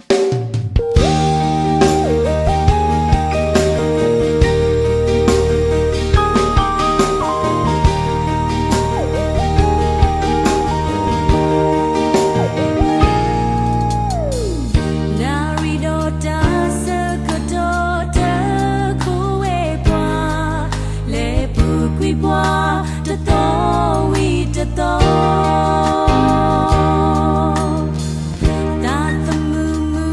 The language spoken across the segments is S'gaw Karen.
နၣ်ရံၣ်ဒီးတၢ်ဆၢကတီၢ် တခိးဝဲပှၤ လဲၤပူၤကွံာ်ပှၤ တသီဝံၤတသီ တၢ်သမူမူ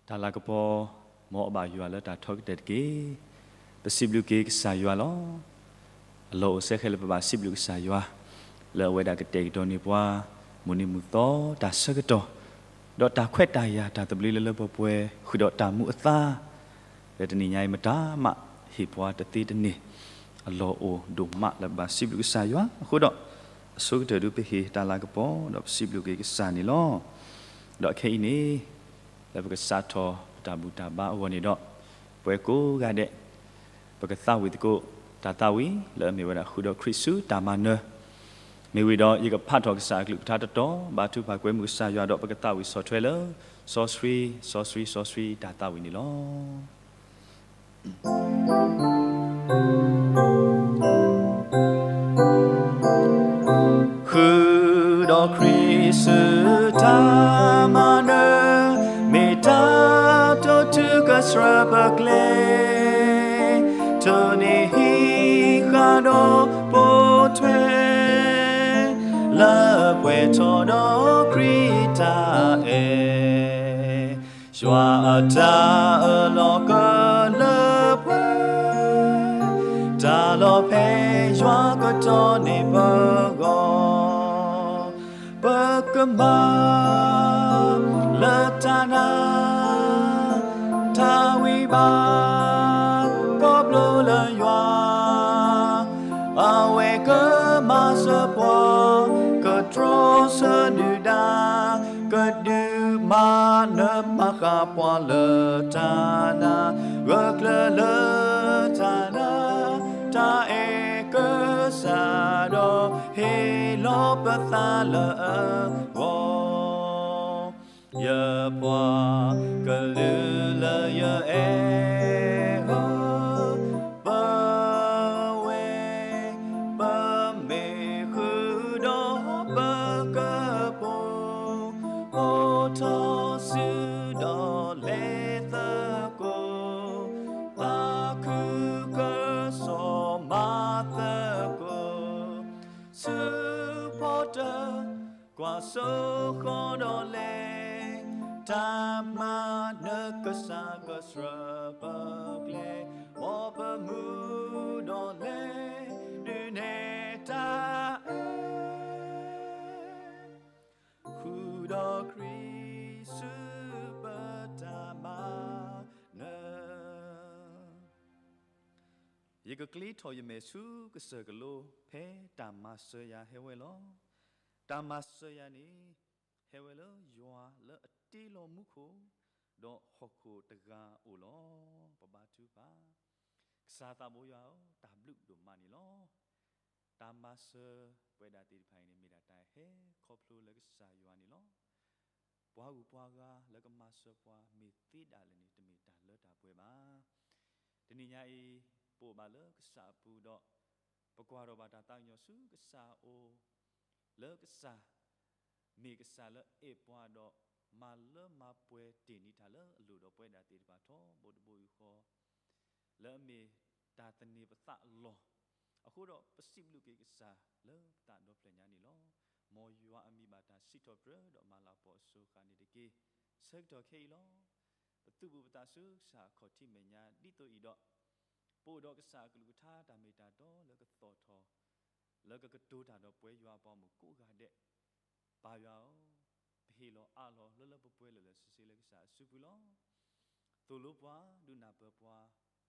တၢ်လၤကပီၤ မ်အဘၣ်ယွၤလၢတၢ်ထီကတၢၢ်တက့ၢ်. ပစံးဘျုးက့ၤကစၢ်ယွၤလီၤ. အလီၢ်အိၣ်စဲဃဲလၢပဘၣ်စံးဘျုးကစၢ်ယွၤ လၢအဝဲဒၣ်ကတဲာ်ကတီၤန့ၢ်ပှၤ မုၢ်နံၤမုၢ်သီတၢ်ဆၢကတီၢ်, ဒီးတၢ်ခွဲးတၢ်ယာ်တၢ်သဘျ့လၢလၢပှဲၤပှဲၤ ဃုာ်ဒီးတၢ်မူအသါ လၢတနံၤညါအံၤ မတၤမးဟ့ၣ်ပှၤတသ့တန့ၢ် အလီၢ်အိၣ်ဒိၣ်မးလၢပဘၣ်စံးဘျုးကစၢ်ယွၤ. အဃိဒီး အဆိကတၢၢ်ဒုးပဟ့ၣ်တၢ်လၤကပီၤ ဒီးပစံးဘျုးက့ၤကစၢ်န့ၣ်လီၤ. ဒီးခဲအံၤန့ၣ် လၢပကစးထီၣ်ပတၢ်ဘူၣ်တၢ်ဘါအဂီၢ်န့ၣ်ဒီး ပဝဲကိးဂၤဒဲး ပကသးဝံၣ်သကိး တၢ်သးဝံၣ်လၢအမ့ၢ်ဝဲဒၣ်ဃုာ်ဒီးခရံာ်ဆူတၢ်မၤနၢၤ မ့ၢ်ဝံၤဒီး ယကဖးထီၣ်ကစၢ်အကလုၢ်ကထါတတီၤ ဘါထုကဖၣ်ကွဲမုာ်ကစၢ်ယွၤဒီး ပကသးဝံၣ်ဆီၣ်ထွဲလၢ စီဆှံ, စီဆှံ, စီဆှံတၢ်သးဝံၣ်န့ၣ်လီၤ. ဃုာ်ဒီးခရံာ်ဆူတၢ်မၤနၢၤ, မ့ၢ်တၢ်တိာ်တုၤကစၢၢ်ပကျဲ, တိၢ်န့ၢ်ဟံးဃာ်ဒီးပိာ်ထွဲ လၢပှဲၤထီၣ်ဒီးခရံာ်တၢ်အဲၣ်, ယွၤအတၢ်အၢၣ်လီၤကလၢပှဲၤ, တၢ်လီၤဖဲယွၤကတီၤန့ၢ်ပဂီၢ်, ပကမၤလၢတၢ်နာ် တၢ်ဝံဘၣ် ခီဖျိလၢယွၤ, အဝဲကမၤစၢၤပှၤ ကတြီဆၢဒုၣ်ဒါ, ကဒုးမၤနၢၤမၤဃၣ်ပှၤလၢတၢ်နာ်, ဂၢၢ်ကျၢၤလၢတၢ်နာ် တၢ်အဲၣ်ကစၢ်ဒီး ဟ့ၣ်လီၤပသးလၢအဂီၢ် ယပှၤကလုာ်လၢယအဲၣ်ဧၢ, ပဝဲ ပမ့ၢ်ဃုာ်ဒီးပကပိာ်, အိၣ်ထီၣ်စုဒီးလဲၤသကိး, သးခုကစီၣ်မၤသကိး, ဆူဖီတၢၣ် ကွၢ်စိဃီၤဒီးလဲၤ, တၢ်မၤနၢၤကစၢ်ကစၢၢ်ပကျဲ, မ်ပမူဒီးလဲၤ, ဒုးနဲၣ်တၢ်အဲၣ် ဃုာ်ဒီးခရံာ်ဆူပတၢ်မၤနၢၤ. ယကကျ့ထီၣ်ယမဲာ်ဆူကစၢၢ်ကလိ ဖဲတၢ်မၤစၢၤယၤဟဲဝဲလီၤ. တၢ်မၤစၢၤယၤန့ၣ် ဟဲဝဲလၢယွၤလၢအတ့လီၤမူခိၣ် ဒီးဟီၣ်ခိၣ်တဂၤအိၣ်လီၤ. ပဘါထုကဖၣ်. ကစၢ်သးဘိယွၤဧၢ, တၢ်ဘျုးဒိၣ်မးန့ၣ်လီၤ. တၢ်မၤစၢၤပဝဲဒၣ်သ့ၣ်တဖၣ်အံၤန့ၣ် မ့ၢ်ဒၣ်တၢ်ဟဲခီဖျိလၢကစၢ်ယွၤန့ၣ်လီၤ. ပှၤဂုၤပှၤဂၤလၢကမၤစၢၤပှၤမ့ၢ်သ့ဒၣ်လဲာ်န့ၣ် တမ့ၢ်တၢ်လၢတၢ်ပှဲၤဘၣ်. တနံၤညါအံၤ ပအိၣ်ဘၣ်လၢကစၢ်အပူၤဒီး ပကွၢ်ထီၣ်ဘၣ်တၢ်သးကညီၤဆူကစၢ်အအိၣ် လၢကစၢ် မ့ၢ်ကစၢ်လၢအဲၣ်ပှၤဒီး မၤလၢမၤပှဲၤတ့ၢ်န့ၢ်တၢ်လၢအလိၣ်ဒီးပဝဲဒၣ်သ့ၣ်တဖၣ်ထီဘိတဘိယူၢ်ဃီ လၢအမ့ၢ်တၢ်သန့ၤပသးလီၤ. အဃိဒီးပစံးဘျုးက့ၤကစၢ်လၢပသးဒီဖျၢၣ်ညါန့ၣ်လီၤ. မ်ယွၤအမံၤဘၣ်တၢ်စံးထီၣ်ပတြၢၤဒီးမၤလၤကပီၤအစိၤဃာ်န့ၣ်တက့ၢ်. ဆၢကတီၢ်ခဲအံၤလီၤ. ပသူၣ်ပူၤပသးဆူကစၢ်အခီၣ်ထံးမဲာ်ညါဒ်သိးအံၤဒီး ပအိၣ်ဒီးကစၢ်အကလုၢ်ကထါတၢ်မ့ၢ်တၢ်တီလၢကသီၣ်ထီၣ် လၢကကတိၤတၢ်ဒီးပဝဲယွၤအပှၤမုၣ်ကိးဂၤဒဲး ပၢ်ယွၤဧၢ, ပဟ့ၣ်လီၤအးလီၤလၢလၢပှဲၤပှဲၤလၢာ်လၢာ်ဆ့ဆ့လၢကစၢ်အစုပူၤလီၤ. သိၣ်လိပှၤ ဒုးနၢ်ပၢၢ်ပှၤ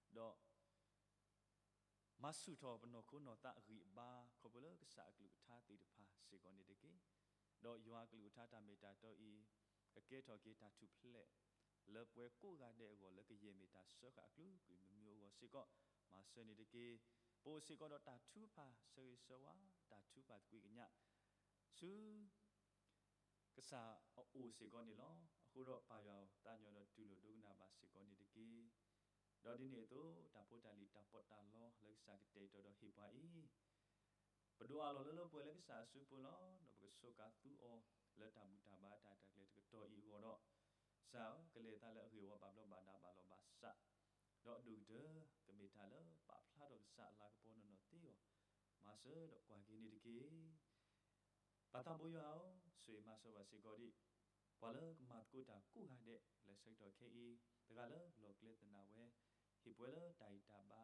ဒီး မၤဆူၣ်ထီၣ်ပနီၢ်ခိနီၢ်သးအဂံၢ်အဘါ ခီဖျိလၢကစၢ်အကလုၢ်ကထါသ့ၣ်တဖၣ်စ့ၢ်ကီးန့ၣ်တက့ၢ်. ဒီးယွၤအကလုၢ်ကထါတၢ်မ့ၢ်တၢ်တီအံၤ ကကဲထီၣ်က့ၤတၢ်ထူၣ်ဖျဲး လၢပဝဲကိးဂၤဒဲးအဂီၢ်လၢကယဲၢ်မ့ၢ်တၢ်စၢဃာ်အကလုာ်ကလုာ်မုၢ်မုၢ်အဂီၢ်စ့ၢ်ကီး မၤစၢၤန့ၣ်တက့ၢ်. ပအိၣ်စ့ၢ်ကီးဒီးတၢ်ထုကဖၣ်ဆၢဂ့ၤဆၢဝါ တၢ်ထုကဖၣ်သကွံာ်ကညး ဆူ ကစၢ်အအိၣ်စ့ၢ်ကီးန့ၣ်လီၤ. အဃိဒီးပၢ်ယွၤဧၢ, သးကညီၤဒီးတူၢ်လိာ်ဒိကနၣ်ဘၣ်စ့ၢ်ကီးန့ၣ်တက့ၢ်. ဒီးဒ်န့ၣ်အသိး တၢ်ဖိတၢ်လံၤတၢ်ပီးတၢ်လီလၢကစၢ်ကတဲာ်ကတီၤဒီးဟ့ၣ်ပှၤအံၤ ပဒိးအးလီၤလၢလၢပှဲၤပှဲၤလၢကစၢ်အစုပူၤလီၤ. ဒီးပကစူးကါသူအီၤလၢတၢ်ဘူၣ်တၢ်ဘါတၢ်ရဲၣ်တၢ်ကျဲၤတကတီၢ်အံၤအဂီၢ်ဒီး ကစၢ်ဧၢ, ကလဲၤသးလၢအဂ့ၢ်အဝီဘၣ်ဘျီးဘၣ်ဒါဘၣ်လီၤဘၣ်စး ဒီးအဒိၣ်ကတၢၢ် ကမ့ၢ်တၢ်လၢပာ်ဖျါထီၣ်ကစၢ်အလၤကပီၤနီၢ်နီၢ်သ့အဂီၢ် မၤစၢၤဒီးကွၢ်က့ၤန့ၣ်တက့ၢ်. ပၢ်သးဘိယွၤဧၢ, ဆိၣ်ဂ့ၤမၤစၢၤဘၣ်စ့ၢ်ကီးဒံး ပှၤလၢကမၤသကိးတၢ်ကိးဂၤဒဲးလၢဆၢကတီၢ်ခဲအံၤ, တဂၤလၢလီၣ်ကျဲသနာ်ဝဲ, ဟ့ၣ်ပှဲၤလၢတၢ်ဂံၢ်တၢ်ဘါ,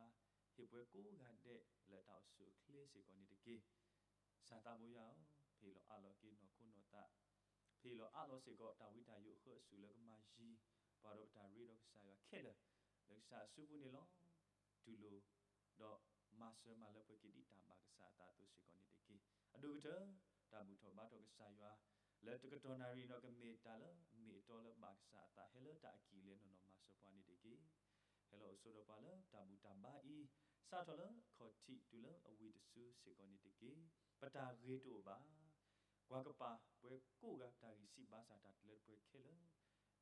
ဟ့ၣ်ပှဲၤလၢတၢ်အုၣ်ဆူၣ်အိၣ်ချ့စ့ၢ်ကီးန့ၣ်တက့ၢ်. ကစၢ်သးဘိယွၤဧၢ, ပဟ့ၣ်လီၤအးလီၤက့ၤနီၢ်ခိနီၢ်သး, ပဟ့ၣ်လီၤအးလီၤစ့ၢ်ကီးတၢ်ဝံတၢ်ယိးအဃၢအစူၢ်လၢကမၤယံၤပှၤဒီးပတၢ်ရ့ဒီးကစၢ်ယွၤခဲလၢာ်, လၢကစၢ်အစုပူၤန့ၣ်လီၤ. တူၢ်လိာ် ဒီးမၤစၢၤမၤလၢပှဲၤက့ၤဒ်တၢ်ဘၣ်ကစၢ်အသးအသိးစ့ၢ်ကီးန့ၣ်တက့ၢ်. အဒိၣ်ကတၢၢ် တၢ်ဘူၣ်ထီၣ်ဘါထီၣ်ကစၢ်ယွၤ လၢတကတီၢ်နၣ်ရံၣ်ဒီး ကမ့ၢ်တၢ်လၢအမ့ၢ်အတီလၢဘၣ်ကစၢ်အသး ဟဲလၢတၢ်အကံၢ်အလဲနီၢ်နီၢ် မၤစၢၤပှၤန့ၣ်တက့ၢ်. ဟဲလီၤအိၣ်ဆိးဒီးပှၤလၢတၢ်ဘူၣ်တၢ်ဘါအံၤ, စးထီၣ်လၢခီၣ်ထံးတုၤလၢအဝံၤတစုစ့ၢ်ကီးန့ၣ်တက့ၢ်. ပတၢ်ဂ့ၤတအိၣ်ဘၣ်. ကွၢ်ကပၤပှၤကိးဂၤ ပတၢ်ဂံၢ်စၢ်ဘါစၢ် တၢ်တလၢတပှဲၤခဲလၢာ်,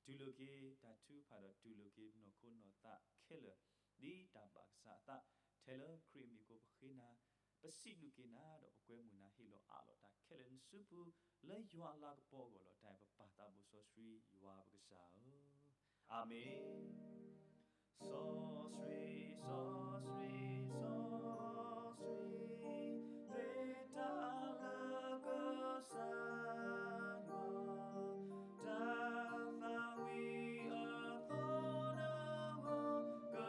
တူၢ်လိာ်က့ၤတၢ်ထုကဖၣ်ဒီး တူၢ်လိာ်က့ၤနီၢ်ခိနီၢ်သးခဲလၢာ်, ဒ်တၢ်ဘၣ်ကစၢ်အသး, ထဲလၢခရံာ်အမံၤအဃိ ပဃ့နၤ, ပစံးဘျုးက့ၤနၤ ဒီးပကွဲမုာ်နၤ ဟ့ၣ်လီၤအးလီၤတၢ်ခဲလၢာ်နစုပူၤ လၢယွၤအလၤကပီၤအဂီၢ်လီၤ. တၢ်အဲၣ်ပပၢ်သးဘိစီဆှံယွၤ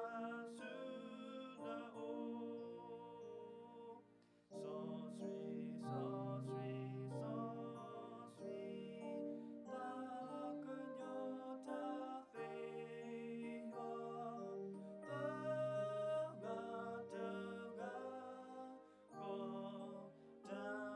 ပကစၢ်ဧၢ, အၤမ့ၣ်. စီဆှံ, စီဆှံ, စီဆှံ, သ့တၢ်လၢကစၢ်ယွၤ, တၢ်သးဝံၣ်အသီနဂီၢ်, ကထီၣ်ဘးဆူနအိၣ်. စီဆှံ, စီဆှံ, စီဆှံ, ပှၤကညီတၢ်သ့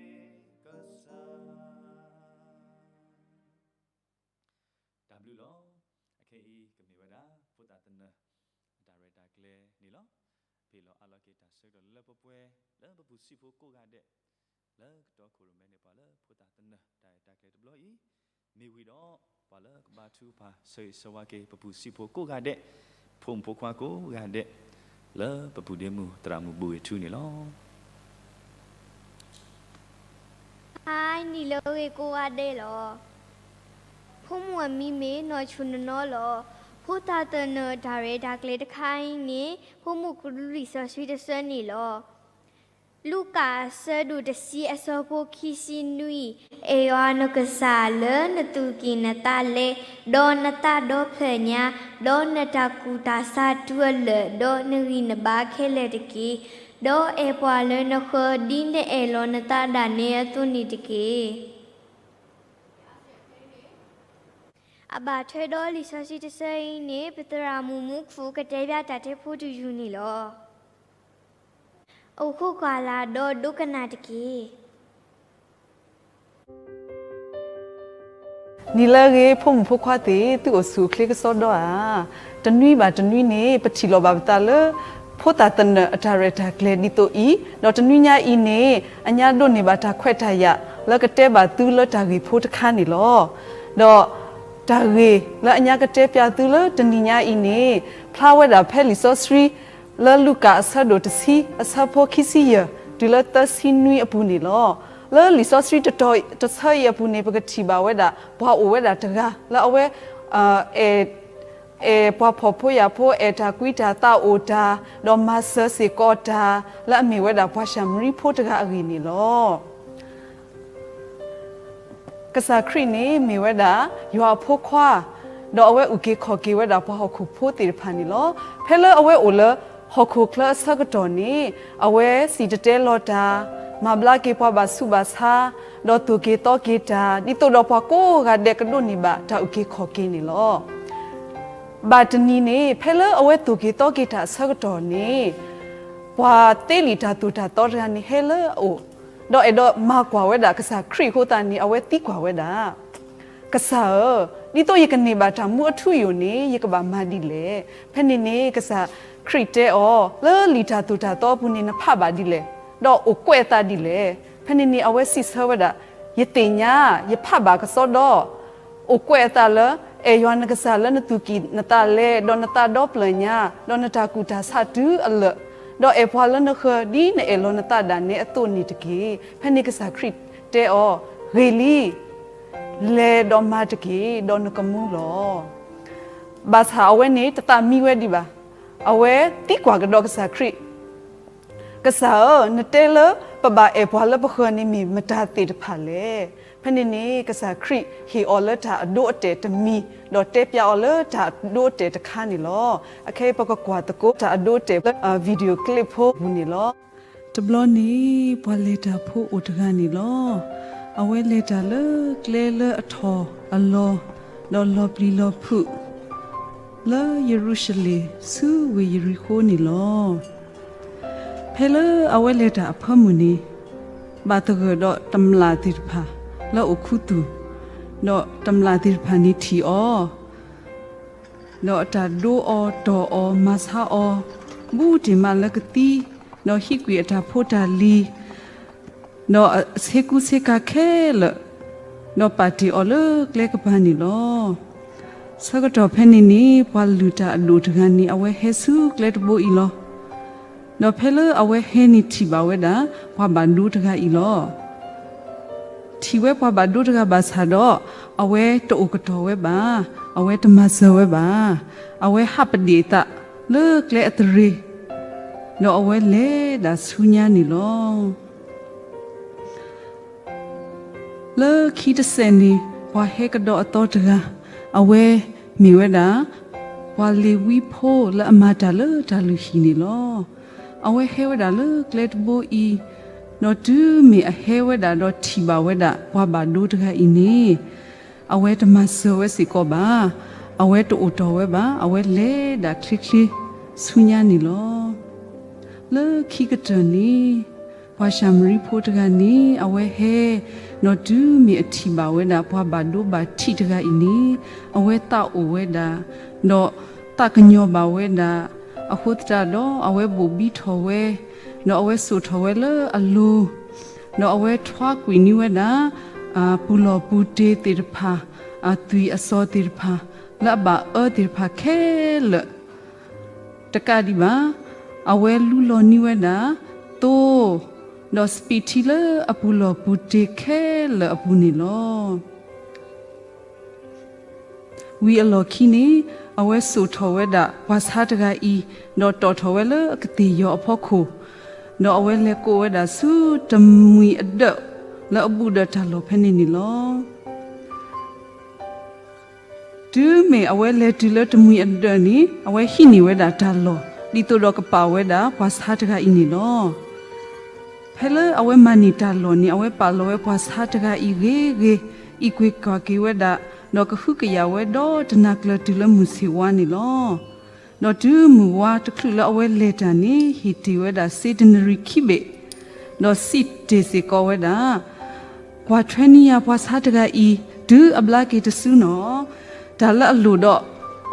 ယွၤ, တဂၤတဂၤ, ကီတၢ်ဆိၣ်ဂ့ၤကစၢ်. တၢ်ဘျုးလီၤ. အခဲအံၤကမ့ၢ်ဝဲဒၣ် ဖိသၣ်သနၢၣ် အတၢ်ရဲၣ်တၢ်ကျဲၤန့ၣ်လီၤ. ပဟ့ၣ်လီၤအးလီၤက့ၤတၢ်ဆၢကတီၢ်လၢပှဲၤပှဲၤ လၢပပူၤစံးဖိကိးဂၤဒဲး, လၢကတီၢ်ခိၣ်ရိၣ်မဲန့ၣ် ပှၤလၢဖိသၣ်သနၢၣ် တၢ်ရဲၣ်တၢ်ကျဲၤတဘျီအံၤ, မ့ၢ်ဝံၤဒီး ပှၤလၢကဘါထုကဖၣ် ဆၢဂ့ၤဆၢဝါက့ၤ ပပူၤစံးဖိကိးဂၤဒဲး, ဖိမုၣ်ဖိခွါကိးဂၤဒဲး, လၢပပူၤဒ့မုၢ်သရၣ်မုၣ်ဘိဂ့ၤထူန့ၣ်လီၤ. ဟါနံၤလၢအဂ့ၤကိးဂၤဒဲးလီၤ. ဖိမုၣ်အမံၤမ့ၢ်နီၢ်ဆူၣ်နီၢ်နီၢ်လီၤ. ဖိသၣ်သနၢၣ်တၢ်ရဲၣ်တၢ်ကျဲၤတခါအံၤန့ၣ် ဖိမုၣ်ကဒုးလံာ်စီဆှံတဆၢန့ၣ်လီၤ. လူၤကၣ်အဆၢဒိၣ်တဆံအဆၢဖိခံဆံနွံ, အဲၣ်ယွၤနကစၢ်လၢနသူၣ်ကံၢ်နသးလဲ, ဒီးနသးဒီဖျၢၣ်ညါ, ဒီးနတၢ်ကူၣ်တၢ်ဆးတုၤအလၢာ်, ဒီးနဂံၢ်နဘါခဲလၢာ်တက့ၢ်. ဒီးအဲၣ်ပှၤလၢနဃၢၤ ဒ်နအဲၣ်လီၤနသးဒၣ်နဲအသိးန့ၣ်တက့ၢ်. အဘၣ်ထွဲဒီးလံာ်စီဆှံတဆၢအံၤန့ၣ် ပသရၣ်မုၣ်မူခိၣ်ကတဲဘၣ်တၢ်တဲဖိတယုၢ်န့ၣ်လီၤ. အိၣ်ခိးကွၢ်လၢ်ဒီးဒိကနၣ်တက့ၢ်. နံၤလၢအဂ့ၤ ဖိမုၣ်ဖိခွါသ့ၣ် သုအိၣ်ဆူၣ်အိၣ်ချ့ကစီဒီဧါ. တနွံဘၣ်တနွံန့ၣ် ပထံၣ်လိာ်ဘၣ်ပသးလၢ ဖိသၣ်သနၢၣ်အတၢ်ရဲၣ်တၢ်ကျဲၤဒ်သိးအံၤ, ဒီးတနွံညါအံၤန့ၣ် အညါဒိးန့ၢ်ဘၣ်တၢ်ခွဲးတၢ်ယာ် လၢကတဲဘၣ်သုလၢတၢ်ဂ့ၢ်ဖိတခါန့ၣ်လီၤ. ဒီးတၢ်ဂ့ၢ်လၢအညါကတဲပျးသုလၢတနံၤညါအံၤန့ၣ် ဖျါဝဲဒၣ်ဖဲလံာ်စီဆှံ လၢလူၤကၣ်အဆၢဒိၣ်တဆံ အဆၢဖိခံဆံယဲၢ် တုၤလၢသၢဆံနွံအပူၤန့ၣ်လီၤ. လၢလံာ်စီဆှံတတီၤတဆၢအံၤအပူၤန့ၣ် ပကထံၣ်ဘၣ်ဝဲဒၣ် ပှၤအိၣ်ဝဲဒၣ်တဂၤ လၢအဝဲ အဲၣ်ပှၤဖှီၣ်ဖိယာ်ဖိ အဲၣ်တၢ်ကွံတၢ်သးအိၣ်တၢ်, ဒီးမၤစၢၤစ့ၢ်ကီးတၢ်, လၢအမ့ၢ်ဝဲဒၣ်ပှၤၡၤမရံဖိတဂၤအဂ့ၢ်န့ၣ်လီၤ. ကစၢ်ခရံာ်န့ၣ်မ့ၢ်ဝဲဒၣ် ယွၤအဖိခွါ, ဒီးအဝဲအုၣ်က့ၤခီၣ်က့ၤဝဲဒၣ်ပှၤဟီၣ်ခိၣ်ဖိသ့ၣ်တဖၣ်န့ၣ်လီၤ. ဖဲလၢအဝဲအိၣ်လၢဟီၣ်ခိၣ်ချၢအဆၢကတီၢ်န့ၣ် အဝဲစံၣ်တဲၤတဲလီၤတၢ်, မၤဘျါက့ၤပှၤဘၣ်ဆူးဘၣ်ဆါ, ဒီးသိၣ်က့ၤသီက့ၤတၢ်, ဒ်သိးဒီးပှၤကိးဂၤဒဲးကဒိးန့ၢ်ဘၣ်တၢ်အုၣ်က့ၤခီၣ်က့ၤန့ၣ်လီၤ. ဘၣ်တနံၤန့ၣ် ဖဲလၢအဝဲသိၣ်က့ၤသီက့ၤတၢ်အဆၢကတီၢ်န့ၣ် ပှၤသ့လံာ်တၢ်သိၣ်တၢ်သီတဂၤန့ၣ်ဟဲလၢအအိၣ်, ဒီးအဲၣ်ဒိးမၤကွၢ်ဝဲဒၣ်ကစၢ်ခရံာ်အဃိသတးန့ၣ် အဝဲသံကွၢ်ဝဲဒၣ်, ကစၢ်ဧၢ, ဒ်သိးယကန့ၢ်ဘၣ်တၢ်မူအထူအယိာ်န့ၣ် ယကဘၣ်မၤဒ်လဲၣ်. ဖဲန့ၣ်န့ၣ် ကစၢ်ခရံာ်တဲအီၤ, လၢလံာ်တၢ်သိၣ်တၢ်သီအပူၤန့ၣ် နဖးဘၣ်ဒ်လဲၣ်, ဒီးအိၣ်ကွဲးအသးဒ်လဲၣ်. ဖဲန့ၣ်န့ၣ် အဝဲစံးဆၢဝဲဒၣ်, ယသ့ၣ်ညါ, ယဖးဘၣ်ကစီဒီ အိၣ်ကွဲးအသးလၢ အဲၣ်ယွၤနကစၢ်လၢနသူၣ်ကံၢ်နသးလဲ, ဒီးနသးဒီဖျၢၣ်ညါ, ဒီးနတၢ်ကူၣ်တၢ်ဆးတုၤအလၢာ်, ဒီးအဲၣ်ပှၤလၢနဃၢၤ ဒ်နအဲၣ်လီၤနသးဒၣ်နဲအသိးန့ၣ်တက့ၢ်. ဖဲန့ၣ်ကစၢ်ခရံာ်တဲအီၤ, ဂ့ၤလံ, လဲၤဒီးမၤတက့ၢ်, ဒီးနကမူလီၤ. ဘၣ်ဆၣ်အဝဲန့ၣ်တသးမံဝဲဒံးဘၣ်. အဝဲသံကွၢ်ကဒီးကစၢ်ခရံာ်, ကစၢ်ဧၢ, နတဲလၢ ပဘၣ်အဲၣ်ပှၤလၢပဃၢၤန့ၣ်မ့ၢ်မတၤသ့ၣ်တဖၣ်လဲၣ်. ဖဲန့ၣ်န့ၣ် ကစၢ်ခရံာ်ဟ့ၣ်အီၤလၢတၢ်အဒိအတဲာ်တမံၤ, ဒီးတဲပျးအီၤလၢတၢ်အဒိအတဲာ်တခါန့ၣ်လီၤ. အခဲအံၤပကကွၢ်သကိးတၢ်အဒိအတဲာ်လၢ video clip ဖိပူၤန့ၣ်လီၤ. တဘျီန့ၣ် ပှၤလဲၤတၢ်ဖိအိၣ်တဂၤန့ၣ်လီၤ. အဝဲလဲၤတၢ်လၢကျဲလၢအထီၣ်အလီၤ, ဒီးလီၤပျံၤလီၤဖုး လၢယရူၤၡလ့ၣ်ဆူဝ့ၢ်ယရံၤဃိန့ၣ်လီၤ. ဖဲလၢအဝဲလဲၤတၢ်အဖၢမုၢ်န့ၣ် ဘၣ်သဂၢၢ်ဒီးတမျာ်သ့ၣ်တဖၣ်လၢအအိၣ်ခူသူၣ်, ဒီးတမျာ်သ့ၣ်တဖၣ်န့ၣ်ထံၣ်အီၤ, ဒီးတၢ်ဒိအီၤတီၢ်အီၤမၤဆါအီၤ, ဘူးတ့ၢ်မးလၢကသံ, ဒီးဟံးကွံာ်အတၢ်ဖိတၢ်လံၤ ဒီးအဆ့ကူဆ့ကၤခဲလၢာ်, ဒီးပာ်တ့ၢ်အီၤလၢကျဲကပၤန့ၣ်လီၤ. ဆၢကတီၢ်ဖဲန့ၣ်န့ၣ် ပှၤလုၢ်တၢ်အဒိၣ်တဂၤန့ၣ် အဝဲဟဲဆူကျဲတဘိအံၤလီၤ. ဒီးဖဲလၢအဝဲဟဲန့ၣ်ထံၣ်ဘၣ်ဝဲဒၣ် ပှၤဘၣ်ဒိတဂၤအံၤလီၤ. ထံၣ်ဝဲပှၤဘၣ်ဒိတဂၤဘၣ်ဆၣ်ဒီး အဝဲတအိၣ်ကတီၢ်ဝဲဘၣ်, အဝဲတမၤစၢၤဝဲဘၣ်. အဝဲဟးပဒ့ၣ်အသးလၢကျဲအသရ့ၤ, ဒီးအဝဲလဲၤဒၣ်ဆူညါန့ၣ်လီၤ. လၢခံတစဲးန့ၣ် ပှၤဟဲကဒီးအသီတဂၤ, အဝဲမ့ၢ်ဝဲဒၣ် ပှၤလ့ၤဝံဖိလၢအမၤတၢ်လၢတၢ်လုၢ်ဟံၣ်န့ၣ်လီၤ. အဝဲဟဲဝဲဒၣ်လၢကျဲတဘိအံၤ, ဒီးတုၤမ့ၢ်အဟဲဝဲဒၣ်ဒီးထံၣ်ဘၣ်ဝဲဒၣ် ပှၤဘၣ်ဒိတဂၤအံၤန့ၣ် အဝဲတမၤစၢၤဝဲစ့ၢ်ကီးဘၣ်. အဝဲတအိၣ်တီၢ်ဝဲဘၣ်. အဝဲလဲၤဒၣ်ချ့ချ့ဆူညါန့ၣ်လီၤ. လၢခံကတၢၢ်န့ၣ် ပှၤၡၤမရံဖိတဂၤန့ၣ် အဝဲဟဲ, ဒီးတုၤမ့ၢ်အထံၣ်ဘၣ်ဝဲဒၣ် ပှၤဘၣ်ဒိဘၣ်ထံးတဂၤအံၤန့ၣ် အဝဲသးအိၣ်ဝဲဒၣ်, ဒီးသးကညီၤဘၣ်ဝဲဒၣ်, အဃိသတးဒီး အဝဲဘိၣ်ဘံထီၣ်ဝဲ, ဒီးအဝဲစိာ်ထီၣ်ဝဲလၢအလိၤ, ဒီးအဝဲထွါကွံာ်န့ၢ်ဝဲဒၣ် ပူၤလီၢ်ပူၤတ့ၤသ့ၣ်တဖၣ်, အသွံၣ်အစီၤသ့ၣ်တဖၣ်, လၢအဘၣ်အၢသ့ၣ်တဖၣ်ခဲလၢာ် တကးဒံးဘၣ်, အဝဲလူလီၤန့ၢ်ဝဲဒၣ် သိ, ဒီးစပံးထံလၢအပူၤလီၢ်ပူၤတ့ၤခဲလၢာ်အပူၤန့ၣ်လီၤ. ဝံၤအလီၢ်ခံန့ၣ် အဝဲစိာ်ထီၣ်ဝဲဒၣ်ပှၤဆါတဂၤအံၤ, ဒီးတီၣ်ထီၣ်ဝဲလၢအကသ့ၣ်ယီၤအဖီခိၣ်, ဒီးအဝဲလဲၤကိးဝဲဒၣ်ဆူတမှံၤအဒၢးလၢအဘူးဒီးတၢ်လီၢ်ဖဲန့ၣ်န့ၣ်လီၤ. တုၤမ့ၢ်အဝဲလဲၤတုၤလၢတမှံၤအဒၢးန့ၣ် အဝဲဟံးန့ၢ်ဝဲဒၣ်တၢ်လီၢ် ဒ်သိးဒီးကပာ်ဝဲဒၣ်ပှၤဆါတဂၤအံၤန့ၣ်လီၤ. ဖဲလၢအဝဲမၤန့ၢ်တၢ်လီၢ်န့ၣ် အဝဲပာ်လီၤဝဲပှၤဆါတဂၤအံၤဂ့ၤဂ့ၤ, အံးကွံာ်ကွၢ်က့ၤဝဲဒၣ်, ဒီးကဟုကယာ်ဝဲဒီးတနၤကျၢၤတုၤလၢမုၢ်ဆ့ၣ်ဝါန့ၣ်လီၤ. ဒီးတုၤမုၢ်ဝါတချုးလၢအဝဲလဲၤတၢ်န့ၣ် ဟ့ၣ်တ့ၢ်ဝဲဒၣ်စ့တနရံၣ်ခံဘ့ၣ်, ဒီးစံးတ့ၢ်စ့ၢ်ကီးဝဲဒၣ်, ကွၢ်ထွဲန့ၢ်ယၤပှၤဆါတဂၤအံၤ တုၤအဘျါက့ၤတစုနီၤ, တၢ်လၢအလိၣ်ဒီး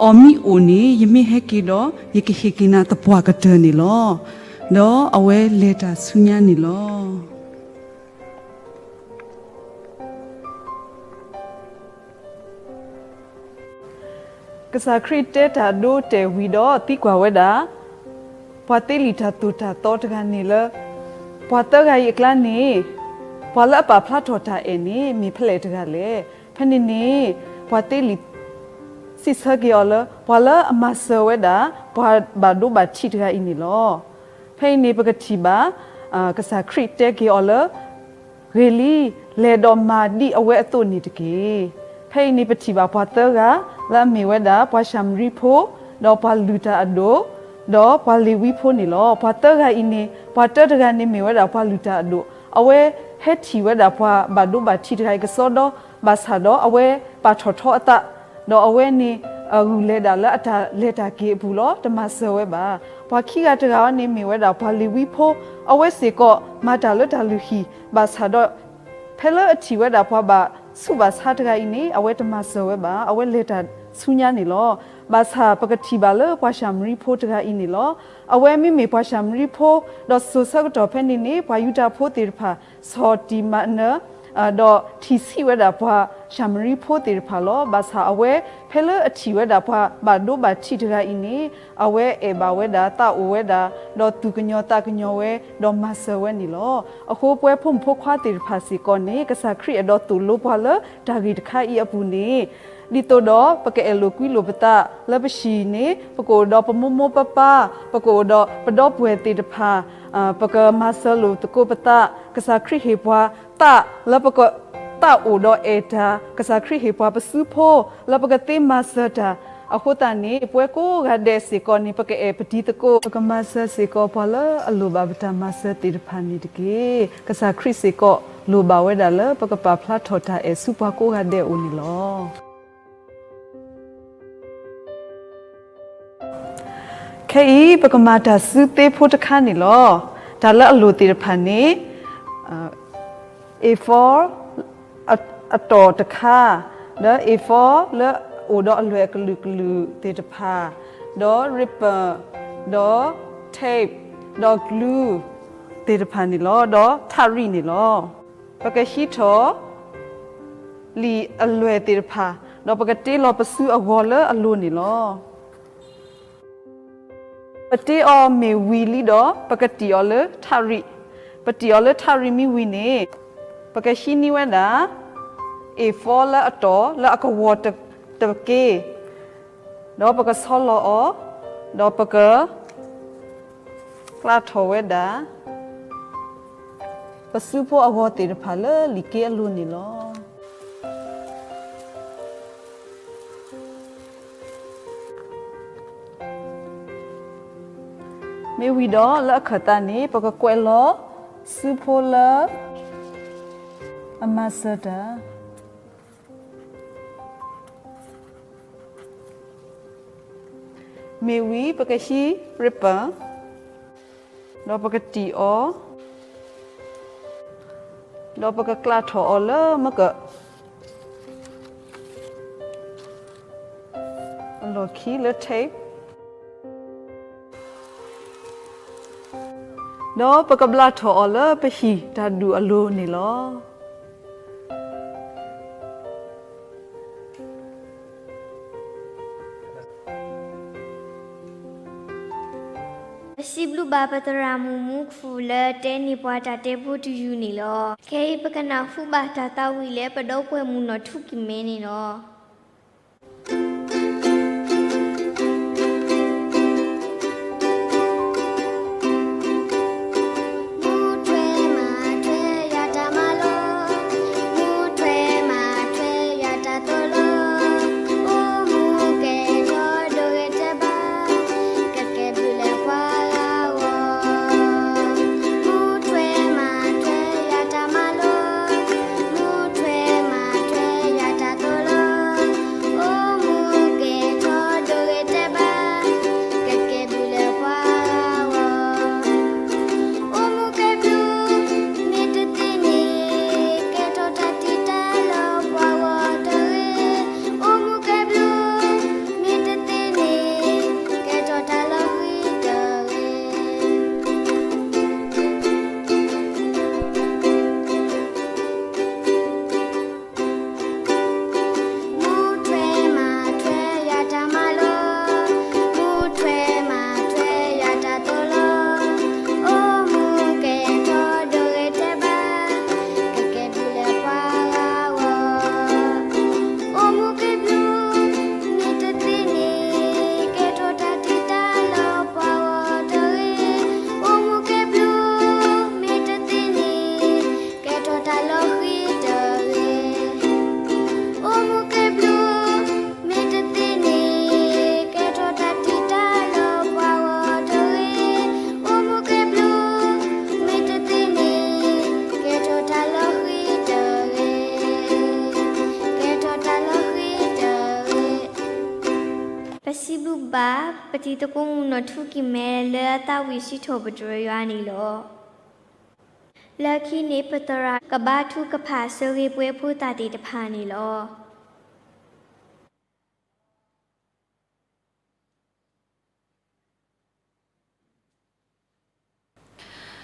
အီၤမ့ၢ်အိၣ်န့ၣ် ယမ့ၢ်ဟဲက့ၤဒီး ယကဟ့ၣ်က့ၤနၤသပှၢ်ကတၢၢ်န့ၣ်လီၤ. ဒီးအဝဲလဲၤတၢ်ဆူညါန့ၣ်လီၤ. ကစၢ်ခရံာ်တဲတၢ်ဒိတဲာ်ဝံၤဒီးသံကွၢ်ဝဲဒၣ် ပှၤသ့လံာ်တၢ်သိၣ်တၢ်သီတဂၤန့ၣ်လၢ ပှၤသၢဂၤအံၤအကျါန့ၣ် ပှၤလၢအပာ်ဖျါထီၣ်တၢ်အဲၣ်န့ၣ် မ့ၢ်ဖဲလဲၣ်တဂၤလဲၣ်. ဖဲန့ၣ်န့ၣ် ပှၤသ့လံာ်စံးဆၢက့ၤအီၤလၢ ပှၤလၢအမၤစၢၤဝဲဒၣ် ပှၤဘၣ်ဒိဘၣ်ထံးတဂၤအံၤန့ၣ်လီၤ. ဖဲအံၤန့ၣ် ပကထံၣ်ဘၣ် ကစၢ်ခရံာ်တဲက့ၤအီၤလၢ ဂ့ၤလံ, လဲၤဒီးမၤဒ်အဝဲအသိးန့ၣ်တက့ၢ်. ဖဲအံၤန့ၣ် ပထံၣ်ဘၣ်ပှၤသၢဂၤ လၢအမ့ၢ်ဝဲဒၣ် ပှၤၡၤမရံဖိ, ဒီးပှၤလုၢ်တၢ်အဒိၣ်, ဒီးပှၤလ့ၤဝံဖိန့ၣ်လီၤ. ပှၤသၢဂၤအံၤန့ၣ် ပှၤတၢတဂၤန့ၣ်မ့ၢ်ဝဲဒၣ်ပှၤလုၢ်တၢ်အဒိၣ်, အဝဲဟဲထံၣ်ဝဲဒၣ်ပှၤဘၣ်ဒိဘၣ်ထံးတဂၤအံၤကစီဒီ, ဘၣ်ဆၣ်ဒီးအဝဲပာ်ထီၣ်ထီအသး, ဒီးအဝဲန့ၣ် ဂုာ်လဲၤဒၣ်လၢအတၢ်လဲၤတၢ်က့ၤအပူၤလီၤ. တမၤစၢၤဝဲဘၣ်. ပှၤခံဂၤတဂၤအံၤန့ၣ်မ့ၢ်ဝဲဒၣ်ပှၤလ့ၤဝံဖိ, အဝဲစ့ၢ်ကီးမၤတၢ်လၢတၢ်လုၢ်ဟံၣ်, ဘၣ်ဆၣ်ဒီး ဖဲလၢအထံၣ်ဝဲဒၣ်ပှၤဘၣ်ဆူးဘၣ်ဆါတဂၤအံၤန့ၣ် အဝဲတမၤစၢၤဝဲဘၣ်. အဝဲလဲၤတၢ်ဆူညါန့ၣ်လီၤ. ဘၣ်ဆၣ်ပကထံၣ်ဘၣ်လၢပှၤၡၤမရံဖိတဂၤအံၤန့ၣ်လီၤ. အဝဲမ့မ့ၢ်ပှၤၡၤမရံဖိ, ဒီးစိၤဆၢကတီၢ်ဖဲန့ၣ်န့ၣ် ပှၤယူဒၤဖိသ့ၣ်တဖၣ် ဆီၣ်တံၢ်မၤနၢၤ ဒီးထံၣ်ဆံးဝဲဒၣ်ပှၤၡၤမရံဖိသ့ၣ်တဖၣ်လီၤ. ဘၣ်ဆၣ်အဝဲ ဖဲလၢအထံၣ်ဝဲဒၣ်ပှၤဘၣ်ဒိဘၣ်ထံးတဂၤအံၤန့ၣ် အဝဲအဲၣ်ဘၣ်ဝဲဒၣ် သးအိၣ်ဝဲဒၣ် ဒီးသူၣ်ကညီၤသးကညီၤဝဲ ဒီးမၤစၢၤဝဲန့ၣ်လီၤ. အဃိပဝဲဖိမုၣ်ဖိခွါသ့ၣ်တဖၣ်စ့ၢ်ကီးန့ၣ် ကစၢ်ခရံာ်အဲၣ်ဒိးသိၣ်လိပှၤလၢတၢ်ဂ့ၢ်တခါအံၤအပူၤန့ၣ် ဒ်သိးဒီးပကအဲၣ်လိာ်ကွံလိာ်ပသးလၢပဟံၣ်န့ၣ် ပကအိၣ်ဒီးပမိၢ်မိၢ်ပၢ်ပၢ်, ပကအိၣ်ဒီးပဒီပုၢ်ဝဲၢ်သ့ၣ်တဖၣ်, ပကမၤစၢၤလိာ်သကိးပသး, ကစၢ်ခရံာ်ဟ့ၣ်ပှၤသးလၢပကသးအိၣ်ဒီးအဲၣ်တၢ်, ကစၢ်ခရံာ်ဟ့ၣ်ပှၤပစုဖိလၢပကသ့မၤစၢၤတၢ်, အဃိသတးန့ၣ် ပဝဲကိးဂၤဒဲးစ့ၢ်ကီးန့ၣ် ပကအဲၣ်ပတံၤသကိး, ပကမၤစၢၤစ့ၢ်ကီးပှၤလၢအလိၣ်ဘၣ်ပတၢ်မၤစၢၤသ့ၣ်တဖၣ်န့ၣ်တက့ၢ်. ကစၢ်ခရံာ်စ့ၢ်ကီးလိၣ်ဘၣ်ဝဲဒၣ်လၢပကပာ်ဖျါထီၣ်တၢ်အဲၣ်ဆူပှၤကိးဂၤဒဲးအအိၣ်န့ၣ်လီၤ. ခဲအံၤ ပကမၤတၢ်စုသ့ဖိတခါန့ၣ်လီၤ. တၢ်လၢအလိၣ်သ့ၣ်တဖၣ်န့ၣ် A four အတီၢ်တခါ, ဒီး A four လၢအိၣ်ဒီးအလွဲၢ်အကလုာ်ကလုာ်သ့ၣ်တဖၣ်, ဒီး ribbon, ဒီး tape, ဒီး glue သ့ၣ်တဖၣ်န့ၣ်လီၤ. ဒီးထးရံၣ်န့ၣ်လီၤ. ပကဟံးထီၣ် လံာ်အလွဲၢ်သ့ၣ်တဖၣ်, ဒီးပကတ့လီၤပစုအဂီၤလၢအလိၤန့ၣ်လီၤ. ပတ့အီၤမ့ၢ်ဝံၤလံဒီး ပကတံၢ်အီၤလၢထးရံၣ်, ပတံၢ်အီၤလၢထးရံၣ်မ့ၢ်ဝံၤန့ၣ် ပကဟံးန့ၢ်ဝဲဒၣ် A four လၢအတီၢ်လၢအကဝီၤတက့ၢ်, ဒီးပကဆီလီၤအီၤ, ဒီးပက ကျးထီၣ်ဝဲဒၣ် ပစုဖိအဂီၤသ့ၣ်တဖၣ်လၢလံာ်က့အလိၤန့ၣ်လီၤ. မ့ၢ်ဝံၤဒီးလၢအခၢၣ်သးန့ၣ် ပကကွဲးလီၤစုဖိလၢအမၤစၢၤတၢ် မ့ၢ်ဝံၤ ပကဟံး ribbon, ဒီးပကတံၢ်အီၤ, ဒီးပကကျးထီၣ်အီၤလၢမက အလီၢ်ခံလၢ tape, ဒီးပကဘျးထီၣ်အီၤလၢပဟံၣ်တၢ်ဒူၣ်အလိၤန့ၣ်လီၤ. ပစံးဘျုးဘၣ်ပသရၣ်မုၣ်မူခူၣ်လၢတဲန့ၢ်ပှၤတၢ်တဲဖိတယုၢ်န့ၣ်လီၤ. ခဲအံၤပကနၢ်ဟူဘၣ်တၢ်သးဝံၣ်လၢပဒီပုၢ်ဝဲၢ်မုၣ်နီၢ်ထူကံၢ်မဲန့ၣ်လီၤ. ပစံးဘျုးဘၣ် ပတံၤသကိးမုၣ်နီၢ်ထူကံၢ်မဲလၢအသးဝံၣ်စံးထီၣ်ပတြၢၤယွၤန့ၣ်လီၤ. လၢခံန့ၣ် ပသရၣ်ကဘါထုကဖၣ်ဆၢဂ့ၤပှဲၤဖိသၣ်သ့ၣ်တဖၣ်န့ၣ်လီၤ.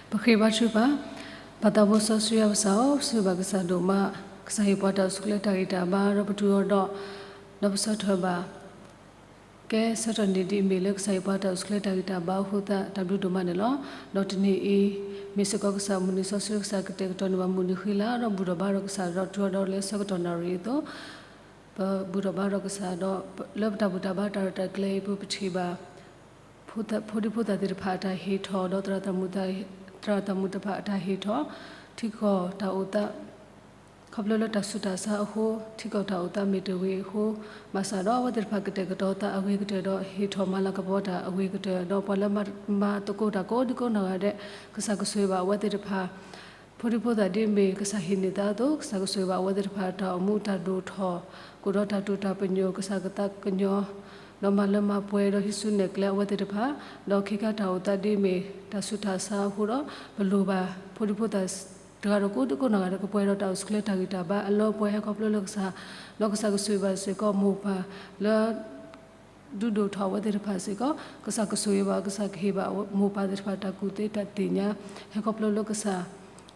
ပဃ့ဘါထုဘၣ်. ပၢ်သးဘိစီဆှံယွၤပကစၢ်ဧၢ, ပစံးဘျုးဘၣ်ကစၢ်ဒိၣ်မး, ကစၢ်ဟ့ၣ်ပှၤတၢ်အိၣ်ဆူၣ်ချ့တၢ်ဂံၢ်တၢ်ဘါ ဒီးပတူၢ်အီၤဒီး ဒီးပဆၢထၢၣ်ဘၣ် ကဲဆၢထၢၣ်န့ၢ်ဒ်အမ့ၢ်လၢကစၢ်ဟ့ၣ်ပှၤတၢ်အိၣ်ဆူၣ်ချ့တၢ်ဂံၢ်တၢ်ဘါအဃိသတး တနံၤအံၤ မ့ၢ်စ့ၢ်ကီးကစၢ်မုၢ်နံၤစီဆှံ ကစၢ်ကတဲာ်ကတီၤန့ၢ်ဘၣ်မုၢ်နံၤဃံလၤ ဒီးဘူၣ်ထီၣ်ဘါထီၣ်ကစၢ်ဒီးတုၤအီၤဒီးလၢဆၢကတီၢ်နၣ်ရံၣ်အသိး ပဘူၣ်ထီၣ်ဘါထီၣ်ကစၢ်ဒီး လၢပတၢ်ဘူၣ်တၢ်ဘါတၢ်ရဲၣ်တၢ်ကျဲၤအံၤ ပပထံၣ်ဘၣ် ဖိဒံဖိသၣ်သ့ၣ်တဖၣ်အတၢ်ဟ့ၣ်ထီၣ် ဒီးသရၣ်သရၣ်မုၣ် သရၣ်သရၣ်မုၣ်တဖၣ်အတၢ်ဟ့ၣ်ထီၣ် ထံကီၢ်တၢ်အိၣ်သး ခီဖျိလၢတၢ်ဆူးတၢ်ဆါအဃိ ထံကီၢ်တၢ်အိၣ်သးမ့ၢ်တဂ့ၤအဃိ ဘၣ်ဆၣ်ဒီးအဝဲသ့ၣ်တဖၣ်ကတဲာ်ကတီၤသးအဂ့ၤကတၢၢ်ဒီး ဟ့ၣ်ထီၣ်မၤလၤကပီၤတၢ်အဂ့ၤကတၢၢ် ဒီးပှၤလၢမၤသကိးတၢ်ကိးဒံကိးနီၢ်ဂၤဒဲး ကစၢ်ကဆိၣ်ဂ့ၤဘၣ်အဝဲသ့ၣ်တဖၣ် ဖိဒံဖိသၣ်ဒ်မ့ၢ်ကစၢ်ဟ့ၣ်န့ၢ်သးအသိး ကစၢ်ကဆိၣ်ဂ့ၤဘၣ်အဝဲသ့ၣ်တဖၣ်တၢ်အိၣ်မူတၢ်ဒိၣ်ထီၣ် ကအိၣ်ဒီးတၢ်တိာ်တၢ်ပညိၣ် ကစၢ်ကသးကညီၤ ဒီးမၤလၢမၤပှဲၤဒီးဟံးစုနဲၣ်ကျဲအဝဲသ့ၣ်တဖၣ် ဒီးခ့ခါတၢ်အိၣ်သးဒ်မ့ၢ်တၢ်ဆူးတၢ်ဆါအဃိဒီး ပလိၣ်ဘၣ် ဖိဒံဖိသၣ် တဂၤဒီးကိးဒံကိးနီၢ်ဂၤဒီး ကပှဲၤဒီးတၢ်အိၣ်ဆူၣ်ချ့တၢ်ဂံၢ်တၢ်ဘါအလၢပှဲၤဟဲခီဖျိလၢကစၢ် ဒီးကစၢ်ကဆိၣ်ဂ့ၤဘၣ်စ့ၢ်ကီးမိၢ်ပၢ်လၢ ဒုးဒိၣ်ထီၣ်အဝဲသ့ၣ်တဖၣ်စ့ၢ်ကီး ကစၢ်ကဆိၣ်ဂ့ၤဘၣ် ကစၢ်ကဟ့ၣ်ဘၣ်မိၢ်ပၢ်သ့ၣ်တဖၣ်တၢ်ကူၣ်သ့တၢ်သ့ၣ်ညါ ဟဲခီဖျိလၢကစၢ်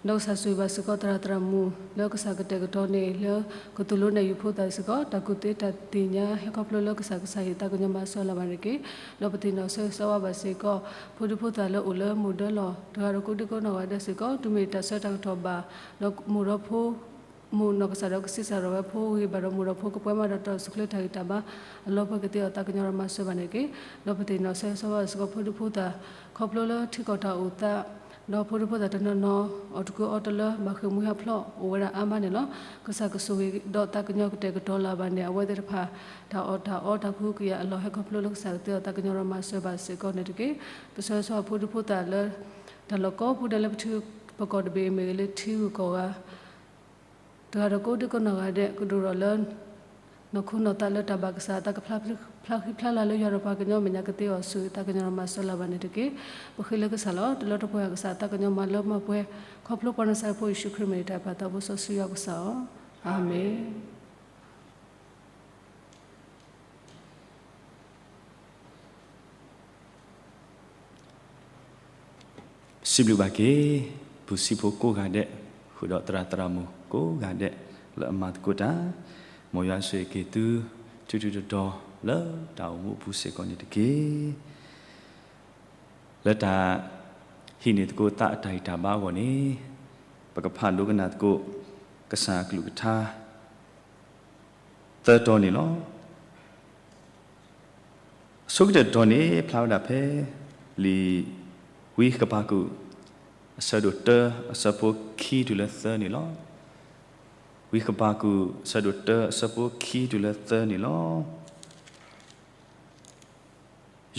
ဒီးကစၢ်ဆိၣ်ဂ့ၤဘၣ်စ့ၢ်ကီးသရၣ်သရၣ်မုၣ် လၢကစၢ်ကတဲာ်ကတီၤန့ၣ် လၢကသိၣ်လိနဲၣ်ယုာ်ဖိသၣ်စ့ၢ်ကီး တၢ်ကူၣ်သ့တၢ်သ့ၣ်ညါ ဟဲခီဖျိလၢကစၢ် ကစၢ်ဟ့ၣ်သးကညီၤမၤစၢၤလၢၤဘၣ်န့ၣ်တက့ၢ်. ဒီးပသ့ၣ်နီၣ်ဆၢဂ့ၤဆၢဝါဘၣ်စ့ၢ်ကီး ဖိဒံဖိသၣ်လၢအိၣ်လၢမုၢ်ဒၢလီၢ် တဂၤဒီးကိးဒံကိးနီၢ်ဂၤဒဲးစ့ၢ်ကီး တုၤမ့ၢ်တၢ်ဆၢတၢ်ကတီၢ်ဘၣ် ဒီးမိၢ်ဒီးဖိ မိၢ်နီၢ်ကစၢ်ဒီးကဆံးစၢ်ဒီးဝဲဖိဂ့ၤဘၣ်ဒီးမိၢ်ဒီးဖိကပှဲၤမးဒီးတၢ်အိၣ်ဆူၣ်ချ့တၢ်ဂံၢ်တၢ်ဘါ အလၢပှဲၤကသ့အီၤသးကညီၤဒီးမၤစၢၤဘၣ်န့ၣ်တက့ၢ်. ဒီးပသ့ၣ်နီၣ်ဆၢဂ့ၤဆၢဝါဘၣ်စ့ၢ်ကီးဖိဒံဖိသၣ် ခီဖျိလၢထံကီၢ်တၢ်အိၣ်သး ဒီးဖိဒံဖိသၣ်တနီၤနီၤ အီၣ်တကူအီတလၢ ဘၣ်ဃ့ၢ်မှံဟးဖျိးအိၣ်ဝဲဒၣ်အါမးန့ၣ်လီၤ. ကစၢ်ကဆိၣ်ဂ့ၤဒီးသးကညီၤကတဲာ်ကတီၤလၢၤဘၣ်န့ၣ် အဝဲသ့ၣ်တဖၣ် တၢ်အီၣ်တၢ်အီတၢ်ကဟုကယာ်အလီၢ်ဟဲခီဖျိလၢကစၢ်ကသ့အီၤသးကညီၤဒီးမၤစၢၤဘၣ်စ့ၢ်ကီးန့ၣ်တက့ၢ်. ပဆၢဂ့ၤဆၢဝါဖိဒံဖိသၣ်လၢ တၢ်လီၢ်ကိးပူၤဒဲးလၢပထံပကီၢ်တဘ့ၣ်အံၤမ့ၢ်ဂ့ၤ လၢထံဂုၤကီၢ်ဂၤ တဂၤဒီးကိးဒံကိးနီၢ်ဂၤဒဲး ကဒိၣ်ထီၣ်လၢ နီၢ်ခိနီၢ်သးလၢတၢ်ဘၣ်ကစၢ် သးကဖျါဃံဖျါလၤလၢယွၤဒီးပှၤကညီမဲာ်ညါကသ့အီၤ ဆိၣ်ဂ့ၤသးကညီၤဒီးမၤစၢၤလၢၤဘၣ်န့ၣ်တက့ၢ်. ပဃ့လၢကစၢ်လီၤ. တလၢတပှဲၤအကစၢ် သးကညီၤမၤလၢမၤပှဲၤ ခီဖျိပှၤနၤစၤရ့းဖိယ့ၣ်ၡူးခရံာ်မ့ၢ်တၢ်ပၢ်သးဖိစီဆှံယွၤပကစၢ်အီၤ. အၤမ့ၣ်. စံးဘျုးဘၣ်က့ၤ ပူၤစံးဖိကိးဂၤဒဲး ဃုာ်ဒီးသရၣ်သရၣ်မုၣ်ကိးဂၤဒဲး လၢအမၤသကိးတၢ်, မ်ယွၤဆိၣ်ဂ့ၤက့ၤသု ထူထူတီတီ လၢတၢ်အိၣ်မူအပူၤစ့ၢ်ကီးန့ၣ်တက့ၢ်. လၢတၢ်ဟံးန့ၢ်သကိးသးအတၢ်ဂံၢ်တၢ်ဘါအဂီၢ်န့ၣ် ပကဖးဒိကနၣ်သကိး ကစၢ်အကလုၢ်ကထါ သၢတီၤန့ၣ်လီၤ. အဆိကတၢၢ်တတီၤန့ၣ် ဖျါဝဲဒၣ်ဖဲ လံာ်ဝံဃဘးကူာ် အဆၢဒိၣ်တၢ အဆၢဖိခံတုၤလၢသၢန့ၣ်လီၤ. ဝံဃဘးကူာ် အဆၢဒိၣ်တၢ အဆၢဖိခံတုၤလၢသၢန့ၣ်လီၤ.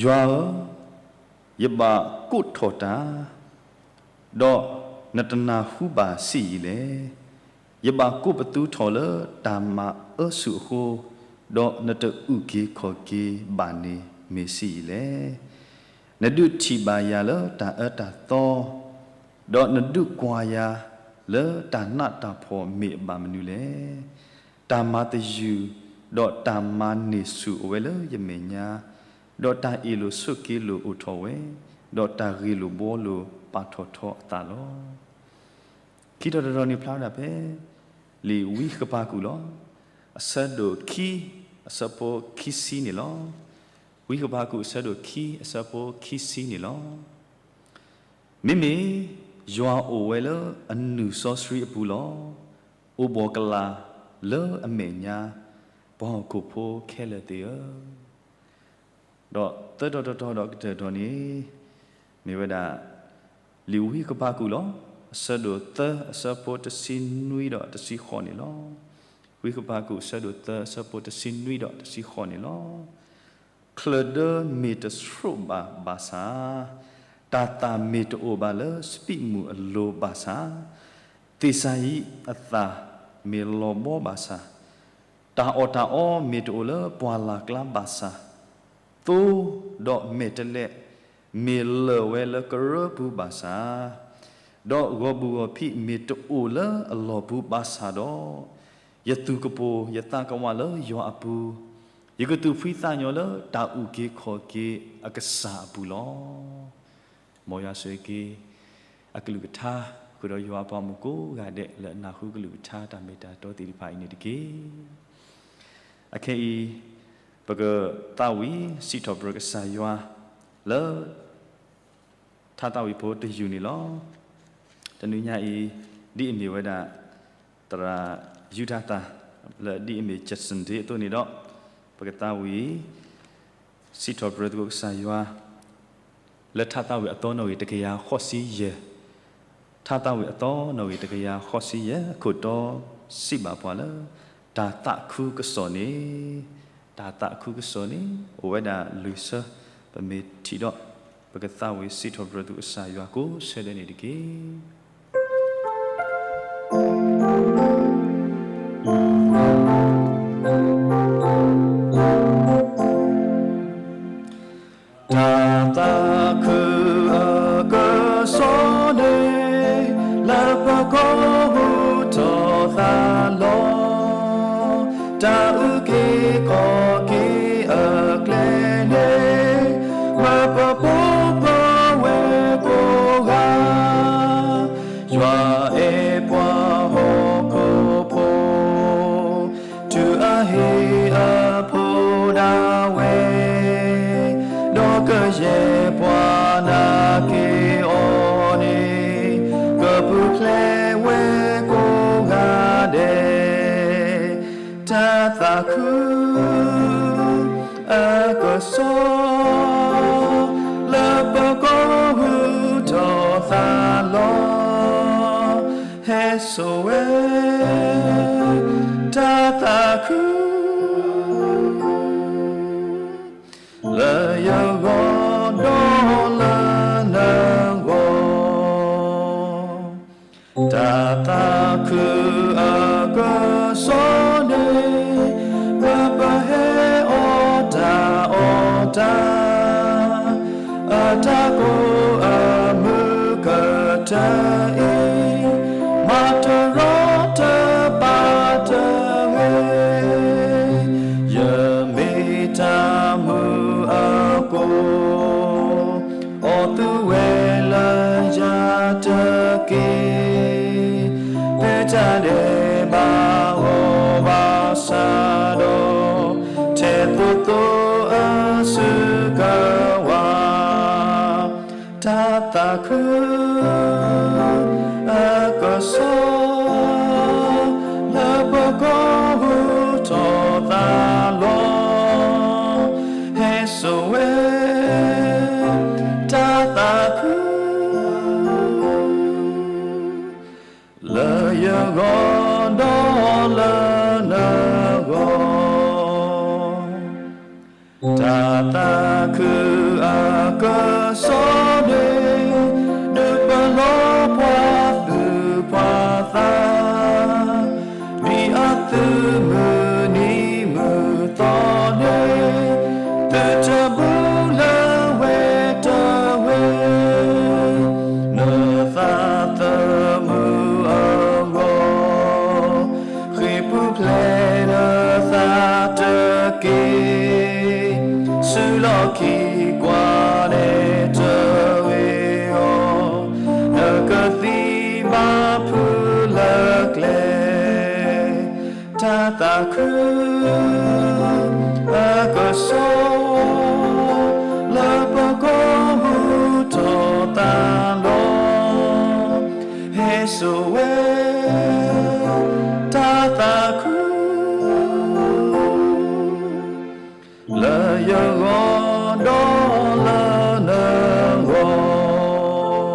ယွၤဧၢ, ယဘၣ်ကိးထီၣ်တၢ်, ဒီးနတနၢ်ဟူဘၣ်ဆံးယံာ်လဲၣ်. ယဘၣ်ကိးပသူထီၣ်လၢတၢ်မၤအၢဆူၣ်အဃိ, ဒီးနတအုၣ်က့ၤခီၣ်က့ၤဘၣ်န့ၣ်မ့ၢ်ဆံးယံာ်လဲၣ်. နဒုးထံၣ်ဘၣ်ယၤလၢတၢ်အၢတၢ်သီ, ဒီးနဒုးကွၢ်ယၤလၢတၢ်နးတၢ်ဖှီၣ်မ့ၢ်အဘၣ်မနုၤလဲၣ်. တၢ်မၤသယုၢ်, ဒီးတၢ်မၤန့ၢ်ဆူၣ်အိၣ်ဝဲလၢယမဲာ်ညါ, ဒီးတၢ်အ့ၣ်လိာ်ဆိးက့လိာ်အိၣ်ထီၣ်ဝဲ, ဒီးတၢ်ဂ့ၢ်လိာ်ဘှီလိာ်ပာ်ထီၣ်ထီအသးလီၤ. ခံတီၤတတီၤန့ၣ်ဖျါဝဲဒၣ်ဖဲ လံာ်ဝံဃဘးကူာ်လီၤ. အဆၢဒိၣ်ခံ အဆၢဖိခံဆံန့ၣ်လီၤ. ဝံဃဘးကူာ်အဆၢဒိၣ်ခံ အဆၢဖိခံဆံန့ၣ်လီၤ. မ့မ့ၢ်ယွၤအိၣ်ဝဲလၢအနုာ်စီဆှံအပူၤလီၤ. အိၣ်ဘှီၣ်ကလာ်လၢအမဲာ်ညါ, ပှၤဟီၣ်ခိၣ်ဖိခဲလၢာ်သ့ၣ်ဧၢ. ဒီးသၢတီၤတတီၤဒီးကတၢၢ်တီၤန့ၣ် မ့ၢ်ဝဲဒၣ် လံာ်ဝံဃဘးကူာ်လီၤ. အဆၢဒိၣ်သၢ အဆၢဖိတဆံနွံဒီးတဆံဃိးန့ၣ်လီၤ. ဝံဃဘးကူာ် အဆၢဒိၣ်သၢ အဆၢဖိတဆံနွံဒီးတဆံဃိးန့ၣ်လီၤ. ချၢၣ်ဒၢမ့ၢ်တဆြိးဘၣ်ဘၣ်ဆၣ်, တၢ်သၣ်မ့ၢ်တအိၣ်ဘၣ်လၢစပံးမုၢ်အလိၤဘၣ်ဆၣ်, သ့ၣ်စၤယံးအသၣ်မ့ၢ်လီၤဘှီဘၣ်ဆၣ်, တၢ်အီၣ်တၢ်အီမ့ၢ်တအိၣ်လၢပှၢ်လၢ်ကျါဘၣ်ဆၣ်, သိဒီးမဲာ်တဲးလဲးမ့ၢ်လၢာ်ဝဲလၢကရၢပူၤဘၣ်ဆၣ်, ဒီးဂီၤဘူၣ်ဂီၤဖံးမ့ၢ်တအိၣ်လၢအလီၢ်ပူၤဘၣ်ဆၣ်ဒီး, ယသူၣ်ကပိာ်ယသးကဝးလၢယွၤအပူၤ, ယကသူၣ်ဖှံသးညီလၢတၢ်အုၣ်က့ၤခီၣ်က့ၤအကစၢ်အပူၤလီၤ. မ်ယွၤဆိၣ်ဂ့ၤက့ၤ အကလုၢ်ကထါ ဃုာ်ဒီးယွၤအပှၤမုၣ်ကိးဂၤဒဲး လၢအနၢ်ဟူကလုၢ်ကထါတၢ်မ့ၢ်တၢ်တီသ့ၣ်တဖၣ်အံၤန့ၣ်တက့ၢ်. အခဲအံၤ ပကသးဝံၣ်စံးထီၣ်ပတြၢၤကစၢ်ယွၤ လၢ ထါသးဝံၣ်ဖိတယုၢ်န့ၣ်လီၤ. တနံၤညါအံၤ ဒ်အမ့ၢ်ဝဲဒၣ် သရၣ်ယူဒၤသၣ် လၢဒ်အမ့ၢ် Judson Day အသိးန့ၣ်ဒီး, ပကသးဝံၣ် စံးထီၣ်ပတြၢၤသကိးကစၢ်ယွၤ လၢထါသးဝံၣ်အသီနီၣ်ဂံၢ်တကယၤဃိးဆံယဲၢ်, ထါသးဝံၣ်အသီနီၣ်ဂံၢ်တကယၤဃိးဆံယဲၢ် အခိၣ်တီစံးဘၣ်ပှၤလၢ တၢ်သးခုကစီၣ်န့ၣ်, တၢ်သးခုကစီၣ်န့ၣ် အိၣ်ဝဲဒၣ်လွံၢ်ဆၢ, ပမ့ၢ်ထံၣ်ဒီး ပကသးဝံၣ်စံးထီၣ်ပတြၢၤသကိးကစၢ်ယွၤကိးဆၢဒဲးန့ၣ်တက့ၢ်. တၢ်သးခုအကစီၣ်န့ၣ် လၢပကိးဂီၤထီၣ်သးလီၤ, တၢ်အုၣ်က့ၤခီၣ်က့ၤအကျဲန့ၣ် မၢပပိာ်ပဝဲကိးဂၤ, ယွၤအဲၣ်ပှၤဟီၣ်ခိၣ်ဖိ တုၤအဟ့ၣ်အဖိဒၣ်ဝဲ, ဒီးကယဲၢ်ပှၤနာ်က့ၤအီၤန့ၣ် ကပူၤဖျဲးဝဲကိးဂၤဒဲး, တၢ်သးခု အကစီၣ် လၢပကိးဂီၤထီၣ်သးလီၤ, ဟဲစိာ်ဝဲ တၢ်သးခု လၢယဂီၢ်ဒီးလၢနဂီၢ်. တၢ်သးခုအကစီၣ်န့ၣ် ပပဟဲအီၣ်တၢ်အီၣ်တၢ်, အတၢ်ကိးအမုၢ်ကတၢၢ်အံၤ, မၤတရီတပါတဂ့ၤ, ယမ့ၢ်တၢ်မုၢ်အကိၣ် အီၣ်သုဝဲလၢယၤတက့ၢ်, ဖဲတၢ်ဒဲးဘးအီၤဘၣ်ဆၣ်ဒီး, ထဲသိးသိးအစုကဝၤ, တၢ်သးခု အကစီၣ် လၢပကိးဂီၤထီၣ်သးလီၤ, ဟဲစိာ်ဝဲ တၢ်သးခု လၢယဂီၢ်ဒီးလၢနဂီၢ်. တၢ်သးခုအကစီၣ်န့ၣ် ဒုးပလီၢ်ပှၤသူၣ်ပှၤသး, ဒ်အသုးမုၢ်နံၤမုၢ်သီန့ၣ် သုတဘူးလၢဝဲတဝဲ, နသးသမူအဂီၢ် ဃ့ၢ်ပူၤဖျဲးနသးတက့ၢ်, စုလီၢ်ခံကွၢ်န့ၣ်တဂ့ၤအီၤ, နကသံဘၣ်ဖုးလၢကျဲ, တၢ်သးခု အကစီၣ် လၢပကိးဂီၤထီၣ်သးလီၤ, ဟဲစိာ်ဝဲ တၢ်သးခု လၢယဂီၢ်ဒီးလၢနဂီၢ်.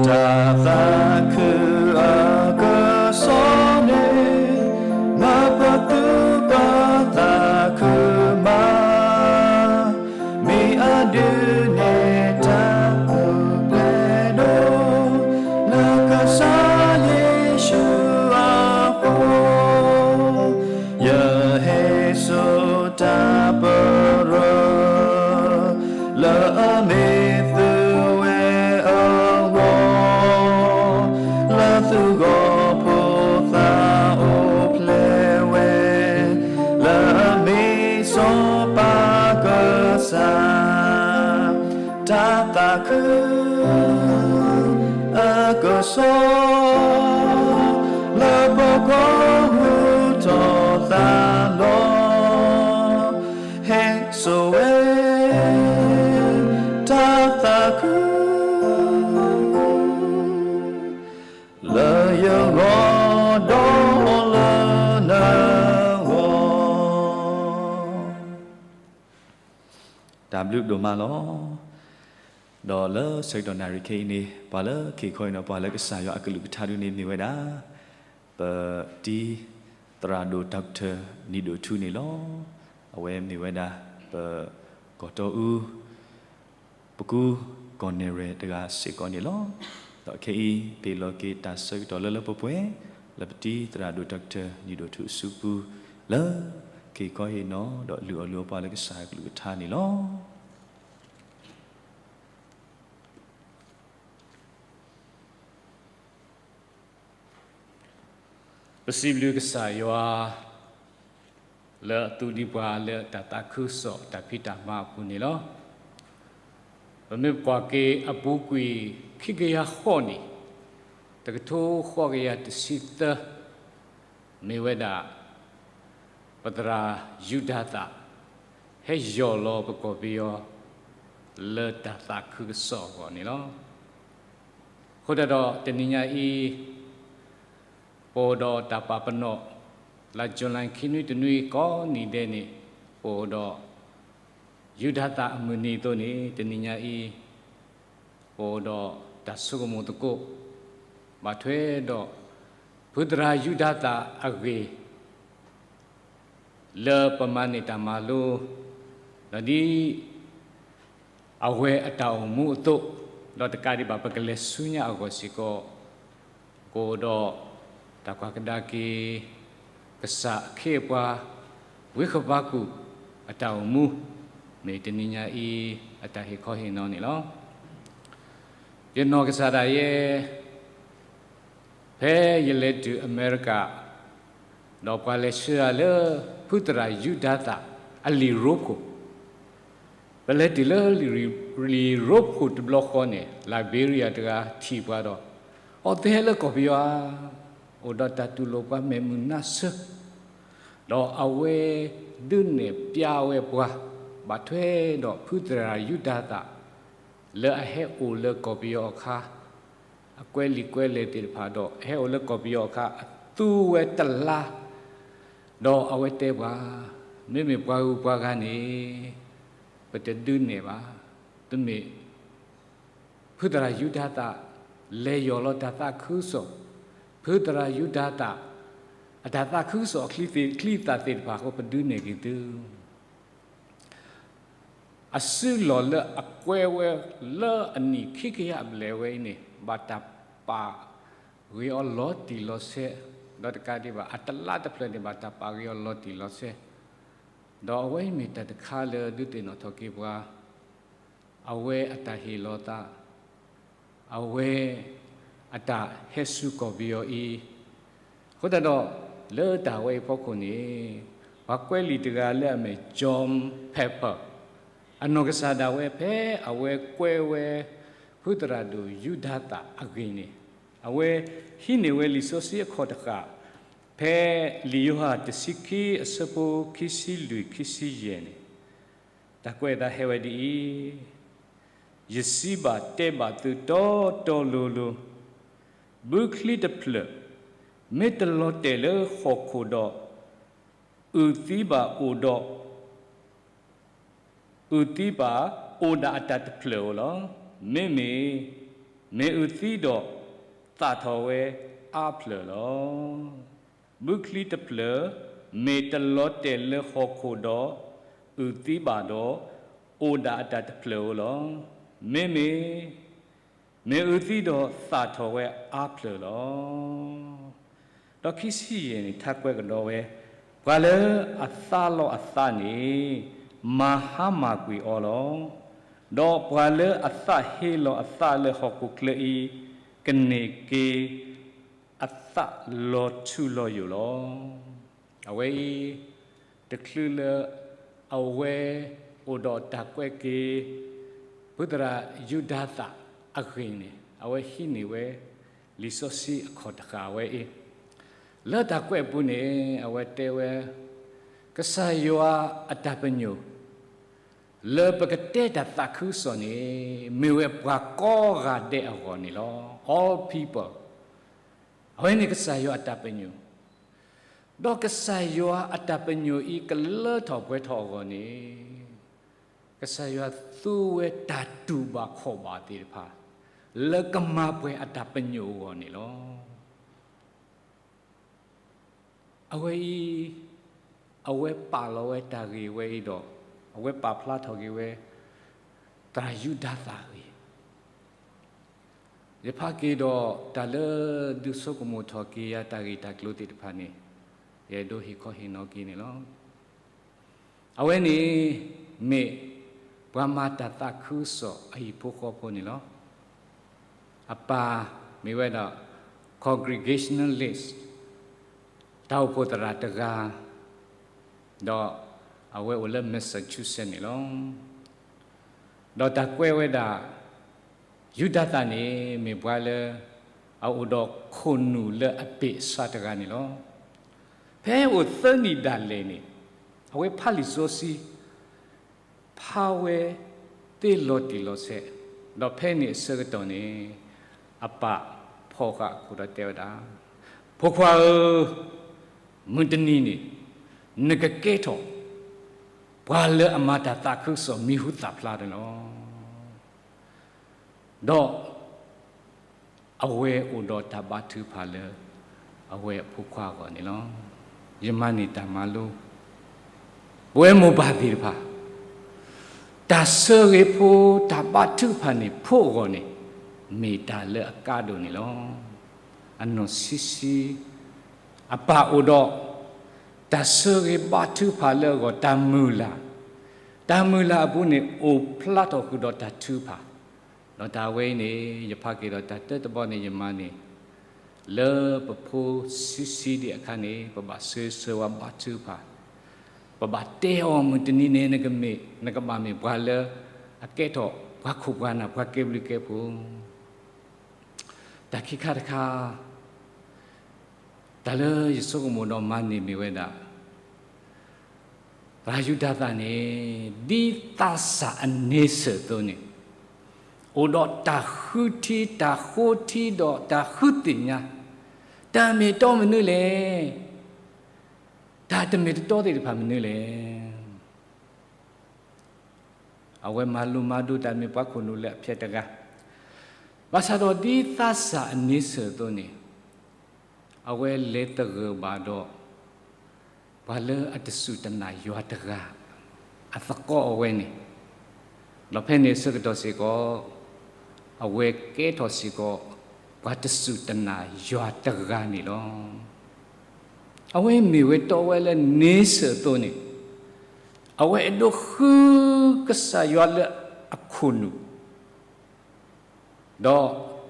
တၢ်သးခုအကစီၣ်န့ၣ် မၤပသူၣ်ပသးခုမး, မ့ၢ်အဒုးနဲၣ်တၢ် ပျဲဒိၣ် လၢကစၢ်ယ့ၣ်ၡူးအဃိ, ယဟ့ၣ်စိတၢ်ပရၢ လၢအမ့ၢ်သုဝဲအဂီၢ်, လၢသုဂီၢ်ဖိသၣ်အိၣ်ဖျဲၣ်ဝဲ, လၢအမ့ၢ်စီၤပၤကစၢ် တၢ်သးခု အကစီၣ် လၢပကိးဂီၤထီၣ်သးလီၤ, ဟဲ ဘျုးဒိၣ်မးလီၤ. ဒီးလၢဆၢကတီၢ်နၣ်ရံၣ်ခဲအံၤန့ၣ် ပှၤလၢခ့ခီအံၤန့ၣ် ပှၤလၢကစၢ်ယွၤအကလုၢ်ကထါဒုန့ၣ်မ့ၢ်ဝဲဒၣ် ပတံၤသရၣ်ဒိၣ် Doctor နံၤဒိၣ်ထူန့ၣ်လီၤ. အဝဲမ့ၢ်ဝဲဒၣ် ပကီၢ်တီအူ ပကူကီၢ်နဲၣ်ရဲၣ်တဂၤစ့ၢ်ကီးန့ၣ်လီၤ. ဒီးခဲအံၤ ပဟ့ၣ်လီၤက့ၤတၢ်ဆၢကတီၢ်လၢလၢပှဲၤပှဲၤ လၢပတံၤသရၣ်ဒိၣ် Doctor နံၤဒိၣ်ထူအစုပူၤ လၢက့ၤခီဟ့ၣ်နီၤ ဒီးလုၢ်အီၣ်လုၢ်အီပှၤလၢကစၢ်ယွၤကလုၢ်ကထါန့ၣ်လီၤ. ပစံးဘျုးကစၢ်ယွၤ လၢအသူၣ်ဒံးပှၤလၢတၢ်သးခုကစီၣ်တၢ်ဖံးတၢ်မၤအပူၤန့ၣ်လီၤ. ပမ့ၢ်ကွၢ်က့ၤအပူၤကွံာ်ခံကယၤဃီန့ၣ် တကထိဃိးကယၤတဆံသၢ မ့ၢ်ဝဲဒၣ် ပသရၣ်ယူဒၤသၣ် ဟဲယီၢ်လီၤပကီၢ်ပယီၤ လၢတၢ်သးခုကစီၣ်အဂီၢ်န့ၣ်လီၤ. အဃိသတးဒီးတနံၤညါအံၤ ပအိၣ်ဒီးတၢ်ပာ်ပနီၣ် လါယူၤလံခံနွံတနွံကိးနံၤဒဲးန့ၣ် ပအိၣ်ဒီး ယူဒၤသၣ်အမုၢ်နံၤအသိးန့ၣ် တနံၤညါအံၤ ပအိၣ်ဒီးတၢ်ဆိကမိၣ်သကိး ဘၣ်ထွဲဒီး ဖုသရၣ်ယူဒၤသၣ်အဂ့ၢ် လၢပမၤန့ၢ်တၢ်မၤလိ ဒီးဒ် အဝဲအတၢ်အိၣ်မူအသိး, ဒီးတကးဒံးဘၣ် ပကလဲၤဆူညါအဂီၢ်စ့ၢ်ကီး, ကအိၣ်ဒီးတၢ်ကွၢ်ကဒါက့ၤ ကစၢ်အခ့အပှၤ ဝံဃဘးကူာ်အတၢ်အိၣ်မူ မ့ၢ်တနံၤညါအံၤ အတၢ်ဟ့ၣ်ခီဟ့ၣ်နီၤန့ၣ်လီၤ. ယနီၢ်ကစၢ်ဒၣ်ယဲ ဖဲယလဲၤတုၤအမဲရကၤ, ဒီးပှၤလဲၤဆှၢယၤလၢ ဖုသရၣ်ယူဒၤသၣ်အလံာ်ရိဖှိၣ်, ပလဲၤတုၤလၢလံာ်ရိဖှိၣ်တဘျီဃီန့ၣ် Liberia တဂၤထံၣ်ပှၤဒီး, အီၤသ့ဟဲလၢကီၢ်ပယီၤဧါ, အိၣ်ဒီးတၢ်တူၢ်လိာ်ပှၤမဲာ်မုာ်နါဆၢ, ဒီးအဝဲဒုးနဲၣ်ပျါဝဲပှၤ ဘၣ်ထွဲဒီးဖုသရၣ်ယူဒၤသၣ် လၢအဟဲအိၣ်လၢကီၢ်ပယီၤအခါ အကွဲးလံာ်ကွဲးလဲၢ်သ့ၣ်တဖၣ်ဒီး ဟဲအိၣ်လၢကီၢ်ပယီၤအခါ အသူဝဲတလါ, ဒီးအဝဲတဲပှၤ, မ့မ့ၢ်ပှၤဂုၤပှၤဂၤန့ၣ် ပတဒုးနဲၣ်ဘၣ်, တမ့ၢ် ဖုသရၣ်ယူဒၤသၣ် လဲၤယီၢ်လီၤတၢ်သးခုကစီၣ်, ဖုသရၣ်ယူဒၤသၣ် အတၢ်သးခုကစီၣ်အချံသၣ်သ့ၣ်တဖၣ်အဃိ ပဒုးနဲၣ်က့ၤသု အစုလီၢ်လၢအကွဲးဝဲလၢအနံၣ်ခံကယၤအဘျဲၣ်ဝဲအံၤန့ၣ် ဘၣ်တၢ်ပာ်ဂ့ၤအီၤလီၤတံၢ်လီၤဆဲး, ဒီးတကးဒံးဘၣ် အတလါတဖျၢၣ်န့ၣ် ဘၣ်တၢ်ပာ်ဂ့ၤအီၤလီၤတံၢ်လီၤဆဲး, ဒီးအဝဲအံၤမ့ၢ်တၢ်တခါလၢဒုးသ့ၣ်နီၣ်ထီၣ်က့ၤပှၤ အဝဲအတၢ်ဟ့ၣ်လီၤသး, အဝဲအတၢ်ဟဲဆူကီၢ်ပယီၤအံၤ, အဃိသတးဒီး လၢတၢ်ဝဲအံၤဖီခိၣ်န့ၣ် ပှၤကွဲးလံာ်တဂၤလၢအမ့ၢ် John Piper အနီၢ်ကစၢ်ဒၣ်ဝဲဖဲအဝဲကွဲးဝဲ ဖုသရၣ်ဒိၣ်ယူဒၤသၣ်အဂ့ၢ်န့ၣ် အဝဲဟံးန့ၢ်ဝဲလံာ်စီဆှံအခီၣ်တဃၣ် ဖဲလံာ်ယိၤဟၣ်တဆံခံအဆၢဖိခံဆံလွံၢ်ခံဆံယဲၢ်န့ၣ် တၢ်ကွဲးအသးဟဲဝဲဒ်အံၤ, ယစံးဘၣ်တဲဘၣ်သုတီတီလိၤလိၤ, ဘုချံတဖျၢၣ် မ့ၢ်တလီၤတဲာ်လၢဟီၣ်ခိၣ်ဒီး အုၣ်သံဘၣ်အိၣ်ဒီး အုၣ်သံဘၣ်အိၣ်ဒၣ်အတၢ်တဖျၢၣ်ဧိၤလီၤ. မ့မ့ၢ် မ့ၢ်အုၣ်သံဒီး သၣ်ထီၣ်ဝဲအါဖျၢၣ်လီၤ. ဘုချံတဖျၢၣ် မ့ၢ်တလီၤတဲာ်လၢဟီၣ်ခိၣ်ဒီး အုၣ်သံဘၣ်ဒီး အိၣ်ဒၣ်အတၢ်တဖျၢၣ်ဧိၤလီၤ. မ့မ့ၢ် မ့ၢ်အုၣ်သံဒီးသၣ်ထီၣ်ဝဲအါဖျၢၣ်လီၤ. ဒီးခံဆံယဲၢ်န့ၣ် ထါကွဲးကဒီးဝဲ, ပှၤလၢအသးလီအသးန့ၣ် မၤဟါမၢ်ကွံာ်အီၤလီၤ. ဒီးပှၤလၢအသးဟ့လီၤအသးလၢဟီၣ်ခိၣ်ချၢအံၤ ကန့ၢ်က့ၤအသးလီၤထူလီၤယိာ်လီၤ. အဝဲအံၤ တချုးလၢ အဝဲအိၣ်ဒီးတၢ်ကွဲးက့ၤ ဖုသရၣ်ယူဒၤသၣ်အဂ့ၢ်န့ၣ် အဝဲဟံးန့ၢ်ဝဲ လံာ်စီဆှံအခီၣ်တဃၣ်ဝဲအံၤ, လၢတၢ်ကွဲးအပူၤန့ၣ် အဝဲတဲဝဲ ကစၢ်ယွၤအတၢ်ပညိၣ် လၢပကတဲတၢ်သးခုကစီၣ်န့ၣ် မ့ၢ်ဝဲပှၤကိးဂၤဒဲးအဂီၢ်န့ၣ်လီၤ. All people. အဝဲန့ၣ်ကစၢ်ယွၤအတၢ်ပညိၣ်, ဒီးကစၢ်ယွၤအတၢ်ပညိၣ်အံၤကလၢထီၣ်ပှဲၤထီၣ်အဂီၢ်န့ၣ်, က ကစၢ်ယွၤသူဝဲတၢ်တူၢ်ဘၣ်ခီၣ်ဘၣ်သ့ၣ်တဖၣ် လၢကမၤပှဲၤအတၢ်ပညိၣ်အဂီၢ်န့ၣ်လီၤ. အဝဲအံၤ, အဝဲပာ်လီၤဝဲတၢ်ဂ့ၢ်ဝဲအံၤဒီး အဝဲပာ်ဖျါထီၣ်က့ၤဝဲ သရၣ်ယူဒၤသၣ်အဂ့ၢ် ယဖးက့ၤဒီးတၢ်လၢဒုးဆိကမိၣ်ထီၣ်က့ၤယၤတၢ်ဂ့ၢ်တၢ်ကျိၤသ့ၣ်တဖၣ်န့ၣ် ယအဲၣ်ဒိးဟ့ၣ်ခီဟ့ၣ်နီၤက့ၤန့ၣ်လီၤ. အဝဲန့ၣ် မ့ၢ်ပှၤမၤတၢ်သးခုကစီၣ်အဟံၣ်ဖိဃီဖိန့ၣ်လီၤ. အပၢ်မ့ၢ်ဝဲဒၣ် congregationalist တၢ်အိၣ်ဖှိၣ်သရၣ်တဂၤ, ဒီးအဝဲအိၣ်လၢ Massachusetts န့ၣ်လီၤ. ဒီးတၢ်ကွဲးဝဲဒၣ် ယူဒၤသၣ်န့ၣ် မ့ၢ်ပှၤလၢ အအိၣ်ဒီးခိၣ်နူာ်လၢအပ့ၢ်အဆၢတဂၤန့ၣ်လီၤ. ဖဲအိၣ်သၢနံၣ်ဒၣ်လဲာ်န့ၣ် အဝဲဖးလံာ်စီဆှံ ဖးဝဲသ့လီၤတံၢ်လီၤဆဲး, ဒီးဖဲန့ၣ်အဆၢကတီၢ်န့ၣ် အပၢ်ဖီၣ်ဃာ်အခိၣ်ဒီးတဲဝဲဒၣ်, ဖိခွါဧၢ, မုၢ်တနံၤန့ၣ် နကကဲထီၣ် ပှၤလၢအမၤတၢ်သးခုကစီၣ်မံၤဟူသၣ်ဖျါန့ၣ်လီၤ. ဒီးအဝဲအိၣ်ဒီးတၢ်ဘါထုကဖၣ်လၢ အဝဲအဖိခွါအဂီၢ်န့ၣ်လီၤ. ယမၤန့ၢ်တၢ်မၤလိ ပဝဲမိၢ်ပၢ်သ့ၣ်တဖၣ် တၢ်ဆၢဂ့ၤဖိ တၢ်ဘါထုကဖၣ်န့ၣ် ဖိအဂီၢ်န့ၣ် မ့ၢ်တၢ်လၢအကါဒိၣ်န့ၣ်လီၤ. အနီၢ်ဆံးဆံး အပၢ်အိၣ်ဒီး တၢ်ဆၢဂ့ၤဘါထုကဖၣ်လၢအဂီၢ် တၢ်မုၢ်လၢ်, တၢ်မုၢ်လၢ်အပူၤန့ၣ် အိၣ်ဖျါထီၣ်ဃုာ်ဒီးတၢ်ထုကဖၣ်, ဒီးတၢ်ဝဲအံၤန့ၣ် ယဖးက့ၤဒီးတၢ်တၢတဘီန့ၣ် ယမၤန့ၢ် လၢပဖိဆံးဆံးဒံးအခါန့ၣ် ပဘၣ်ဆၢဂ့ၤဆၢဝါဘါထုကဖၣ်, ပဘၣ်တဲအီၤ မုၢ်တနံၤန့ၣ် နကမ့ၢ် နကဘၣ်မ့ၢ်ပှၤလၢ အကဲထီၣ်ပှၤခိၣ်ပှၤနၢ် ပှၤကဲဘျုးကဲဖှိၣ်. တၢ်ခံခါတခါ တၢ်လၢယဆိကမိၣ်ဒီးမၤန့ၢ်မ့ၢ်ဝဲဒၣ် သရၣ်ယူဒၤသၣ်န့ၣ် ဒ်သးစၢ်အန့ဆၢၣ်အသိးန့ၣ် အိၣ်ဒီးတၢ်ဃုထံ တၢ်ဃိထံဒီးတၢ်ဃုသ့ၣ်ညါ တၢ်မ့ၢ်တီမနုၤလဲၣ်, တၢ်တမ့ၢ်တတီသ့ၣ်တဖၣ်မနုၤလဲၣ်. အဝဲမၤလိမၤဒိးတၢ်မ့ၢ်ပှၤခိၣ်နူာ်လၢအဖျဲၣ်တဂၤ, ဘၣ်ဆၣ်ဒီးဒ်သးစၢ်အန့ဆၢၣ်အသိးန့ၣ် အဝဲလဲၤသဂၢၢ်ဘၣ်ဒီး ပှၤလၢအတစူၢ်တနာ်ယွၤတဂၤ အသကိးအဝဲန့ၣ်, ဒီးဖဲန့ၣ်အဆၢကတီၢ်စ့ၢ်ကီး အဝဲကဲထီၣ်စ့ၢ်ကီး ပှၤတစူၢ်တနာ်ယွၤတဂၤန့ၣ်လီၤ. အဝဲမ့ၢ်ဝဲတီဝဲလၢန့ဆၢၣ်အသိးန့ၣ် အဝဲအဲၣ်ဒိးဃုကစၢ်ယွၤလၢအခိၣ်နူာ်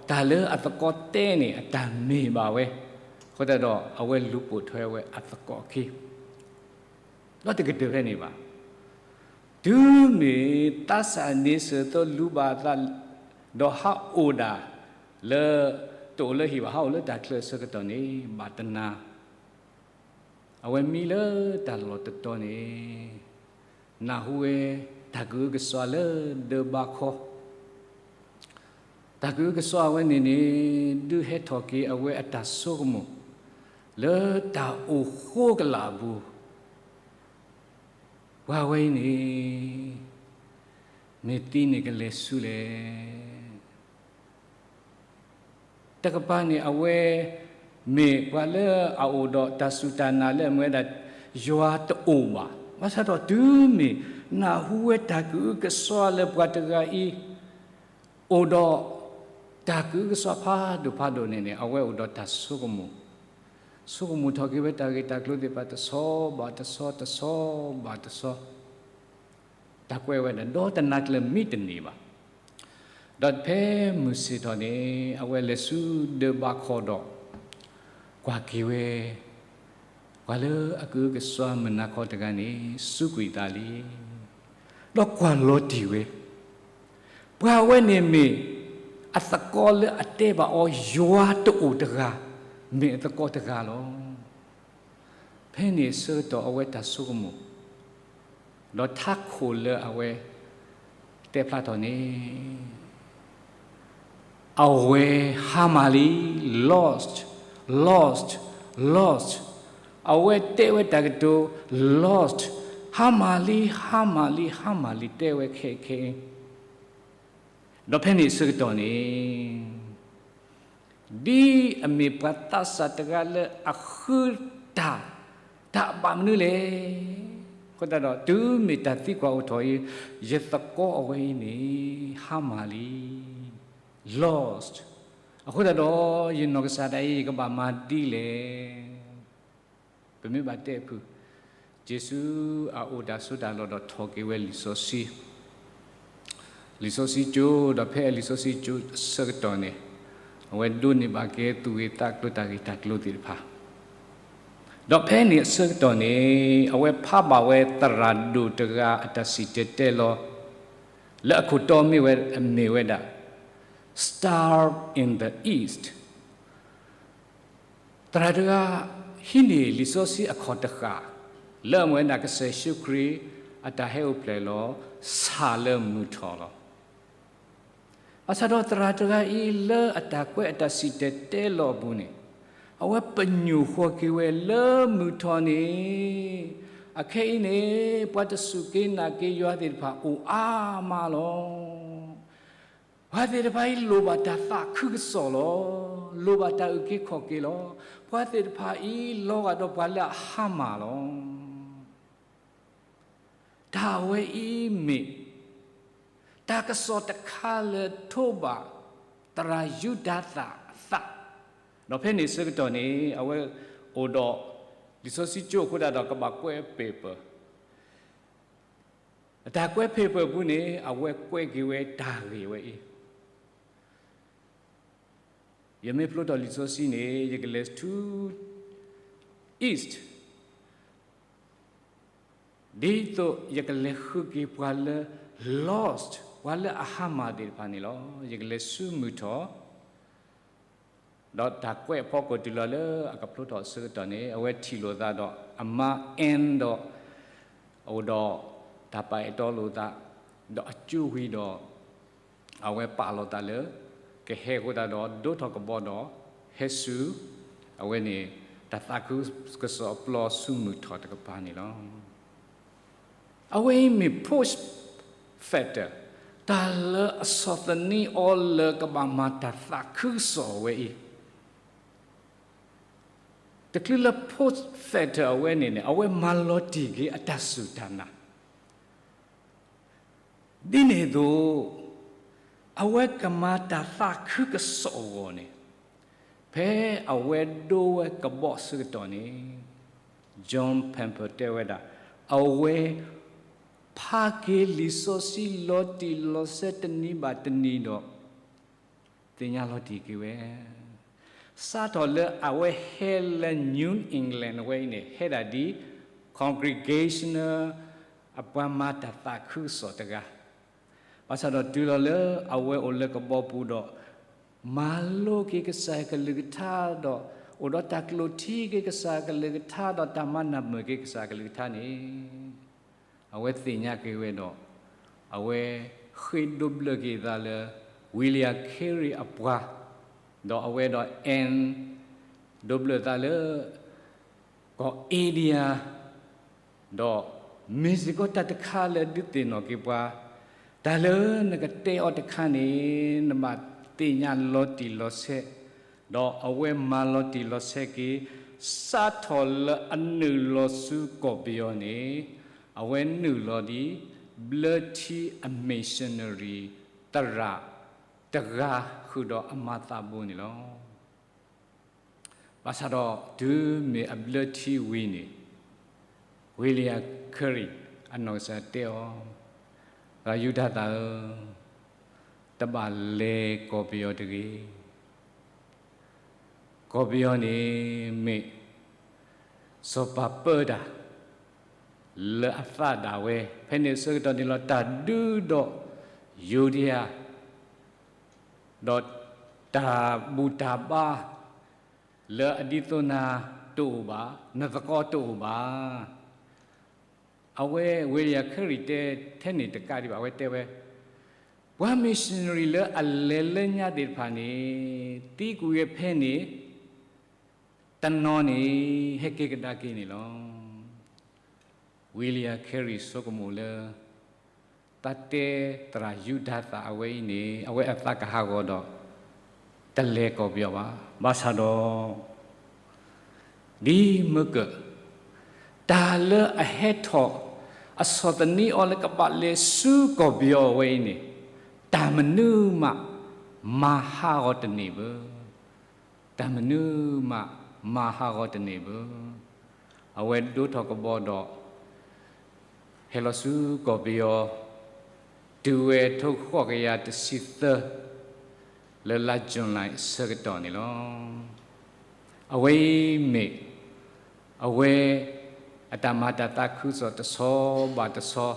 ဒီးတၢ်လၢအသကိးတဲန့ၣ် အတၢ်မ့ၢ်ဘၣ်ဝဲ, အဃိသတးဒီး အဝဲလူၤပိာ်ထွဲဝဲအသကိးအခံ, ဒီးတကတၢၢ်ဖဲန့ၣ်ဘၣ်. တုၤမ့ၢ်သးစၢ်န့ဆၢၣ်အသိးလူၤဘၣ်အသး ဒီးဟးအိၣ်ဒၣ် လၢ တအိၣ်လၢဟံၣ်ဘၣ် ဟးအိၣ်လၢတၢ်ချၢအဆၢကတီၢ်န့ၣ် ဘၣ်တနၤ အဝဲမံလၢတၢ်လီၢ်တတီၤန့ၣ် နၢ်ဟူဝဲ တၢ်ကအုကစွါလၢဒၢးဘးခီ, တၢ်ကအုကစွါအဝဲန့ၣ်န့ၣ် ဒုးဟဲထီၣ်က့ၤအဝဲအတၢ်ဆိကမိၣ် လၢတၢ်အိၣ်ဃိကလာ်အပူၤ, ပှၤဝဲအံၤန့ၣ် မ့ၢ်သံန့ၣ်ကလဲၤဆူလဲၣ်. တကပၤန့ၣ် အဝဲမ့ၢ်ပှၤလၢအအိၣ်ဒီးတၢ်စူၢ်တၢ်နာ်လၢအမ့ၢ်ဝဲဒၣ် ယွၤတအိၣ်ဘၣ်. ဘၣ်ဆၣ်ဒီးတုၤမ့ၢ် နၢ်ဟူဝဲတၢ်ကအုကစွါလၢပှၤတဂၤအံၤ အိၣ်ဒီးတၢ်ကအုကစွါဖးဒိၣ်ဖးဒိၣ်န့ၣ်န့ၣ် အဝဲအိၣ်ဒီးတၢ်ဆိကမိၣ်, ဆိကမိၣ်ထီၣ်က့ၤဝဲတၢ်ဂ့ၢ်တၢ်ကျိၤသ့ၣ်တဖၣ်တဆီဘၣ်တဆီ တဆီဘၣ်တဆီ တၢ်ကွဲးဝဲဒၣ် ဒီတနၤကျၢၤမံတန့ၢ်ဘၣ်. ဒီးဖဲမုၢ်ဆ့ၣ်ထီၣ်န့ၣ် အဝဲလဲၤဆူဒၢးဘးခီဒီး ကွၢ်က့ၤဝဲ ပှၤလၢအကအုကစွါမုၢ်နၤခီတဂၤန့ၣ် စူးကွံာ်သးလံ. ဒီးကွၢ်လီၤတံၢ်ဝဲ ပှၤဝဲန့ၣ်မ့ၢ်အသကိးလၢအတဲဘၣ်အီၤ ယွၤတအိၣ်တဂၤ, မ့ၢ်အသကိးတဂၤလီၤ. ဖဲန့ၣ်အဆၢကတီၢ်အဝဲတၢ်ဆိကမိၣ်, ဒီးထးခိၣ်လၢအဝဲတဲဖျါထီၣ်န့ၣ် အဝဲဟါမၢ်လံ, lost, lost, lost. အဝဲတဲဝဲတၢ်ကတိၤ lost, ဟါမၢ်လံ, ဟါမၢ်လံ, ဟါမၢ်လံ တဲဝဲခဲခဲအံၤ, ဒီးဖဲန့ၣ်အဆၢကတီၢ်န့ၣ် ဒ်အမ့ၢ်ပှၤသးစၢ်တဂၤလၢအဃုတၢ်, တၢ်အဘၣ်မနုၤလဲၣ်. အဃိသတးဒီး တုၤမ့ၢ်တၢ်သံကွၢ်အိၣ်ထီၣ်အံၤ, ယသကိးအဝဲအံၤန့ၣ် ဟါမၢ်လံ, lost. အဃိသတးဒီး ယနီၢ်ကစၢ်ဒၣ်အံၤ ယကဘၣ်မၤဒ်လဲၣ်. ပမ့ၢ်ဘၣ်တဲအဖုၣ်, ယ့ၣ်ၡူးအအိၣ်တၢ်ဆိးတၢ်လီၢ်ဒီးထီၣ်က့ၤဝဲလံာ်စီဆှံ, လံာ်စီဆှံကၠိ, ဒီးဖဲလံာ်စီဆှံကၠိအဆၢကတီၢ်န့ၣ် အဝဲဒိးန့ၢ်ဘၣ်က့ၤသူၣ်ဂ့ၤသးကျိၤတၢ်ဂ့ၢ်တၢ်ကျိၤသ့ၣ်တဖၣ်, ဒီးဖဲန့ၣ်အဆၢကတီၢ်န့ၣ် အဝဲဖးဘၣ်ဝဲသရၣ်ဒိၣ်တဂၤအတၢ်စံၣ်တဲၤတဲလီၤ လၢအခိၣ်တီမ့ၢ်ဝဲ, မ့ၢ်ဝဲဒၣ် Star in the East. သရၣ်တဂၤ ဟံးန့ၢ်လံာ်စီဆှံအခီၣ်တဃာ် လၢအမ့ၢ်ဝဲဒၣ်ကစၢ်ယ့ၣ်ၡူးခရံာ်အတၢ်ဟဲအိၣ်ဖျဲၣ်လီၤ ဆၣ်လၢမုၢ်ထီၣ်လီၤ. ဘၣ်ဆၣ်ဒီးသရၣ်တဂၤအံၤလၢအတၢ်ကွဲးအတၢ်စံၣ်တဲၤတဲလီၤအပူၤန့ၣ် အဝဲပညိၣ်ဃီၤက့ၤဝဲလၢမုၢ်ထီၣ်န့ၣ်, အခဲအံၤန့ၣ် ပှၤတစူၢ်က့ၤနာ်က့ၤယွၤသ့ၣ်တဖၣ်အိၣ်အါမးလီၤ. ပှၤသ့ၣ်တဖၣ်အံၤလိၣ်ဘၣ်တၢ်သးခုကစီၣ်လီၤ. လိၣ်ဘၣ်တၢ်အုၣ်က့ၤခီၣ်က့ၤလီၤ. ပှၤသ့ၣ်တဖၣ်အံၤလီၤဂာ်ဒီးပှၤလၢအဟါမၢ်လီၤ. တၢ်ဝဲအံၤမ့ၢ် တၢ်ကစီၣ်တခါလၢထိးဘၣ်သရၣ်ယူဒၤသၣ်အသး, ဒီးဖဲန့ၣ်ဆၢကတီၢ်န့ၣ် အဝဲအိၣ်ဒီးလံာ်စီဆှံကၠိအဃိသတးဒီး ကဘၣ်ကွဲး paper အတၢ်ကွဲး paper ပူၤန့ၣ် အဝဲကွဲးက့ၤဝဲတၢ်ဂ့ၢ်ဝဲအံၤ, ယမ့ၢ်ဖျိထီၣ်လံာ်စီဆှံန့ၣ် ယကလဲၤဆူ East ဒ်သိးယကလဲၤဃုက့ၤပှၤလၢ lost ပှၤလၢအဟါမၢ်သ့ၣ်တဖၣ်န့ၣ်လီၤ. ယကလဲၤဆူမုၢ်ထီၣ် ဒီးတၢ်ကွဲးအဖီခိၣ်တုၤလီၤလၢအကဖျိထီၣ်အဆၢကတီၢ်န့ၣ် အဝဲထံၣ်လိာ်သးဒီးအမါ Ann ဒီး အိၣ်ဒီးတၢ်ပာ်အဲၣ်တီလိာ်သး, ဒီးအကၠိဝံၤဒီး အဝဲပာ်လီၤသးလၢ ကဟဲအဃိသတးဒီး ဒိးထီၣ်ကဘီဒီး ဟဲဆူ အဝဲန့ၣ် တၢ်သးခုကစီၣ်အပျီဆူမုၢ်ထီၣ်တကပၤန့ၣ်လီၤ. အဝဲအံၤမ့ၢ် post factum တၢ်လၢအဆီၣ်သနံးအီၤလၢကဘၣ်မၤတၢ်သးခုကစီၣ်အဝဲအံၤ, တချုးလၢ post factum အဝဲန့ၣ်န့ၣ် အဝဲမၤလီၤတံၢ်က့ၤအတၢ်စူၢ်တၢ်နာ် ဒ်န့ၣ်အသိး အဝဲကမၤတၢ်သးခုကစီၣ်အဂီၢ်န့ၣ် ဖဲအဝဲဒိဝဲကဘီအဆၢကတီၢ်န့ၣ် John Piper တဲဝဲဒၣ် အဝဲဖးက့ၤလံာ်စီဆှံလီၤတံၢ်လီၤဆဲးတနံၤဘၣ်တနံၤဒီး သ့ၣ်ညါလီၤတံၢ်က့ၤဝဲ စးထီၣ်လၢအဝဲဟဲလၢ New England အဝဲအံၤန့ၣ် ဟဲဒၣ်ဒ် Congregational အပှၤမၤတၢ်သးခုကစီၣ်တဂၤ, ဘၣ်ဆၣ်ဒီးတုၤလီၤလၢအဝဲအိၣ်လၢကဘီပူၤဒီး မၤလိက့ၤကစၢ်ကလုၢ်ကထါဒီး အိၣ်ဒီးတၢ်ကျိၣ်ထံက့ၤကစၢ်ကလုၢ်ကထါဒီးတၢ်မၤနၢ်မုာ်က့ၤကစၢ်ကလုၢ်ကထါန့ၣ် အဝဲသ့ၣ်ညါက့ၤဝဲဒီး အဝဲဃ့ဒိးဘျၢက့ၤအသးလၢ William Carey အပှၤ, ဒီးအဝဲဒီး Ann ဒိးဘျၢသးလၢ ကီၢ် India ဒီး မ့ၢ်စ့ၢ်ကီးတၢ်တခါလၢဒုးသ့ၣ်နီၣ်က့ၤပှၤ, တၢ်လၢနကတဲအီၤတခါန့ၣ် နဘၣ်သ့ၣ်ညါလီၤတံၢ်လီၤဆဲး, ဒီးအဝဲမၤလီၤတံၢ်လီၤဆဲးက့ၤ, စးထီၣ်လၢအနုာ်လီၤဆူကီၢ်ပယီၤန့ၣ် အဝဲနုာ်လီၤဒ် ဘျၢထံအ missionary သရၣ်တဂၤဃုာ်ဒီးအမၤသးဘိန့ၣ်လီၤ. ဘၣ်ဆၣ်ဒီးတုၤမ့ၢ်အဘျၢထံဝံၤန့ၣ် William Carey အနီၢ်ကစၢ်တဲအီၤ, သရၣ်ယူဒၤသၣ်ဧၢ, တဘၣ်လဲၤကီၢ်ပယီၤတဂ့ၤ. ကီၢ်ပယီၤန့ၣ်မ့ၢ် စီၤပၤပၢတၢ် လၢအသးဒၣ်ဝဲ, ဖဲန့ၣ်အဆၢကတီၢ်န့ၣ်လီၤ တၢ်ဒုးဒီးယူဒၤယၤ ဒီးတၢ်ဘူၣ်တၢ်ဘါ လၢအဒ်သိးနၤတအိၣ်ဘၣ်, နသကိးတအိၣ်ဘၣ်. အဝဲ William Carey တဲထဲန့ၣ်တကးဒံးဘၣ် အဝဲတဲဝဲ, ပှၤ missionary လၢအလဲၤလၢညါသ့ၣ်တဖၣ်န့ၣ် သံကွံာ်ဝဲဖဲန့ၣ် တနီၤန့ၣ် ဟဲက့ၤကဒါက့ၤန့ၣ်လီၤ. William Carey ဆိကမိၣ်လၢ တၢ်တဲသရၣ်ယူဒၤသၣ်အဝဲအံၤန့ၣ် အဝဲအသးကဟးဂီၤဒီး တလဲၤကီၢ်ပယီၤဘၣ်. ဘၣ်ဆၣ်ဒီး ဒ်မ့ၢ်က တၢ်လၢအဟဲထီၣ် အဆီၣ်သနံးအီၤလၢကဘၣ်လဲၤဆူကီၢ်ပယီၤအဝဲအံၤန့ၣ် တၢ်မနုၤမး မၤဟးဂီၤတန့ၢ်ဘၣ်. တၢ်မနုၤမး မၤဟးဂီၤတန့ၢ်ဘၣ်. အဝဲဒိးထီၣ်ကဘီဒီး ဟဲလီၤဆူကီၢ်ပယီၤ တုၤဝဲထိၣ်ဃိးကယၤတဆံသၢ လၢလါ July အဆၢကတီၢ်န့ၣ်လီၤ. အဝဲအံၤမ့ၢ် အဝဲ အတၢ်မၤတၢ်သးခုကစီၣ်တဆီဘၣ်တဆီ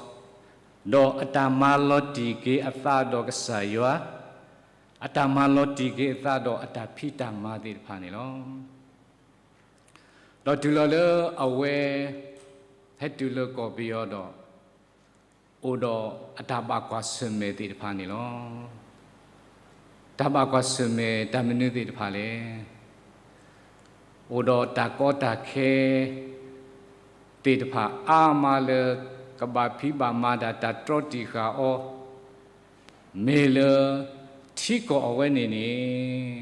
ဒီးအတၢ်မၤလီၤတံၢ်က့ၤအသးဒီးကစၢ်ယွၤ, အတၢ်မၤလီၤတံၢ်က့ၤအသးဒီးအတၢ်ဖံးတၢ်မၤသ့ၣ်တဖၣ်န့ၣ်လီၤ. ဒီးတုၤလီၤလၢအဝဲ ဟဲတုၤလၢကီၢ်ပယီၤဒီး အိၣ်ဒီးအတၢ်ဘၣ်ကွၢ်ဆၢၣ်မဲာ်သ့ၣ်တဖၣ်န့ၣ်လီၤ. တၢ်ဘၣ်ကွၢ်ဆၢၣ်မဲာ်တၢ်မနုၤသ့ၣ်တဖၣ်လဲၣ်. အိၣ်ဒီးတၢ်ကီတၢ်ခဲ သ့ၣ်တဖၣ်အါမးလၢ ကဘၣ်ဖံးဘၣ်မၤဒၣ်တၢ်တြီတံာ်ဃာ်အီၤ, မ့ၢ်လၢ ထံကီၢ်အဝဲန့ၣ်န့ၣ်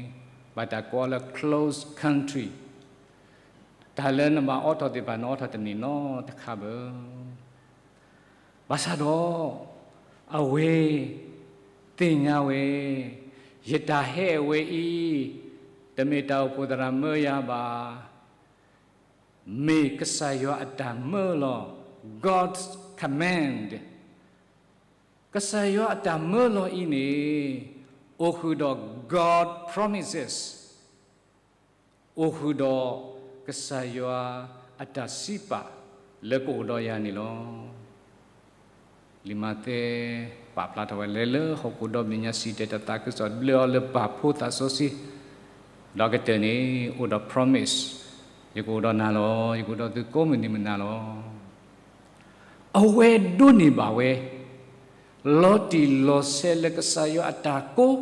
ဘၣ်တၢ်ကိးလၢ closed country, တၢ်လၢနဘၣ်အိးထီၣ်သ့ၣ်တဖၣ် နအိးထီၣ်တန့ၢ်နီတခါဘၣ်. ဘၣ်ဆၣ်ဒီး အဝဲ သ့ၣ်ညါဝဲ, ယတၢ်ဟဲအဝဲအံၤ တမ့ၢ်တၢ်အိၣ်ဖှိၣ်သရၣ်မၢယၤဘၣ်, မ့ၢ်ကစၢ်ယွၤအတၢ်မၢလီၤ, God's command. ကစၢ်ယွၤအတၢ်မၢလီၤအံၤန့ၣ် အိၣ်ဃုာ်ဒီး God promises, အိၣ်ဃုာ်ဒီး ကစၢ်ယွၤအတၢ်စံးပာ်လၢကအိၣ်ဒီးယၤန့ၣ်လီၤ. လံာ်မးသဲ ပာ်ဖျါထီၣ်ဝဲ လဲၤလၢဟီၣ်ခိၣ်ဒီဘ့ၣ်ညါ စံၣ်တဲၤတၢ်သးခုကစီၣ် ဘျၢအီၤလၢပၢ်ဖိသးစီဆှံ, ဒီးကတၢၢ်န့ၣ် အိၣ်ဒီး promise, ယကအိၣ်ဒီးနၤလီၤ, ယကအိၣ်ဒီးသုကိးမုၢ်နံၤမုၢ်နၤလီၤ. အဝဲဒိးန့ၢ်ဘၣ်ဝဲ လီၤတံၢ်လီၤဆဲးလၢကစၢ်ယွၤအတၢ်ကိး,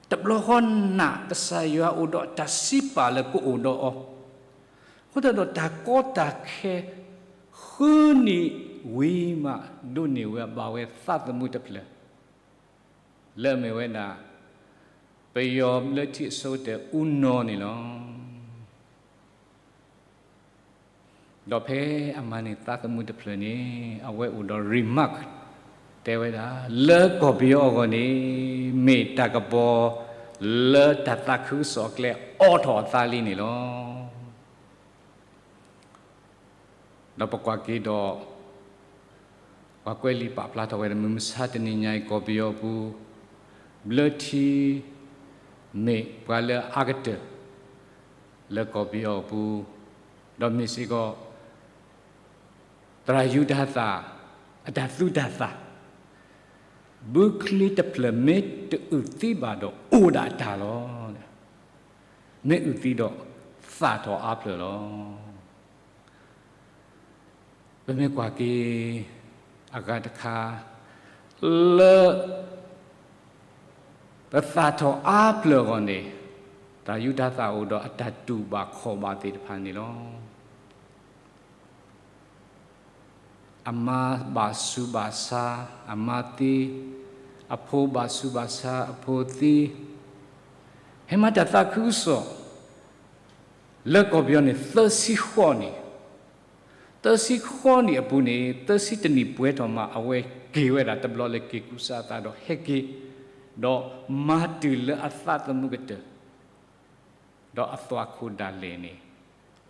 တဘျီဃီနး ကစၢ်ယွၤအိၣ်ဒီးအတၢ်စံးပာ်လၢကအိၣ်ဒီးအီၤ, အဃိသတးဒီးတၢ်ကီတၢ်ခဲ ဃုနံၣ်ဝံၤမး ဒိးန့ၢ်ဝဲဘၣ်ဝဲသးသမူတဖျၢၣ် လၢအမ့ၢ်ဝဲဒၣ် ပယီၤလၢထံအဆိကတၢၢ်အူနီၢ်န့ၣ်လီၤ. ဒီးဖဲအမၤန့ၢ်သးသမူတဖျၢၣ်န့ၣ် အဝဲအိၣ်ဒီး remark တဲဝဲဒၣ် လၢကီၢ်ပယီၤအဂီၢ်န့ၣ် မ့ၢ်တၢ်ကပီၤလၢတၢ်သးခုကစီၣ်အကျဲအိးထီၣ်အသးလံန့ၣ်လီၤ. ဒီးပကွၢ်က့ၤဒီး ပှၤကွဲးလံာ်ပာ်ဖျါထီၣ်ဝဲ မုၢ်မဆါတနံၤညါအံၤ ကီၢ်ပယီၤအပူၤ ဘျၢထံ မ့ၢ်ပှၤလၢအအါကတၢၢ် လၢကီၢ်ပယီၤအပူၤ, ဒီးမ့ၢ်စ့ၢ်ကီး သရၣ်ယူဒၤသၣ် အတၢ်သူတၢ်သၣ်, ဘုချံတဖျၢၣ်မ့ၢ်တအုၣ်သံဘၣ်ဒီး အိၣ်ဒၣ်တၢ်လီၤ. မ့ၢ်အုၣ်သံဒီး သၣ်ထီၣ်အါဖျၢၣ်လီၤ. ပမ့ၢ်ကွၢ်က့ၤ အဂၤတခါ လၢ ပသၣ်ထီၣ်အါဖျၢၣ်အဂီၢ်န့ၣ် သရၣ်ယူဒၤသၣ်အိၣ်ဒီးအတၢ်တူၢ်ဘၣ်ခီၣ်ဘၣ်သ့ၣ်တဖၣ်န့ၣ်လီၤ. အမါဘၣ်ဆူးဘၣ်ဆါ, အမါသံ, အဖိဘၣ်ဆူးဘၣ်ဆါ, အဖိသံ, ဟဲမၤတၢ်သးခုကစီၣ် လၢကီၢ်ပယီၤန့ၣ် သၢဆံဃိးနံၣ်, သၢဆံဃိးနံၣ်အပူၤန့ၣ် သၢဆံတနံၣ်ပှဲၤထီၣ်မး အဝဲက့ၤဝဲဒၣ်တဘျီလၢက့ၤကူစါအသးဒီးဟဲက့ၤ, ဒီးမၤတုၤလၢအသးသမူကတၢၢ် ဒီးအသွၣ်ခိၣ်ဒၣ်လဲာ်န့ၣ်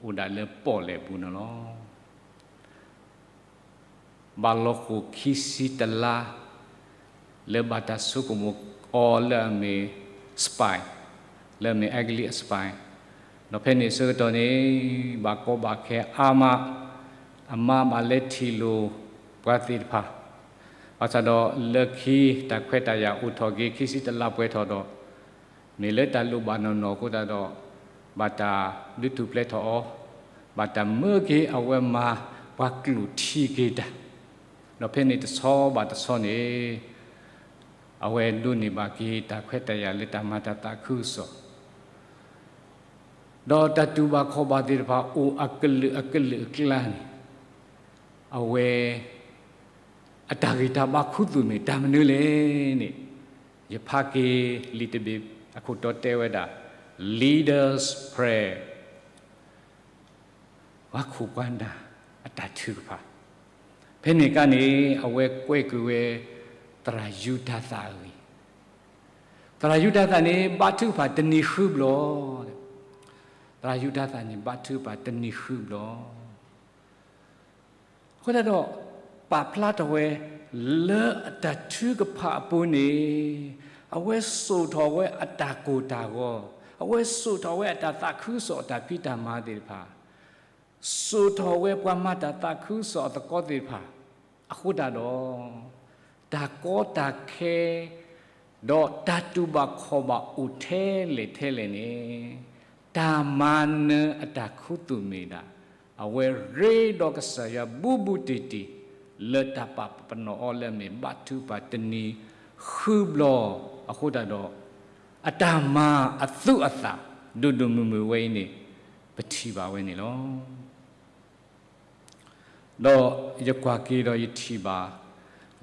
အိၣ်ဒၣ်လၢပီၣ်လဲၣ်ပူၤန့ၣ်လီၤ. ဘၣ်လီၤဃိာ်ခံဆံတလါ လၢဘၣ်တၢ်ဆိကမိၣ်အီၤလၢအမ့ၢ် spy, လၢအမ့ၢ်အဲကလံးအ spy, ဒီးဖဲန့ၣ်အဆၢကတီၢ်န့ၣ် ဘၣ်ကီဘၣ်ခဲအါမး, အမါဘၣ်လဲၤထံၣ်လိာ်ပှၤသ့ၣ်တဖၣ်, ဘၣ်ဆၣ်ဒီးလၢခံတၢ်ခွဲးတၢ်ယာ်အိၣ်ထီၣ်က့ၤ ခံဆံတလါပှဲၤထီၣ်ဒီး မ့ၢ်လၢတၢ်လိၣ်ဘၣ်နီၢ်နီၢ်အဃိသတးဒီး ဘၣ်တၢ်ဒုးထူၣ်ဖျဲးထီၣ်အီၤ, ဘၣ်တၢ်မၢက့ၤအဝဲမၤပှၤကျိၣ်ထံက့ၤတၢ်, ဒီးဖဲန့ၣ်တဆီဘၣ်တဆီန့ၣ် အဝဲဒိးန့ၢ်ဘၣ်က့ၤတၢ်ခွဲးတၢ်ယာ်လၢတၢ်မၤတၢ်သးခုကစီၣ်, ဒီးတၢ်တူၢ်ဘၣ်ခီၣ်ဘၣ်သ့ၣ်တဖၣ်အိၣ်အကလုာ်အကလုာ်အကျါန့ၣ်, အဝဲ အတၢ်ဂံၢ်တၢ်ဘါခူသူၣ်မ့ၢ်တၢ်မနုၤလဲၣ်န့ၣ်, ယဖးက့ၤလံာ်တဘ့ၣ်အခိၣ်တီတဲဝဲဒၣ် Leaders' Prayer, ပှၤခိၣ်ပှၤနၢ်အတၢ်ထုကဖၣ်. ဖဲန့ၣ်အခါန့ၣ် အဝဲကွဲးကွံာ်ဝဲ သရၣ်ယူဒၤသၣ်အဂ့ၢ်, သရၣ်ယူဒၤသၣ်န့ၣ် ဘါထုကဖၣ်တနံၤဃုဘျီ, သရၣ်ယူဒၤသၣ်န့ၣ် ဘါထုကဖၣ်တနံၤဃုဘျီ. အဃိသတးဒီး ပာ်ဖျါထီၣ်ဝဲ လၢအတၢ်ထုကဖၣ်အပူၤန့ၣ် အဝဲစိာ်ထီၣ်ဝဲအတၢ်ကိၢ်တၢ်ဂီၤ, အဝဲစိာ်ထီၣ်ဝဲအတၢ်သးခုကစီၣ်အတၢ်ဖံးတၢ်မၤသ့ၣ်တဖၣ်, စိာ်ထီၣ်ဝဲပှၤမၤတၢ်သးခုကစီၣ်အသကိးသ့ၣ်တဖၣ်, အဃိသတးဒီး တၢ်ကီတၢ်ခဲ ဒီးတၢ်တူၢ်ဘၣ်ခီၣ်ဘၣ်အိၣ်ထဲလဲၣ်ထဲလဲၣ်န့ၣ်, တၢ်မၤနၢၤအတၢ်ခူသူၣ်မ့ၢ်ဒၣ် အဝဲရ့ဒီးကစၢ်ယွၤဘူးဘူးတံၢ်တံၢ် လၢတၢ်ပာ်ပနီၣ်အီၤလၢအမ့ၢ်ဘါထုကဖၣ်တနံၤဃုဘျီအဃိသတးဒီး, အတၢ်မၤအသူအသၣ် ဒိၣ်ဒိၣ်မုၢ်မုၢ်ဝဲအံၤန့ၣ် ပထံၣ်ဘၣ်ဝဲန့ၣ်လီၤ. ဒီးယကွၢ်က့ၤဒီးယထံၣ်ဘၣ်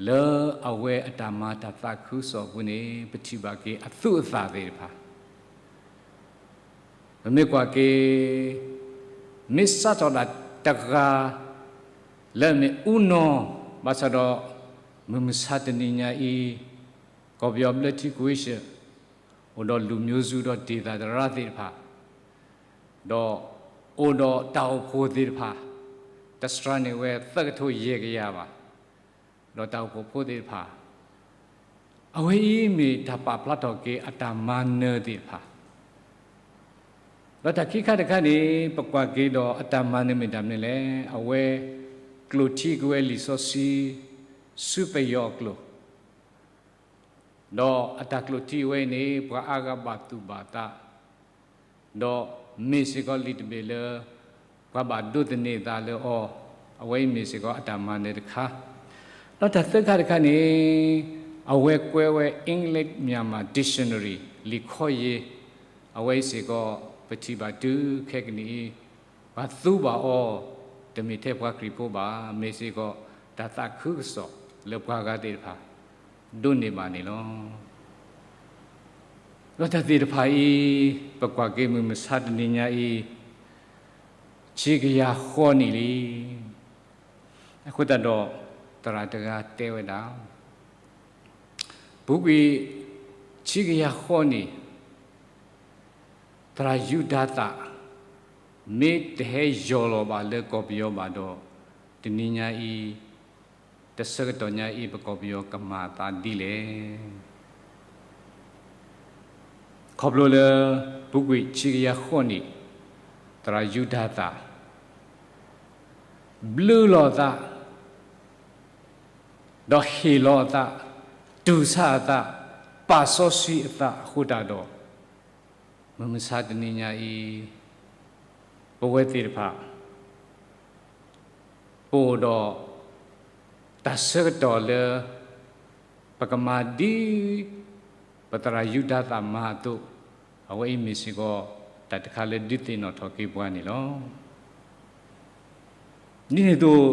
လၢအဝဲအတၢ်မၤတၢ်သးခုကစီၣ်အပူၤန့ၣ် ပထံၣ်ဘၣ်က့ၤအသူအသၣ်သ့ၣ်တဖၣ်, ပမ့ၢ်ကွၢ်က့ၤ မ့ၢ်စးထီၣ်ဒၣ်တဂၤ လၢအမ့ၢ်အူနီၢ်, ဘၣ်ဆၣ်ဒီး မုၢ်မဆါတနံၤညါအံၤ ကီၢ်ပယီၤဘျၢထံကွ့ၢ်စၢၣ် အိၣ်ဒီးလူမျိုးစုဒီးဒေသသရၣ်သ့ၣ်တဖၣ်, ဒီးအိၣ်ဒီးတၢ်အိၣ်ဖှိၣ်သ့ၣ်တဖၣ်, တစှၤန့ၢ်ဝဲသၢကထိယဲၢ်ကယၤဘၣ်, ဒီးတၢ်အိၣ်ဖှိၣ်ဖိသ့ၣ်တဖၣ်, အဝဲအံၤမ့ၢ်တၢ်ပာ်ဖျါထီၣ်က့ၤအတၢ်မၤနၢၤသ့ၣ်တဖၣ်. ဒီးတၢ်ခံခါတခါန့ၣ် ပကွၢ်က့ၤဒီးအတၢ်မၤနၢၤမ့ၢ်တၢ်မနုၤလဲၣ်, အဝဲကျိၣ်ထံက့ၤဝဲလံာ်စီဆှံ ဆူပယီၤအကျိာ်, ဒီးအတၢ်ကျိၣ်ထံဝဲအံၤန့ၣ် ပှၤအါဂၤဘၣ်သူၣ်ဘၣ်သး, ဒီးမ့ၢ်စ့ၢ်ကီးလံာ်တဘ့ၣ်လၢ ပှၤဘၣ်ဒိးသန့ၤသးလၢအီၤ, အဝဲအံၤမ့ၢ်စ့ၢ်ကီးအတၢ်မၤနၢၤတခါ. ဒီးတၢ်သၢခါတခါန့ၣ် အဝဲကွဲးဝဲ English Myanmar Dictionary လံာ်ခီယ့, အဝဲအံၤစ့ၢ်ကီး ပထံၣ်ဘၣ်တုၤခဲကနံၣ်အံၤ ပှၤသူဘၣ်အီၤ တမ့ၢ်ထဲပှၤခရံာ်ဖိဘၣ်, မ့ၢ်စ့ၢ်ကီးတၢ်သးခုကစီၣ်လၢပှၤဂၤသ့ၣ်တဖၣ် ဒိးန့ၢ်ဘၣ်န့ၣ်လီၤ. ဒီးတၢ်သ့ၣ်တဖၣ်အံၤ ပကွၢ်က့ၤမုၢ်မဆါတနံၤညါအံၤ ဆံကယၤဃိးနံၣ်လံ. အဃိသတးဒီး သရၣ်တဂၤတဲဝဲဒၣ်, ပူၤကွံာ်ဆံကယၤဃိးနံၣ် သရၣ်ယူဒၤသၣ် မ့ၢ်တဟဲယီၢ်လီၤဘၣ်လၢကီၢ်ပယီၤဘၣ်ဒီး တနံၤညါအံၤ တဆၢကတီၢ်ညါအံၤ ပကီၢ်ပယီၤကမၤအသးဒ်လဲၣ်. ခီဖျိလၢ ပူၤကွံာ်ဆံကယၤဃိးနံၣ် သရၣ်ယူဒၤသၣ် ဘျုးလီၤအသး ဒီးဟ့ၣ်လီၤအသး, တူၢ်ဆါအသး, ပာ်စီဆှံအသးအဃိသတးဒီး, မုၢ်မဆါတနံၤညါအံၤ ပဝဲသ့ၣ်တဖၣ် ပအိၣ်ဒီးတၢ်ဆၢကတီၢ်လၢ ပကမၤဒ် ပသရၣ်ယူဒၤသၣ်မၤအသိး, အဝဲအံၤမ့ၢ်စ့ၢ်ကီး တၢ်တခါလၢဒုးသ့ၣ်နီၣ်ထီၣ်က့ၤပှၤန့ၣ်လီၤ. ဒ်န့ၣ်အသိး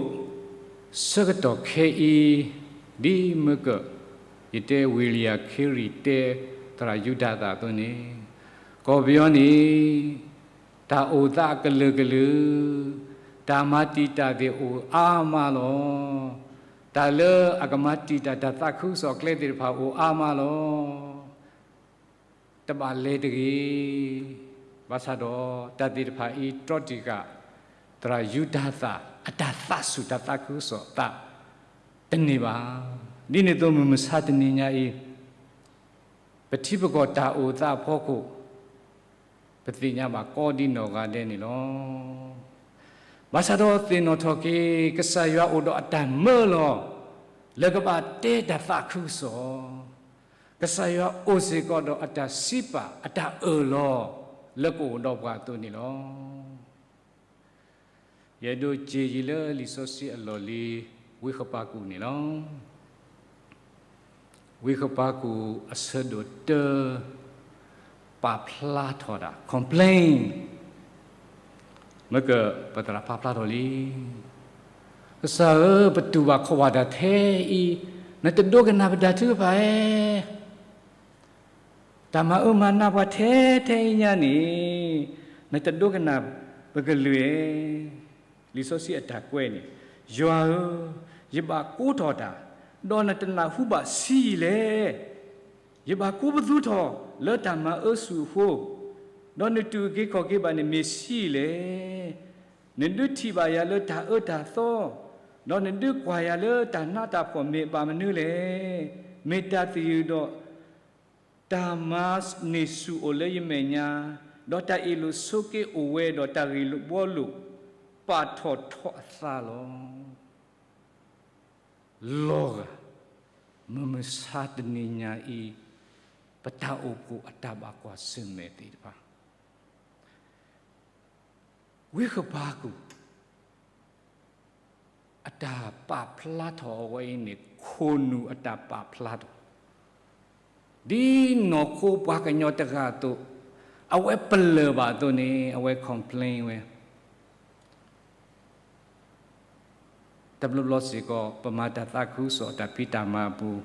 ဆၢကတီၢ်ခဲအံၤ ဒ်မ့ၢ်က ယတဲဝံယၤခ့ရံၣ်တဲ သရၣ်ယူဒၤသၣ်အသိးန့ၣ်, ကီၢ်ပယီၤန့ၣ် တၢ်အိၣ်သးအကလုာ်ကလုာ်, တၢ်မၤတံာ်တာ်သ့ၣ်အိၣ်အါမးလီၤ. တၢ်လၢအကမၤတံာ်တာ်တၢ်သးခုကစီၣ်အကျဲသ့ၣ်တဖၣ်အိၣ်အါမးလီၤ. တဘၣ်လဲၤတဂ့ၤ. ဘၣ်ဆၣ်ဒီးတၢ်သ့ၣ်တဖၣ်အံၤတြီတံာ်ဃာ် သရၣ်ယူဒၤသၣ် အတၢ်သးဆူၣ်တၢ်သးခုကစီၣ်အသးတန့ၢ်ဘၣ်. ဒ်န့ၣ်အသိးမုၢ်မဆါတနံၤညါအံၤ ပထံပကီၢ်တၢ်အိၣ်သးအဖီခိၣ် ပသ့ၣ်ညါဘၣ်ကိးဒ်နီၢ်ဂၤဒဲးန့ၣ်လီၤ. ဘၣ်ဆၣ်ဒီးသ့ၣ်နီၣ်ထီၣ်က့ၤ ကစၢ်ယွၤအိၣ်ဒီးအတၢ်မၢလီၤ လၢကဘၣ်တဲတၢ်သးခုကစီၣ်, ကစၢ်ယွၤအိၣ်စ့ၢ်ကီးဒီးအတၢ်စံးပာ် အတၢ်အၢၣ်လီၤ လၢကအိၣ်ဒီးပှၤအသိးန့ၣ်လီၤ. ယအဲၣ်ဒိးစံးယံာ်လၢလံာ်စီဆှံအလီၢ်လံၤ ဝံဃပၤကူာ်န့ၣ်လီၤ. ဝံဃပၤကူာ်အဆၢဒိၣ်တၢ ပာ်ဖျါထီၣ်ဒၣ် complain မ့ၢ်က ပသရၣ်ပာ်ဖျါထီၣ်လံ. ကစၢ်ဧၢ, ပတူၢ်ဘၣ်ခီၣ်ဘၣ်တၢ်ထဲအံၤ, နတဒိကနၣ်ပတၢ်ထုကဖၣ်ဧါ. တၢ်မၤအၢမၤနးပှၤထဲထဲအံၤညါန့ၣ်, နတဒိကနၣ်ပကလုၢ်ဧါ. လံာ်စီဆှံအတၢ်ကွဲးန့ၣ်, ယွၤဧၢ, ယဘၣ်ကိးထီၣ်တၢ်, ဒီးနတနၢ်ဟူဘၣ်ဆံးယံာ်လဲၣ်. ယဘၣ်ကိးပသူထီၣ်လၢတၢ်မၤအၢဆူၣ်အဃိ, ဒီးနတူၢ်က့ၤခီၣ်က့ၤဘၣ်န့ၣ်မ့ၢ်ဆံးယံာ်လဲၣ်. နဒုးထံၣ်ဘၣ်ယၤလၢတၢ်အၢတၢ်သီ, ဒီးနဒုးကွၢ်ယၤလၢတၢ်နးတၢ်ဖှီၣ်မ့ၢ်ဘၣ်မနုၤလဲၣ်. မ့ၢ်တၢ်သယုၢ်ဒီး တၢ်မၤန့ၢ်ဆူၣ်အိၣ်လၢယမဲာ်ညါ, ဒီးတၢ်အ့ၣ်လိာ်ဆိးက့အိၣ်ဝဲ, ဒီးတၢ်ဂ့ၢ်လိာ်ဘှီလိာ်ပာ်ထီၣ်ထီအသးလီၤ. လီၤဂာ် မုၢ်မဆါတနံၤညါအံၤ, ပတၢ်အိၣ်ဖှိၣ်အတၢ်ဘၣ်ကွၢ်ဆၢၣ်မဲာ်သ့ၣ်တဖၣ် ဝံဃပၤကူၣ် အတၢ်ပာ်ဖျါထီၣ်အဝဲအံၤန့ၣ် ခိၣ်နူာ်အတၢ်ပာ်ဖျါထီၣ်, ဒ်နီၢ်ခိပှၤကညီတဂၤအသိး, အဝဲပလၢၢ်ဘၣ်အသိးန့ၣ် အဝဲ complain ဝဲ တဘျီဘျီစ့ၢ်ကီး ပမၤတၢ်သးခုကစီၣ်တၢ်ဖံးတၢ်မၤအပူၤ,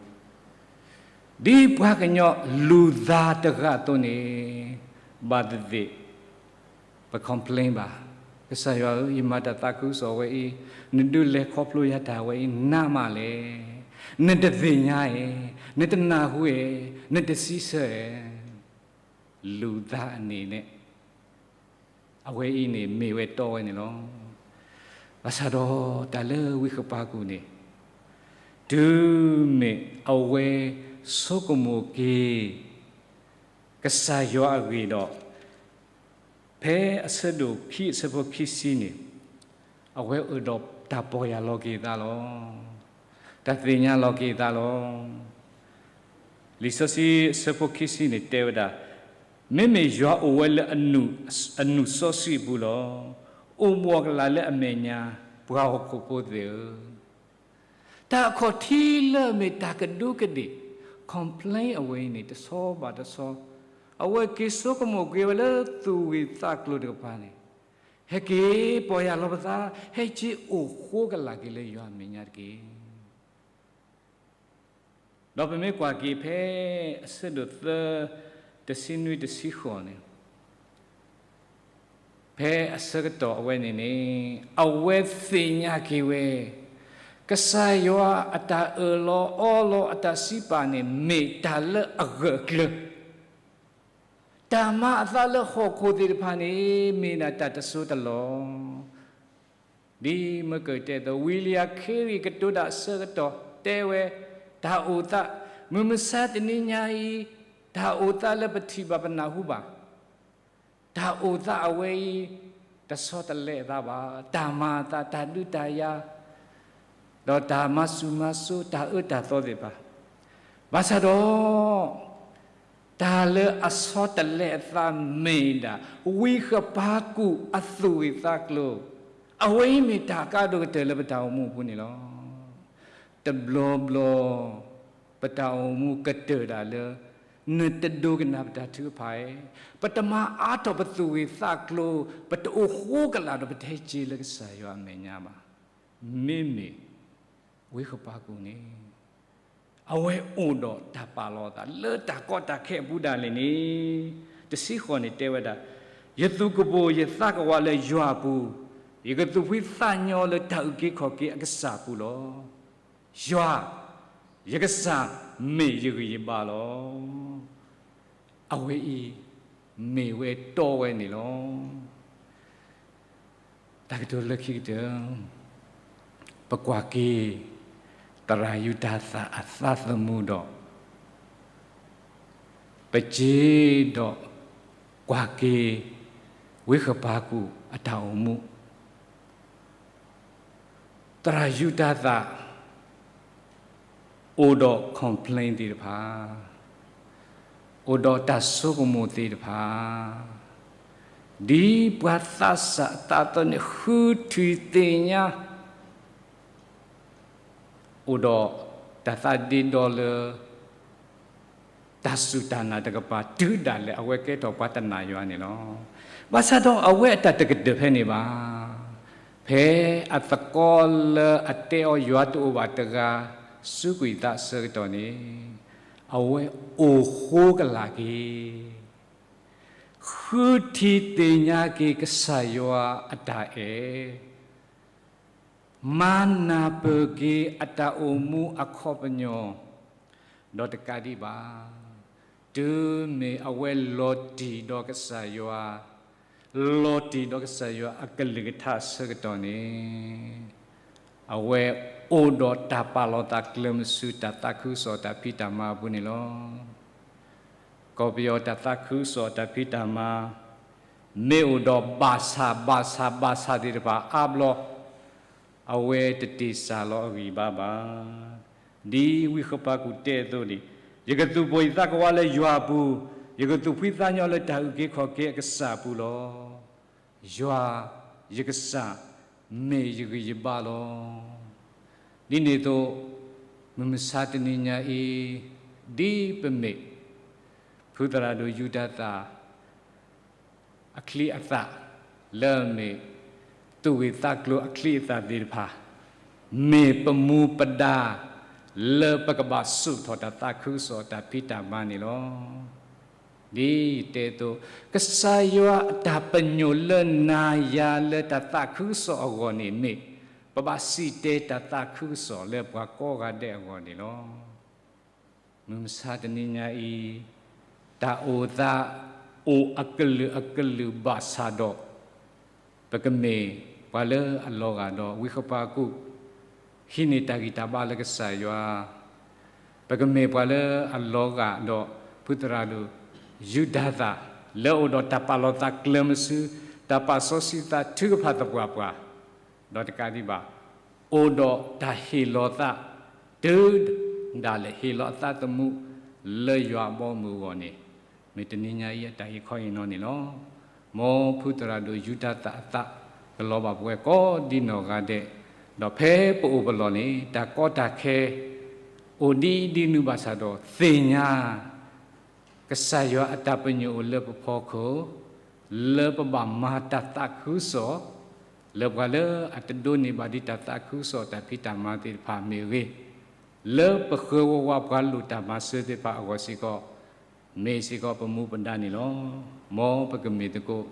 ဒ်ပှၤကညီလူၤသးတဂၤအသိးန့ၣ်, ဘၣ်သ့ၣ်သ့ၣ် ပ complain ဘၣ်, ကစၢ်ယွၤဧၢ, ယမၤတၢ်သးခုကစီၣ်ဝဲအံၤ, နဒုးလဲၤခီဖျိယၤတၢ်ဝဲအံၤနးမးလဲၣ်. နတသ့ၣ်ညါဧါ, နတနၢ်ဟူဧါ, နတစံးဆၢဧါ. လူၤသးအန့ၣ်န့ၣ် အဝဲအံၤန့ၣ်မ့ၢ်ဝဲတီဝဲန့ၣ်လီၤ. ဘၣ်ဆၣ်ဒီးတၢ်လၢဝံဃပၤကူၣ်န့ၣ်, တုၤမ့ၢ်အဝဲဆိကမိၣ်က့ၤ ကစၢ်ယွၤအဂ့ၢ်ဒီး, ဖဲအဆၢဒိၣ်ခံအဆၢဖိခံဆံန့ၣ်, အဝဲအၢၣ်ဒီးတၢ်ပီၢ်ယၢ်လီၤက့ၤအသးလီၤ. တၢ်သ့ၣ်ညါလီၤက့ၤအသးလီၤ. လံာ်စီဆှံအဆၢဖိခံဆံန့ၣ်တဲဝဲဒၣ်, မ့မ့ၢ်ယွၤအိၣ်ဝဲလၢအနူၢ်စီဆှံအပူၤလီၤ. အိၣ်ဘှီၣ်ကလာ်လၢအမဲာ်ညါ, ပှၤဟီၣ်ခိၣ်ဖိသ့ၣ်ဧၢ. တၢ်အခီၣ်ထံးလၢအမ့ၢ်တၢ်ကဒူးကဒ့ၣ် complain အဝဲအံၤန့ၣ် တဆီဘၣ်တဆီ, အဝဲက့ၤဆိကမိၣ်က့ၤဝဲလၢသူၣ်ဂ့ၢ်သးကျိၤတကပၤန့ၣ်, ဟဲက့ၤပီၢ်ယၢ်လီၤပသး, ဟဲက့ၤအိၣ်ဃိကလာ်က့ၤလၢယွၤအမဲာ်ညါတက့ၢ်. ဒီးပမ့ၢ်ကွၢ်က့ၤဖဲအဆၢဒိၣ်သၢ တဆံနွံတဆံဃိးန့ၣ်, ဖဲအဆၢကတီၢ်အဝဲန့ၣ်န့ၣ်, အဝဲသ့ၣ်ညါက့ၤဝဲ, ကစၢ်ယွၤအတၢ်အၢၣ်လီၤအီလီၤအတၢ်စံးပာ်န့ၣ် မ့ၢ်တၢ်လၢအဂၢၢ်အကျၢၤ, တၢ်မၤအသးလၢဟီၣ်ခိၣ်သ့ၣ်တဖၣ်န့ၣ် မ့ၢ်ဒၣ်တၢ်တစိၢ်တလီၢ် ဒ်မ့ၢ်ကတဲသိး ဝံယၡါယၤခ့ရံၣ်ကတိၤတၢ်အဆၢကတီၢ်တဲဝဲ, တၢ်အိၣ်သး, မုၢ်မဆါတနံၤညါအံၤ, တၢ်အိၣ်သးလၢပထံၣ်ဘၣ်ပနၢ်ဟူဘၣ်, တၢ်အိၣ်သးအဝဲအံၤ တဆီတလဲအသးဘၣ်, တၢ်မၤအသး, တၢ်ဒုးတၢ်ယၤ ဒီးတၢ်မၤစူၤမၤစိ တၢ်အၢတၢ်သီသ့ၣ်တဖၣ်, ဘၣ်ဆၣ်ဒီး တၢ်လၢအဆီတလဲအသးမ့ၢ်ဒၣ် ဝံဃပၤကူၣ်အသူၣ်ဂ့ၢ်သးကျိၤ, အဝဲအံၤမ့ၢ်တၢ်ကါဒိၣ်ကတၢၢ်လၢပတၢ်အိၣ်မူအပူၤန့ၣ်လီၤ. တဘျီဘျီ ပတၢ်အိၣ်မူကတၢၢ်ဒၣ်လၢ နတဒိကနၣ်ပတၢ်ထုကဖၣ်ဧါ, ပတမၤအါထီၣ်ပသူၣ်ဂ့ၢ်သးကျိၤ, ပတအိၣ်ဃိကလာ်ဒီးပတဟဲက့ၤလၢကစၢ်ယွၤအမဲာ်ညါဘၣ်. မ့မ့ၢ် ဝံဃပၤကူၣ်န့ၣ် အဝဲအိၣ်ဒီးတၢ်ပာ်လီၤအသး လၢတၢ်ကီတၢ်ခဲအပူၤဒၣ်လဲာ်န့ၣ်, တဆံဃိးန့ၣ်တဲဝဲဒၣ်, ယသူၣ်ကပိာ်ယသးကဝးလၢယွၤအပူၤ, ယကသူၣ်ဖှံသးညီလၢတၢ်အုၣ်က့ၤခီၣ်က့ၤအကစၢ်အပူၤလီၤ. ယွၤ, ယကစၢ်မ့ၢ်ယဂံၢ်ယဘါလီၤ. အဝဲအံၤ မ့ၢ်ဝဲတီဝဲန့ၣ်လီၤ. တၢ်ကတိၤလၢခံကတၢၢ်, ပကွၢ်က့ၤ သရၣ်ယူဒၤသၣ်အသးသမူဒီး ပစ့ဒီးကွၢ်က့ၤ ဝံဃပၤကူၣ်အတၢ်အိၣ်မူ, သရၣ်ယူဒၤသၣ် အိၣ်ဒီး complain သ့ၣ်တဖၣ်, အိၣ်ဒီးတၢ်ဆိကမိၣ်သ့ၣ်တဖၣ်, ဒ်ပှၤသးစၢ်အသးအသိးန့ၣ် ဃုထံၣ်သ့ၣ်ညါ အိၣ်ဒီးတၢ်သးဒ့ဒီလၢ တၢ်စူၢ်တၢ်နာ်တကပၤ တုၤဒၣ်လဲာ်အဝဲကဲထီၣ်ပှၤတနာ်ယွၤန့ၣ်လီၤ. ဘၣ်ဆၣ်ဒီးအဝဲအတၢ်တကတၢၢ်ဖဲန့ၣ်ဘၣ်. ဖဲအသကိးလၢအတဲအီၤယွၤတအိၣ်ဘၣ်တဂၤ စူးကွံာ်သးအဆၢကတီၢ်န့ၣ်, အဝဲအိၣ်ဃိကလာ်က့ၤ ဃုထံၣ်သ့ၣ်ညါက့ၤကစၢ်ယွၤအတၢ်အဲၣ်, မၤနၢ်ပၢၢ်က့ၤအတၢ်အိၣ်မူအခီပညီ, ဒီးတကးဒံးဘၣ်, တုၤမ့ၢ်အဝဲလီၤတံၢ်ဒီးကစၢ်ယွၤ, လီၤတံၢ်ဒီးကစၢ်ယွၤအကလုၢ်ကထါအဆၢကတီၢ်န့ၣ်, အဝဲအိၣ်ဒီးတၢ်ပာ်လီၤသးကျၢၤမုဆူတၢ်သးခုကစီၣ်တၢ်ဖံးတၢ်မၤအပူၤန့ၣ်လီၤ. ကီၢ်ပယီၤတၢ်သးခုကစီၣ်တၢ်ဖံးတၢ်မၤ, မ့ၢ်အိၣ်ဒီးဘၣ်ဆၣ်ဘၣ်ဆၣ်ဘၣ်ဆၣ်သ့ၣ်တဖၣ်အါဘျီ, အဝဲတတ့ၢ်စၢ်လီၤအဂံၢ်ဘါဘၣ်. ဒ်ဝံဃပၤကူၣ်တဲအသိးန့ၣ်, ယကသူၣ်ပိၢ်ယသးကဝါလၢယွၤအပူၤ, ယကသူၣ်ဖှံသးညီလၢတၢ်အုၣ်က့ၤခီၣ်က့ၤအကစၢ်အပူၤလီၤ. ယွၤ, ယကစၢ်မ့ၢ်ယဂံၢ်ယဘါလီၤ. ဒ်န့ၣ်အသိး, မုၢ်မဆါတနံၤညါအံၤ, ဒ်ပမ့ၢ် ဖုသရၣ်ဒိၣ်ယူဒၤသၣ် အချံအသၣ်, လၢအမ့ၢ် သူၣ်ဂ့ၢ်သးကျိၤအချံအသၣ်သ့ၣ်တဖၣ်, မ့ၢ်ပမူပဒါ လၢပကဘၣ်စိာ်ထီၣ်တၢ်သးခုကစီၣ်တၢ်ဖံးတၢ်မၤန့ၣ်လီၤ. ဒ်ယတဲအသိး, ကစၢ်ယွၤအတၢ်ပညိၣ်လၢနၤယၤလၢတၢ်သးခုကစီၣ်အဂီၢ်န့ၣ်မ့ၢ် ပဘၣ်စံၣ်တဲၤတၢ်သးခုကစီၣ်လၢပှၤကိးဂၤဒဲးအဂီၢ်န့ၣ်လီၤ. မုၢ်မဆါတနံၤညါအံၤ, တၢ်အိၣ်သး အိၣ်အကလုာ်အကလုာ်ဘၣ်ဆၣ်ဒီး, ပကမ့ၢ်ပှၤလၢအလီၤဂာ်ဒီးဝံဃပၤကူၣ်, ဟံးန့ၢ်တၢ်ဂံၢ်တၢ်ဘါလၢကစၢ်ယွၤ, ပကမ့ၢ်ပှၤလၢအလီၤဂာ်ဒီးဖုသရၣ်ဒိၣ်ယူဒၤသၣ်, လၢအအိၣ်ဒီးတၢ်ပာ်လီၤသးကျၢၤမုဆူ, တၢ်ပာ်စီဆှံသးထုကဖၣ်သပှၢ်ပှၢ်, ဒီးတကးဒံးဘၣ်, အိၣ်ဒီးတၢ်ဟ့ၣ်လီၤသး, တုၤဒၣ်လဲာ်ဟ့ၣ်လီၤအသးသမူလၢယွၤအဘီအမုၢ်အဂီၢ်န့ၣ်, မ့ၢ်တနံၤညါအံၤအတၢ်ဟ့ၣ်ခီဟ့ၣ်နီၤန့ၣ်လီၤ. မ်ဖုသရၣ်ဒိၣ်ယူဒၤသၣ်အသးကလီၤဘၣ်ပဝဲကိးဒ်နီၢ်ဂၤဒဲး, ဒီးဖဲပအိၣ်ပလီၢ်န့ၣ် တၢ်ကီတၢ်ခဲ အိၣ်ဒ်အံၤဒ်နုၤဘၣ်ဆၣ်ဒီးသ့ၣ်ညါ ကစၢ်ယွၤအတၢ်ပညိၣ်အိၣ်လၢပဖီခိၣ်, လၢပဘၣ်မၤတၢ်သးခုကစီၣ်, လၢပှၤလၢအတဒိးန့ၢ်ဘၣ်ဒံးတၢ်သးခုကစီၣ်တၢ်ဖံးတၢ်မၤသ့ၣ်တဖၣ်မ့ၢ်ဂ့ၤ, လၢပဃၢၤဝီဝါပှၤလိၣ်တၢ်မၤစၢၤသ့ၣ်တဖၣ်အဂီၢ်စ့ၢ်ကီး, မ့ၢ်စ့ၢ်ကီးပမူပဒါန့ၣ်လီၤ. မ်ပကမ့ၢ်သကိး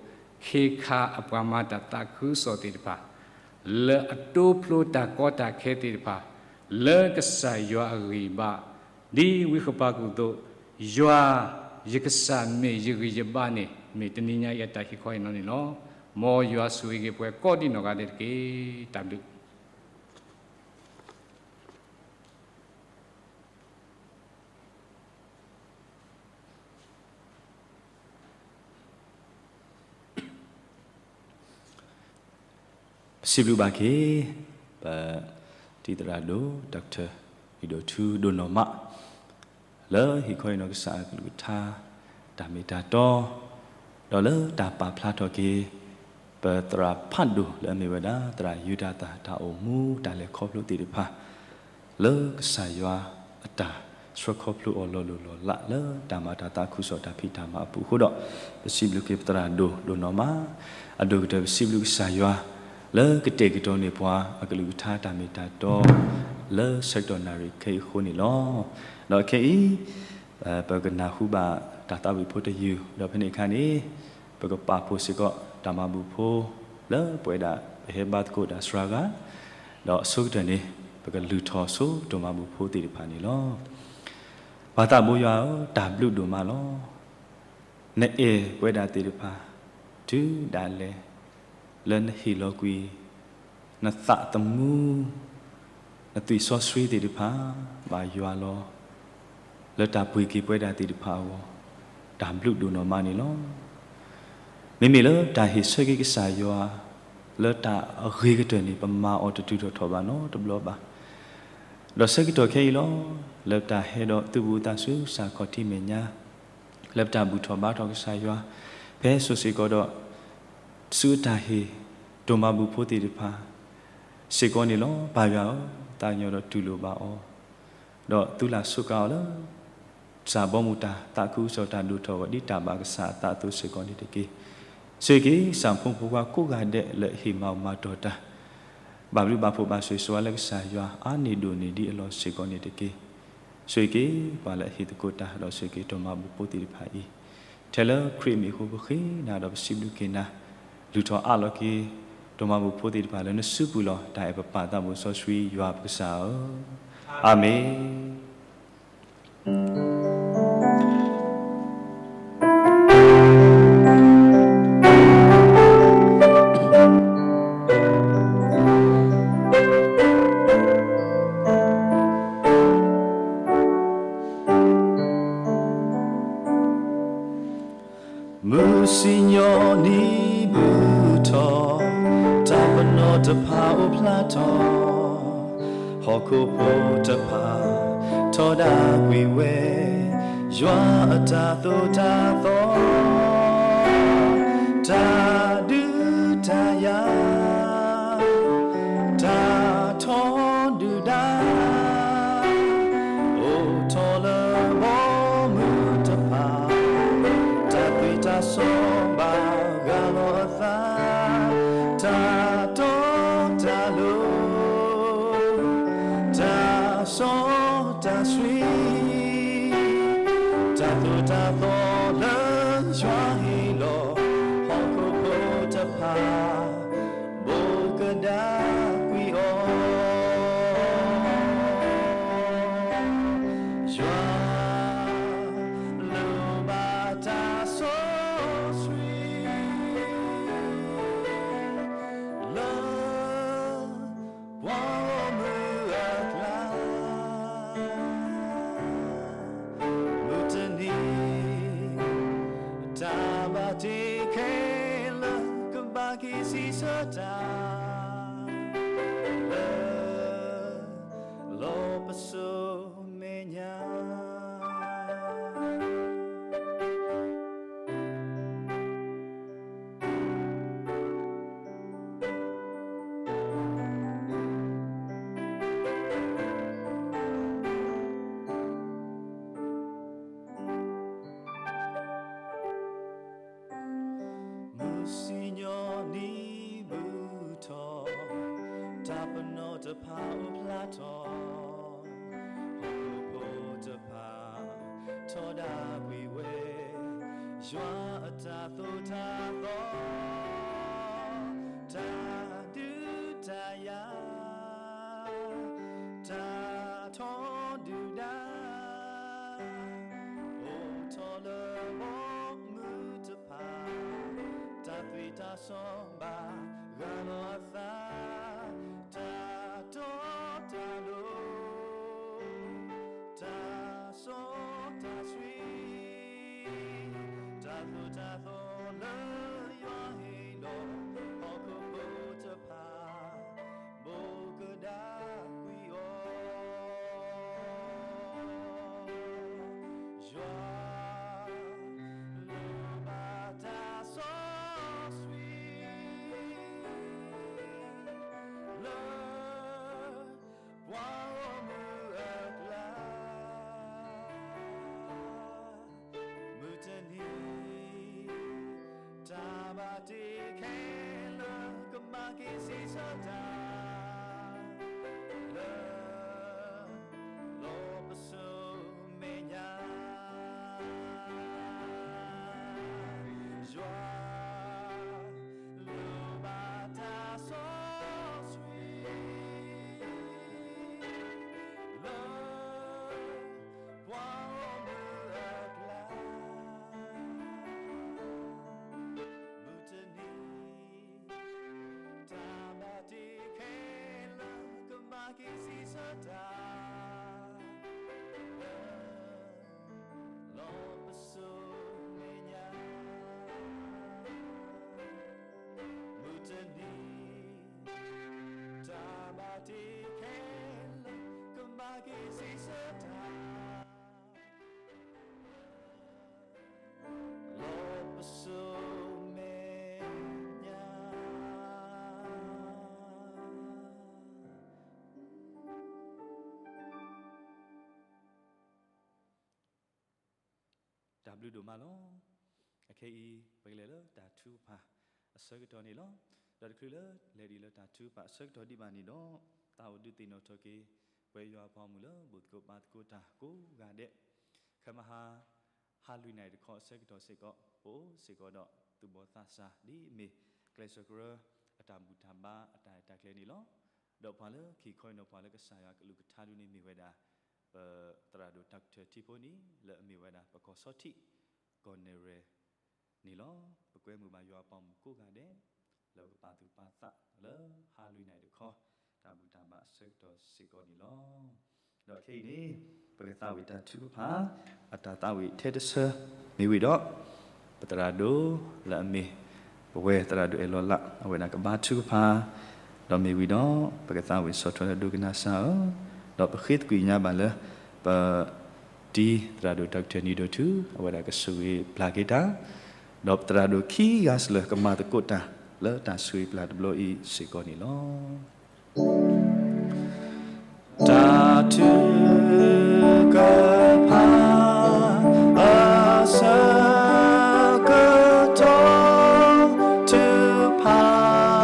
ခ့ခါအပှၤမၤတၢ်သးခုကစီၣ်သ့ၣ်တဖၣ်, လၢအတိဖျိတၢ်ကီတၢ်ခဲသ့ၣ်တဖၣ်, လၢကစၢ်ယွၤအဂံၢ်ဘါ, ဒ်ဝံဃပၤကူၣ်အသိး, ယွၤ, ယကစၢ်မ့ၢ်ယဂံၢ်ယဘါန့ၣ် မ့ၢ်တနံၤညါအံၤအတၢ်ဟ့ၣ်ခီဟ့ၣ်နီၤန့ၣ်လီၤ. မ်ယွၤဆိၣ်ဂ့ၤက့ၤပှၤကိးဒ်နီၢ်ဂၤဒဲးတက့ၢ်. တၢ်ဘျုး ပစံးဘျုးဘၣ်က့ၤ ပတံၤသရၣ်ဒိၣ် Doctor အံၤဒိၣ်ထူဒိၣ်နီၢ်မး လၢဟ့ၣ်ခီဟ့ၣ်နီၤကစၢ်အကလုၢ်ကထါ တၢ်မ့ၢ်တၢ်တီ, ဒီးလၢတၢ်ပာ်ဖျါထီၣ်က့ၤ ပသရၣ်ဖးဒိၣ်လၢအမ့ၢ်ဝဲဒၣ် သရၣ်ယူဒၤသၣ် တၢ်အိၣ်မူတၢ်လဲၤခီဖျိသ့ၣ်တဖၣ် လၢကစၢ်ယွၤအတၢ်ဆှၢခီဖျိအီၤလီၤလိၢ်လီၤလး လၢတၢ်မၤတၢ်သးခုကစီၣ်တၢ်ဖံးတၢ်မၤအပူၤအဃိဒီး ပစံးဘျုးက့ၤပသရၣ်ဒိၣ်ဒိၣ်နီၢ်မး, အဒိၣ်ကတၢၢ်ပစံးဘျုးကစၢ်ယွၤ လၢကတဲာ်ကတီၤန့ၢ်ပှၤအကလုၢ်ကထါတၢ်မ့ၢ်တၢ်တီ လၢဆၢကတီၢ်နၣ်ရံၣ်ခဲအံၤအဃိန့ၣ်လီၤ. ဒီးခဲအံၤ ပကနၢ်ဟူဘၣ်တၢ်သးဝံၣ်ဖိတယုၢ် ဒီးဖဲန့ၣ်အခါန့ၣ် ပကပာ်ဖှိၣ်စ့ၢ်ကီးတၢ်မၤဘူၣ်ဖိ လၢပဝဲဒၣ်ပဟဲဘါသကိးတၢ်စှၤဂၤ, ဒီးအဆိကတၢၢ်န့ၣ် ပကလုၢ်ထီၣ်ဆိတၢ်မၤဘူၣ်ဖိသ့ၣ်တဖၣ်န့ၣ်လီၤ. ပၢ်သးဘိယွၤဧၢ, တၢ်ဘျုးဒိၣ်မးလီၤ. နအဲၣ်ပဝဲဒၣ်သ့ၣ်တဖၣ် တုၤဒၣ်လဲာ် လၢနဟ့ၣ်လီၤကွံာ် နသးသမူ နသွံၣ်စီဆှံသ့ၣ်တဖၣ် ဘၣ်ယွၤလီၤ. လၢတၢ်ပှ့ၤက့ၤပဝဲဒၣ်သ့ၣ်တဖၣ်အဂီၢ် တၢ်ဘျုးဒိၣ်နီၢ်မးန့ၣ်လီၤ. မ့မ့ၢ်လၢတၢ်ဟ့ၣ်ဆၢက့ၤကစၢ်ယွၤ လၢတၢ်အဂ့ၤကတၢၢ်န့ၣ် ပမၤအီၤတတုၤထီၣ်ထီၣ်ဘၣ်နီတဘျီဘၣ်. ဒီးဆၢကတီၢ်ခဲအံၤလီၤ လၢပတၢ်ဟဲဒီးသုးဘူးသးဆူစၢ်ခီၣ်ထံးမဲာ်ညါ လၢပတၢ်ဘူၣ်ထီၣ်ဘါထီၣ်ကစၢ်ယွၤ ဖဲစိၤစ့ၢ်ကီးဒီး ဆူအတၢ်ဟ့ၣ် ဒိၣ်မၤဘူၣ်ဖိသ့ၣ်တဖၣ် စ့ၢ်ကီးန့ၣ်လီၤ. ပၢ်ယွၤဧၢ, သးကညီၤဒီးတူၢ်လိာ်ဘၣ်အီၤ, ဒီးသုလၢ်စူးကါအီၤလၢ စၢ်ဘီမုၢ်တၢ်သးခုကစီၣ်တၢ်ဒိၣ်ထီၣ်အဂီၢ် ဒ်တၢ်ဘၣ်ကစၢ်အသးအသိးစ့ၢ်ကီးန့ၣ်တက့ၢ်. ဆိၣ်ဂ့ၤက့ၤ ကစၢ်ဖိမုၣ်ဖိခွါကိးဂၤဒဲးလၢအဟ့ၣ်မၤဘူၣ်မၤတီၢ်တၢ် ဘၣ်ဘျုးဘၣ်ဖှိၣ်ဘၣ်ဆိၣ်ဂ့ၤဆိၣ်ဝါလၢကစၢ်ယွၤအါန့ၢ်ဒိၣ်န့ၢ်ဒံးအလီၢ်စ့ၢ်ကီးန့ၣ်တက့ၢ်. ဆိၣ်ဂ့ၤက့ၤပှၤလၢအဟ့ၣ်သကိးတၢ် ဒီးဆိၣ်ဂ့ၤက့ၤဒိၣ်မးပူၤဖိသ့ၣ်တဖၣ်အံၤ, ထဲလၢခရံာ်အမံၤအဃိ ပဃ့နၤဒီးပစံးဘျုးက့ၤနၤ, လုၢ်ထီၣ်အးလီၤက့ၤ ဒိၣ်မးပူၤဖိသ့ၣ်တဖၣ်လၢနစုပူၤလီၤ. တၢ်အဲၣ်ပပာ်သးဘိစီဆှံယွၤပကစၢ်ဧၢ, အၤမ့ၣ်. မုၢ်စံၣ်ညီၣ်နံၤဘူးထီၣ်, တၢ်ပနီၣ်တဖၣ်အိၣ်ဖျါထီၣ်, ဟီၣ်ခိၣ်ဖိတဖၣ် ထီဒါကွံာ်ဝဲ, ယွၤအတၢ်သိၣ်တၢ်သီ, တၢ်ဒုးတၢ်ယၤ တၢ်ထီဒုၣ်ဒါ, အိၣ်ထီၣ်လၢဘီမုၢ်တဖၣ်, တၢ်သွံၣ်တၢ်စီဘၣ်ဂၢ်လီၤအသး, တၢ်တီတၢ်လိၤ, တၢ်စီတၢ်ဆှံ, တၢ်သိၣ်တၢ်သီလၢယွၤဟ့ၣ်လီၤ, ဟီၣ်ခိၣ်ဖိတဖၣ် ဘိးကဒါကွံာ်အီၤ, ယွၤလိၣ်ဘၣ်တၢ်စီဆှံ လၢ ပှၤဂီၢ်မုၢ်အကျါ, မုၢ်တနံၤ တၢ်ဘၣ်တ့ခဲလၢာ် ကဘၣ်က့ၤစံးဆၢတၢ် လၢ လီၢ်ပစိာ်မဲာ်ညါ မုၢ်စံၣ်ညီၣ်နံၤဘူးထီၣ်, တၢ်ပနီၣ်တဖၣ်အိၣ်ဖျါထီၣ်, ဟီၣ်ခိၣ်ဖိတဖၣ် ထီဒါကွံာ်ဝဲ, ယွၤအတၢ်သိၣ်တၢ်သီ, တၢ်ဒုးတၢ်ယၤ, တၢ်ထီဒုၣ်ဒါ အိၣ်ထီၣ်လၢဘီမုၢ်တဖၣ်, တၢ်သွံၣ်တၢ်စီဘၣ်ဂၢ်လီၤအသး, တၢ်တီတၢ်လိၤ, တၢ်စီတၢ်ဆှံ, တၢ်သိၣ်တၢ်သီလၢယွၤဟ့ၣ်လီၤ, ဟီၣ်ခိၣ်ဖိတဖၣ် ဘိးကဒါကွံာ်အီၤ, ယွၤ လိၣ်ဘၣ်တၢ်စီဆှံ လၢ ပှၤဂီၢ်မုၢ်အကျါ, မုၢ်တနံၤ တၢ်ဘၣ်တ့ခဲလၢာ် ကဘၣ်က့ၤစံးဆၢတၢ် လၢ လီၢ်ပစိာ်မဲာ်ညါ, ယွၤ လိၣ်ဘၣ်တၢ်စီဆှံ လၢ ပှၤဂီၢ်မုၢ်အကျါ, မုၢ်တနံၤ တၢ်ဘၣ်တ့ခဲလၢာ် ကဘၣ်က့ၤစံးဆၢတၢ် လၢ လီၢ်ပစိာ်မဲာ်ညါ, မုၢ်တနံၤ တၢ်ဘၣ်တ့ခဲလၢာ် ကဘၣ်က့ၤစံးဆၢတၢ် လီၢ်ပစိာ်မဲာ်ညါ. တၢ်ဘျုးဒိၣ်မးလီၤ. အခဲအံၤ ပကလဲၤလၢတၢ်ထုကဖၣ်အဆၢကတီၢ်န့ၣ်လီၤ. ဒီးတချုးလၢလဲၤဒံးလၢတၢ်ထုကဖၣ်အဆၢကတီၢ်ဒံးဘၣ်န့ၣ်ဒီး, သးအိၣ်ဒုးသ့ၣ်နီၣ်ထီၣ်က့ၤ ပဝဲယွၤအပှၤဂီၢ်မုၢ်လၢဘူၣ်သကိးဘါသကိးတၢ်ကိးဂၤဒဲး, ခဲမဟါ ဟါလွံၢ်နၣ်ရံၣ်တခီအဆၢကတီၢ်စ့ၢ်ကီး ပအိၣ်စ့ၢ်ကီးဒီးသူၣ်ဘီၣ်သးစၢ် ဒ်အမ့ၢ်ကျဲးစၢးကရၢအတၢ်ဘူၣ်တၢ်ဘါအတၢ်ရဲၣ်တၢ်ကျဲၤန့ၣ်လီၤ. ဒီးပှၤလၢခံခီအံၤန့ၣ် ပှၤလၢကစၢ်ယွၤကလုၢ်ကထါဒိၣ်န့ၣ်မ့ၢ်ဝဲဒၣ် ပသရၣ်ဒိၣ်တၢ်ကထၢၣ်ထံဖိန့ၣ် လၢအမ့ၢ်ဝဲဒၣ်ပကီၢ်ဆီထံး ကီၢ်နဲၣ်ရွဲၣ်န့ၣ်လီၤ. ပကွဲမုာ်ဘၣ်ယွၤအပှၤဂီၢ်မုၢ်ကိးဂၤဒဲး လၢပကပာ်သူၣ်ပာ်သးလၢဟါလွံၢ်နၣ်ရံၣ်တခီ တၢ်ဘူၣ်တၢ်ဘါအဆၢကတီၢ်စ့ၢ်ကီးန့ၣ်လီၤ. ဒီးခဲအံၤန့ၣ် ပကသးဝံၣ်တၢ်ထုကဖၣ် အတၢ်သးဝံၣ်ထဲတဆၢ မ့ၢ်ဝံၤဒီး ပသရၣ်ဒိၣ်လၢအမ့ၢ် ပဝဲသရၣ်ဒိၣ်အဲၣ်လီၤလး အဝဲဒၣ်ကဘါထုကဖၣ်, ဒီးမ့ၢ်ဝံၤဒီး ပကသးဝံၣ်ဆီၣ်ထွဲလၢဒိကနၣ်စၢ်ဧၢ, ဒီးပဃ့သကွံာ်ညါဘၣ်လၢ ပ တံၤသရၣ်ဒိၣ်တၢ်ကထၢၣ်နံၤဒိၣ်ထူ အဝဲဒၣ်ကဆိၣ်ဂ့ၤပျၢ်က့ၤတၢ်, ဒီးပသရၣ်ဒိၣ်ခံဂၤစၢၤလၢကမၤသကိးတၢ် လၢတၢ်ဆိၣ်ဂ့ၤပျၢ်တဘျီအံၤစ့ၢ်ကီးန့ၣ်လီၤ. တၢ်ထုကဖၣ် အဆၢကတီၢ် ထုကဖၣ်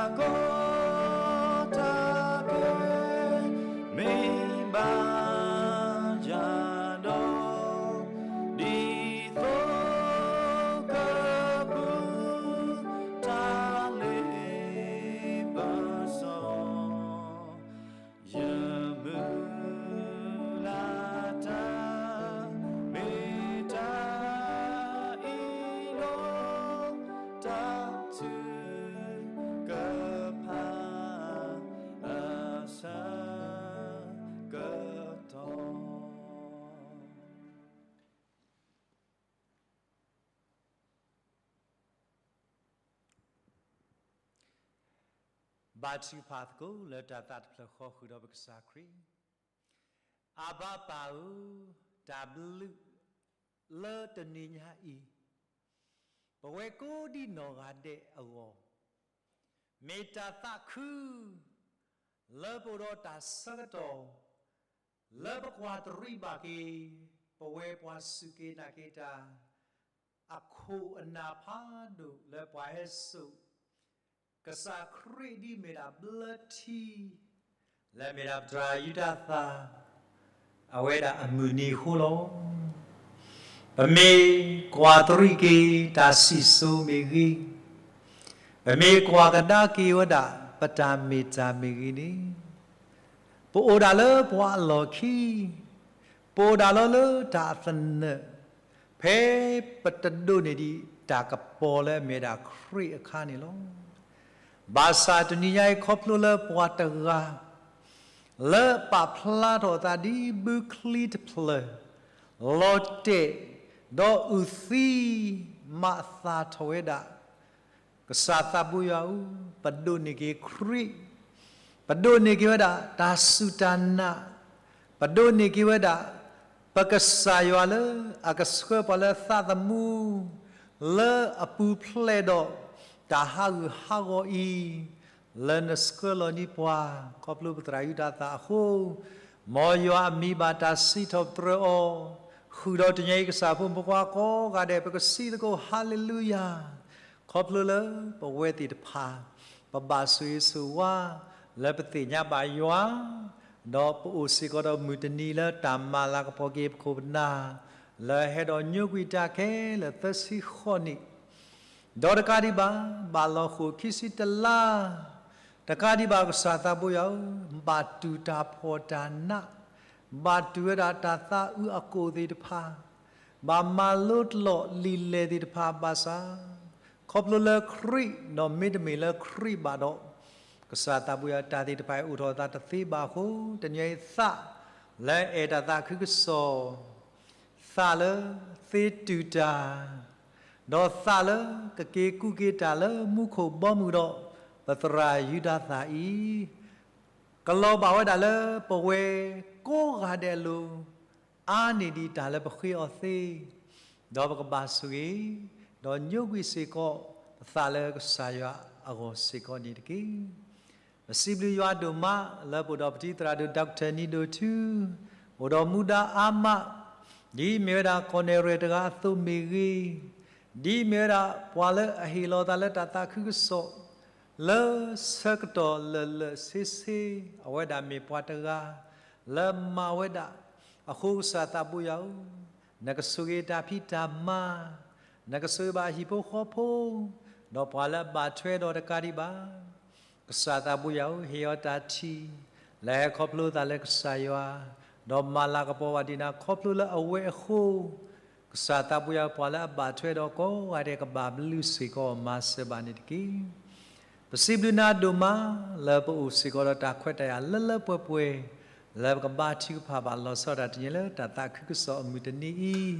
ကွံာ်ယၤလၢဟီၣ် ခိၣ်လီၤ ဒုးတီၤလီၤယၤ လၢယွၤမဲာ်ညါ မၤဖျါကယဲၢ် ယသးလီၤတၢ် တၢ်ကီတၢ်ခဲ မ့ၢ်ဘၣ်ယၤဒီး ဒ်သိးကပူၤ တၢ်လ့ပစီ ယမုၢ်လၢ်တၢ် မ့ၢ်တၢ်အံၤလီၤ, တၢ်ထုကဖၣ်အဆၢကတီၢ် ဘါထုကဖၣ်သကိးလၢတၢ်သးတဖျၢၣ်ဃီ ဃုာ်ဒီးပကစၢ်ခရံာ်, အဘၤပၢ်ဧၢ, တၢ်ဘျုးလၢတနံၤညါအံၤ, ပဝဲကိးဒံးနီၢ်ဂၤဒဲးအဂီၢ်, မ့ၢ်တၢ်သးခု လၢပအိၣ်ဒီးတၢ်ဆၢကတီၢ် လၢပကွၢ်တရံးဘၣ်က့ၤ ပဝဲပှၤစူၢ်က့ၤနာ်က့ၤတၢ် အခိၣ်အနၢ်ဖးဒိၣ်လၢပှၤဟဲစိာ် ကစၢ်ခရံာ်ဒ်မ့ၢ်ဒၣ်ဘျၢထံ လၢမ့ၢ်ဒၣ်ပသရၣ်ယူဒၤသၣ် အဝဲဒၣ်အမုၢ်နံၤအဃိလီၤ. ပမ့ၢ်ကွၢ်တရံးက့ၤတၢ်စံၣ်စိၤမ့ၢ်ဂ့ၤ, ပမ့ၢ်ကွၢ်ကဒါက့ၤဝဲဒၣ် ပတၢ်မ့ၢ်တၢ်မ့ၢ်ဂ့ၤန့ၣ် ပအိၣ်ဒၣ်လၢပှၤအလီၢ်ခံ, ပအိၣ်ဒၣ်လီၤလၢတၢ်အသနၢၣ်, ဖဲပတဒိးန့ၢ်ဒံးတၢ်ကပီၤလၢအမ့ၢ်ဒၣ်ခရံာ်အခါန့ၣ်လီၤ. ဘၣ်ဆၣ်တနံၤညါအံၤ ခီဖျိလၢပှၤတဂၤ လၢပာ်ဖျါထီၣ်အသးဒ်ဘုချံတဖျၢၣ် လီၤတဲာ် ဒီးအုၣ်သံ မၤအသးထီၣ်ဝဲဒၣ် ကစၢ်သးဘိယွၤဧၢ, ပဒိးန့ၢ်က့ၤခရံာ်, ပဒိးန့ၢ်က့ၤဝဲဒၣ်တၢ်စူၢ်တၢ်နာ်, ပဒိးန့ၢ်က့ၤဝဲဒၣ် ပကစၢ်ယွၤလၢအကဆှၢပှၤလၢသးသမူ လၢအပူၤဖျဲးဒီးတၢ်ဟးဂူာ်ဟးဂီၤအံၤ, လၢနဆှၢလီၤန့ၢ်ပှၤ, ခီဖျိပသရၣ်ယူဒၤသၣ်အဃိ, မ်ယွၤအမံၤဘၣ်တၢ်စံးထီၣ်ပတြၢၤအီၤ, ဃုာ်ဒီးတနံၤအံၤကစၢ်ဖိမုၣ်ဖိခွါကိးဂၤဒဲး ပကစံးသကိး ဟါလ့လူယၤ, ခီဖျိလၢပဝဲသ့ၣ်တဖၣ် ပဘၣ်ဆိၣ်ဂ့ၤဆိၣ်ဝါ လၢပသ့ၣ်ညါဘၣ်ယွၤ, ဒီးပအိၣ်စ့ၢ်ကီးဒီးမုၢ်တနံၤလၢတၢ်မၤလၤကပီၤက့ၤပခိၣ်ပနၢ် လၢဟဲဒီးညိကွံာ်တၢ်ခဲလၢာ်သၢဆံဃိးနံၣ်, ဒီးတကးဒံးဘၣ် ဘၣ်လီၤဃိာ်ခံဆံတလါ, တကးဒံးဘၣ်ကစၢ်သးဘိယွၤဧၢ, ဘၣ်တူၢ်တၢ်ဖှီၣ်တၢ်နး, ဘၣ်တူၢ်ဝဲဒၣ်တၢ်သးအုးအကိၣ်သ့ၣ်တဖၣ်, ဘၣ်မၤလိတလီးလံာ်လဲၢ်သ့ၣ်တဖၣ်ဘၣ်ဆၣ်, ခီဖျိလၢခရံာ် ဒီးမ့တမ့ၢ်လၢခရံာ်ဘၣ်ဒီး, ကစၢ်သးဘိယွၤတၢ်သ့ၣ်တဖၣ်အံၤအိၣ်ထီၣ်အသးတသ့ဘၣ်အဃိ, တနံၤအံၤသးလၢအဲၣ်တၢ်သးခုကစီၣ် သးလၢသ့တူၢ်တၢ်, ဒီးသးလၢကက့ၤကူးက့ၤတၢ်လၢမူခိၣ်ဘီမုၢ်ဒီး ပသရၣ်ယူဒၤသၣ်အံၤ, ကလီၤဘၣ်ဝဲဒၣ်လၢပဝဲကိးဂၤဒဲးအလိၤ, အါန့ၢ်ဒံးတၢ်လၢပဃ့အီၤသ့, ဒီးပကဘၣ်ဆိၣ်ဂ့ၤ, ဒီးညိကွံာ်စ့ၢ်ကီးပသးလၢကစၢ်ယွၤအဂီၢ်စ့ၢ်ကီးန့ၣ်တက့ၢ်. ပစံးဘျုးယွၤဒိၣ်မး လၢပအိၣ်ဒီးပတံၤသရၣ်ဒိၣ် Doctor နံၤဒိၣ်ထူ, အိၣ်ဒီးမူဒါအါမး, ဒ်အမ့ၢ်ဝဲဒၣ်ကီၢ်နဲၣ်ရဲၣ်တဂၤအသိးမ့ၢ်ဂ့ၤ, ဒ်အမ့ၢ်ဝဲဒၣ်ပှၤလၢအဟ့ၣ်လီၤသးလၢတၢ်သးခုကစီၣ် လၢဆၢကတီၢ်လၢာ်လၢာ်ဆ့ဆ့, အဝဲဒၣ်မ့ၢ်ပှၤတဂၤ လၢမၤဝဲဒၣ်, အဃိကစၢ်သးဘိယွၤဧၢ, နကဆိၣ်ဂ့ၤတၢ်ဖံးတၢ်မၤ, နကဆိၣ်ဂ့ၤဘၣ်ဟံၣ်ဖိဃီဖိ, ဒီးပှၤလၢအဘၣ်ထွဲဒီးတကးဒံးဘၣ် ကစၢ်သးဘိယွၤဧၢ, ဟ့ၣ်အီၤတၢ်ထံၣ် လၢဟဲခီဖျိသးလၢကစၢ်ယွၤ, ဒီးမၤလၤကပီၤဘၣ်ဒံးနၤခီဖျိလၢအဝဲအဃိ, ကစၢ်သးဘိယွၤဧၢ, ပှၤလၢအဘၣ်ထွဲဒီးကိးဂၤဒဲးကဘၣ်ဘျုးစ့ၢ်ကီးမၤစၢၤဘၣ်န့ၣ်တက့ၢ်. ပစံးဘျုးနၤဒိၣ်မး လၢပအိၣ်စ့ၢ်ကီးဒီးတၢ်ခွဲးတၢ်ယာ်လၢလၢပှဲၤပှဲၤ, လၢပကဘါထုကဖၣ်ဘၣ်လီၤဆီဒၣ်တၢ်တနံၤညါလၢတၢ်သးခုကစီၣ်အမုၢ်တနံၤအံၤ,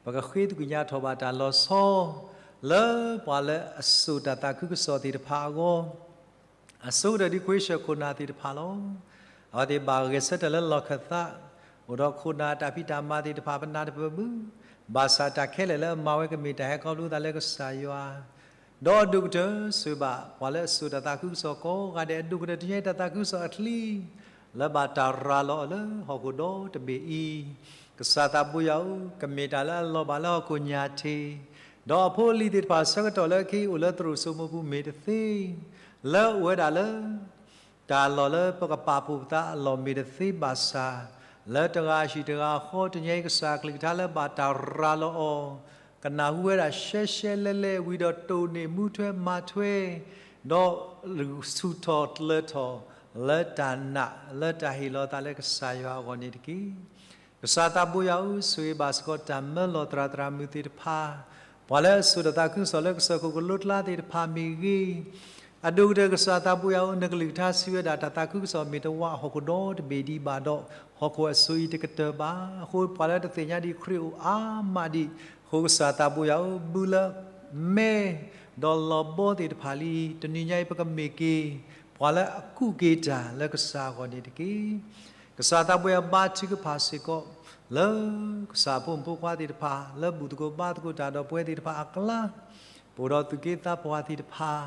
ပကဃ့သကွံာ်ညါထီၣ်ဘၣ်တၢ်လီၤဆီ လၢပှၤလၢအစိာ်တၢ်သးခုကစီၣ်သ့ၣ်တဖၣ်အဂီၢ် အဆိကတၢၢ်ဒ်ခွ့ဆၢၣ်ခိၣ်နၢ်သ့ၣ်တဖၣ်လီၤ. အဝဲသ့ၣ်ဘၣ်ဂဲၤဆၢထၢၣ်လၢလီၢ်ခၢၣ်သး, အိၣ်ဒီးခိၣ်နၢ်တၢ်ဖံးတၢ်မၤသ့ၣ်တဖၣ်ပနၢ်တပၢၢ်ဘၣ်, ဘၣ်ဆၣ်တၢ်ခဲလၢာ်လၢအမၤဝဲကမ့ၢ်တၢ်ဟဲခီဖျိသးလၢကစၢ်ယွၤ, ဒီးအဒိၣ်ကတၢၢ်ဆိၣ်ဂ့ၤဘၣ် ပှၤလၢအစိာ်တၢ်သးခုကစီၣ်ကိးဂၤဒဲး အဒိၣ်ကတၢၢ်တနံၤညါအံၤတၢ်သးခုကစီၣ်အချံ လၢဘၣ်တၢ်ရၤလီၤအီၤလၢဟီၣ်ခိၣ်ဒီတဘ့ၣ်အံၤ, ကစၢ်သးဘိယွၤဧၢ, ကမ့ၢ်တၢ်လၢအလီၤဘၣ်လၢဟီၣ်ခိၣ်ညၣ်ထံး, ဒီးအဖိအလံၤသ့ၣ်တဖၣ်အဆၢကတီၢ်လၢအကဟဲအိၣ်လၢသရိာ်စိမိၤပူၤမ့ၢ်တသ့, လၢအအိၣ်ဝဲဒၣ်လၢ တၢ်လီၢ်လၢပကပာ်ဖှိၣ်ပသးအလီၢ်မ့ၢ်တသ့ဘၣ်ဆၣ်, လၢတဂၤဟံၣ်တဂၤဃီ တနံၤညါအံၤကစၢ်အကလုၢ်ကထါလၢဘၣ်တၢ်ရၤလီၤအီၤ, ကနၢ်ဟူဝဲဒၣ်ရှဲရှဲလဲလဲဝံၤဒီးတိၢ်န့ၢ်မူထွဲမၤထွဲ, ဒီးဆူၣ်ထီၣ်ကျၢၤထီၣ်လၢတၢ်နာ်လၢတၢ်ဟ့ၣ်လီၤသးလၢကစၢ်ယွၤအဂီၢ်န့ၣ်တက့ၢ်. ကစၢ်သးဘိယွၤဧၢ, ဆိၣ်ဂ့ၤဘၣ်စ့ၢ်ကီးတၢ်မၢလီၤသရၣ်သရၣ်မုၣ်သ့ၣ်တဖၣ်, ပှၤလၢအစိာ်တၢ်သးခုကစီၣ်လၢကစၢၢ်ခိၣ်ကလိကျါသ့ၣ်တဖၣ်မ့ၢ်ဂ့ၤ, အဒိၣ်ကတၢၢ်ကစၢ်သးဘိယွၤဧၢ, နကလုၢ်ကထါစံးဝဲဒၣ် တၢ်သးခုကစီၣ်မ့ၢ်တဝးဟီၣ်ခိၣ်ဒီတဘ့ၣ်ဒံးဘၣ်ဒီး, ဟီၣ်ခိၣ်အစိၤအံၤတကတၢၢ်ဘၣ်. အဃိပှၤလၢတသ့ၣ်ညါဒံးခရံာ်အိၣ်အါမးဒံး, အဃိကစၢ်သးဘိယွၤဧၢ, ဘုလၢမဲ ဒီးလီၤဘီသ့ၣ်တဖၣ်လံ, တနံၤညါအံၤပကမ့ၢ်က့ၤ ပှၤလၢအကူးက့ၤတၢ်လၢကစၢ်အဂီၢ်န့ၣ်တက့ၢ်. ကစၢ်သးဘိယွၤဘါထုကဖၣ်စ့ၢ်ကီး လၢကစၢ်အဖိမုၣ်ဖိခွါသ့ၣ်တဖၣ် လၢဘူၣ်သကိးဘါသကိးတၢ်ဒီးပဝဲသ့ၣ်တဖၣ်အကျါ, ပအိၣ်ဒီးသူၣ်က့သးပှၢ်သ့ၣ်တဖၣ်,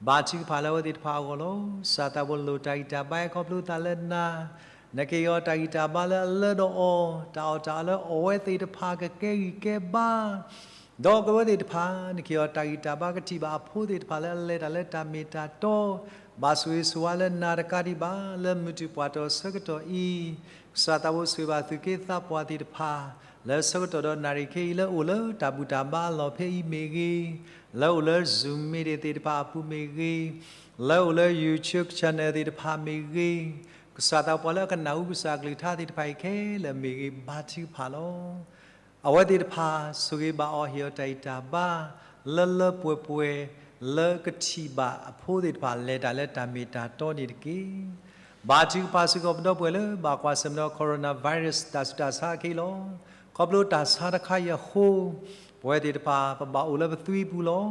ဘါထုကဖၣ်လၢအဝဲသ့ၣ်တဖၣ်အဂီၢ်လီၤ. ကစၢ်သးဘိလိာ်တၢ်ဂံၢ်တၢ်ဘါဟဲခီဖျိသးလၢနၤ, နကဟ့ၣ်အီၤတၢ်ဂံၢ်တၢ်ဘါလၢအလၢဒီးအီၤ, တၢ်အီၣ်တၢ်အီလၢအီၣ်ဝဲသ့ၣ်တဖၣ်ကကဲဂံၢ်ကဲဘါ ဒီးကဝဲသ့ၣ်တဖၣ် နကဟ့ၣ်အီၤတၢ်ဂံၢ်တၢ်ဘါကထံၣ်ဘၣ်အဖိသ့ၣ်တဖၣ်လၢအလဲၤတၢ်လၢတၢ်မ့ၢ်တၢ်တီ, ဘၣ်ဆိၣ်ဂ့ၤဆိၣ်ဝါလၢနၤတကးဒံးဘၣ် လၢမုၢ်တူာ်ပှၢ်တီဆၢကတီၢ်အံၤ, ကစၢ်သးဘိဆိၣ်ဂ့ၤဘၣ်သူၣ်က့သးပှၢ်သ့ၣ်တဖၣ်, လၢဆၢကတီၢ်ဒီးနၣ်ရံၣ်ခဲအံၤလၢအိၣ်လၢတၢ်ဘူၣ်တၢ်ဘါအလီၢ်ဖဲအံၤမ့ၢ်ဂ့ၤ, လၢအိၣ်လၢ Zoom meeting သ့ၣ်တဖၣ်အပူၤမ့ၢ်ဂ့ၤ, လၢအိၣ်လၢ YouTube channel သ့ၣ်တဖၣ်မ့ၢ်ဂ့ၤ, ကစၢ်သးပှၢ်လၢအကနၣ်ဟူကစၢ်အကလုၢ်ကထါသ့ၣ်တဖၣ်အံၤခဲလၢာ်မ့ၢ်ဂ့ၤ ဘါထုကဖၣ်လီၤ. အဝဲသ့ၣ်တဖၣ် ဆိၣ်ဂ့ၤဘၣ်အီၤ ဟ့ၣ်အီၤတၢ်ဂံၢ်တၢ်ဘါ လၢလၢပှဲၤပှဲၤ လၢကထံၣ်ဘၣ်အဖိသ့ၣ်တဖၣ် လဲၤတၢ်လၢတၢ်မ့ၢ်တၢ်တီန့ၣ်တက့ၢ်. ဘါထုကဖၣ်စ့ၢ်ကီးပဒီပုၢ်ဝဲၢ်လၢဘၣ်ကွၢ်ဆၢၣ်မဲာ်ဒီး coronavirus တၢ်ဆူးတၢ်ဆါအခံလီၤ. ခီဖျိတၢ်ဆါတခါအံၤအဃိ, ပဝဲသ့ၣ်တဖၣ် ပဘၣ်အိၣ်လၢပသွံပူၤလီၤ.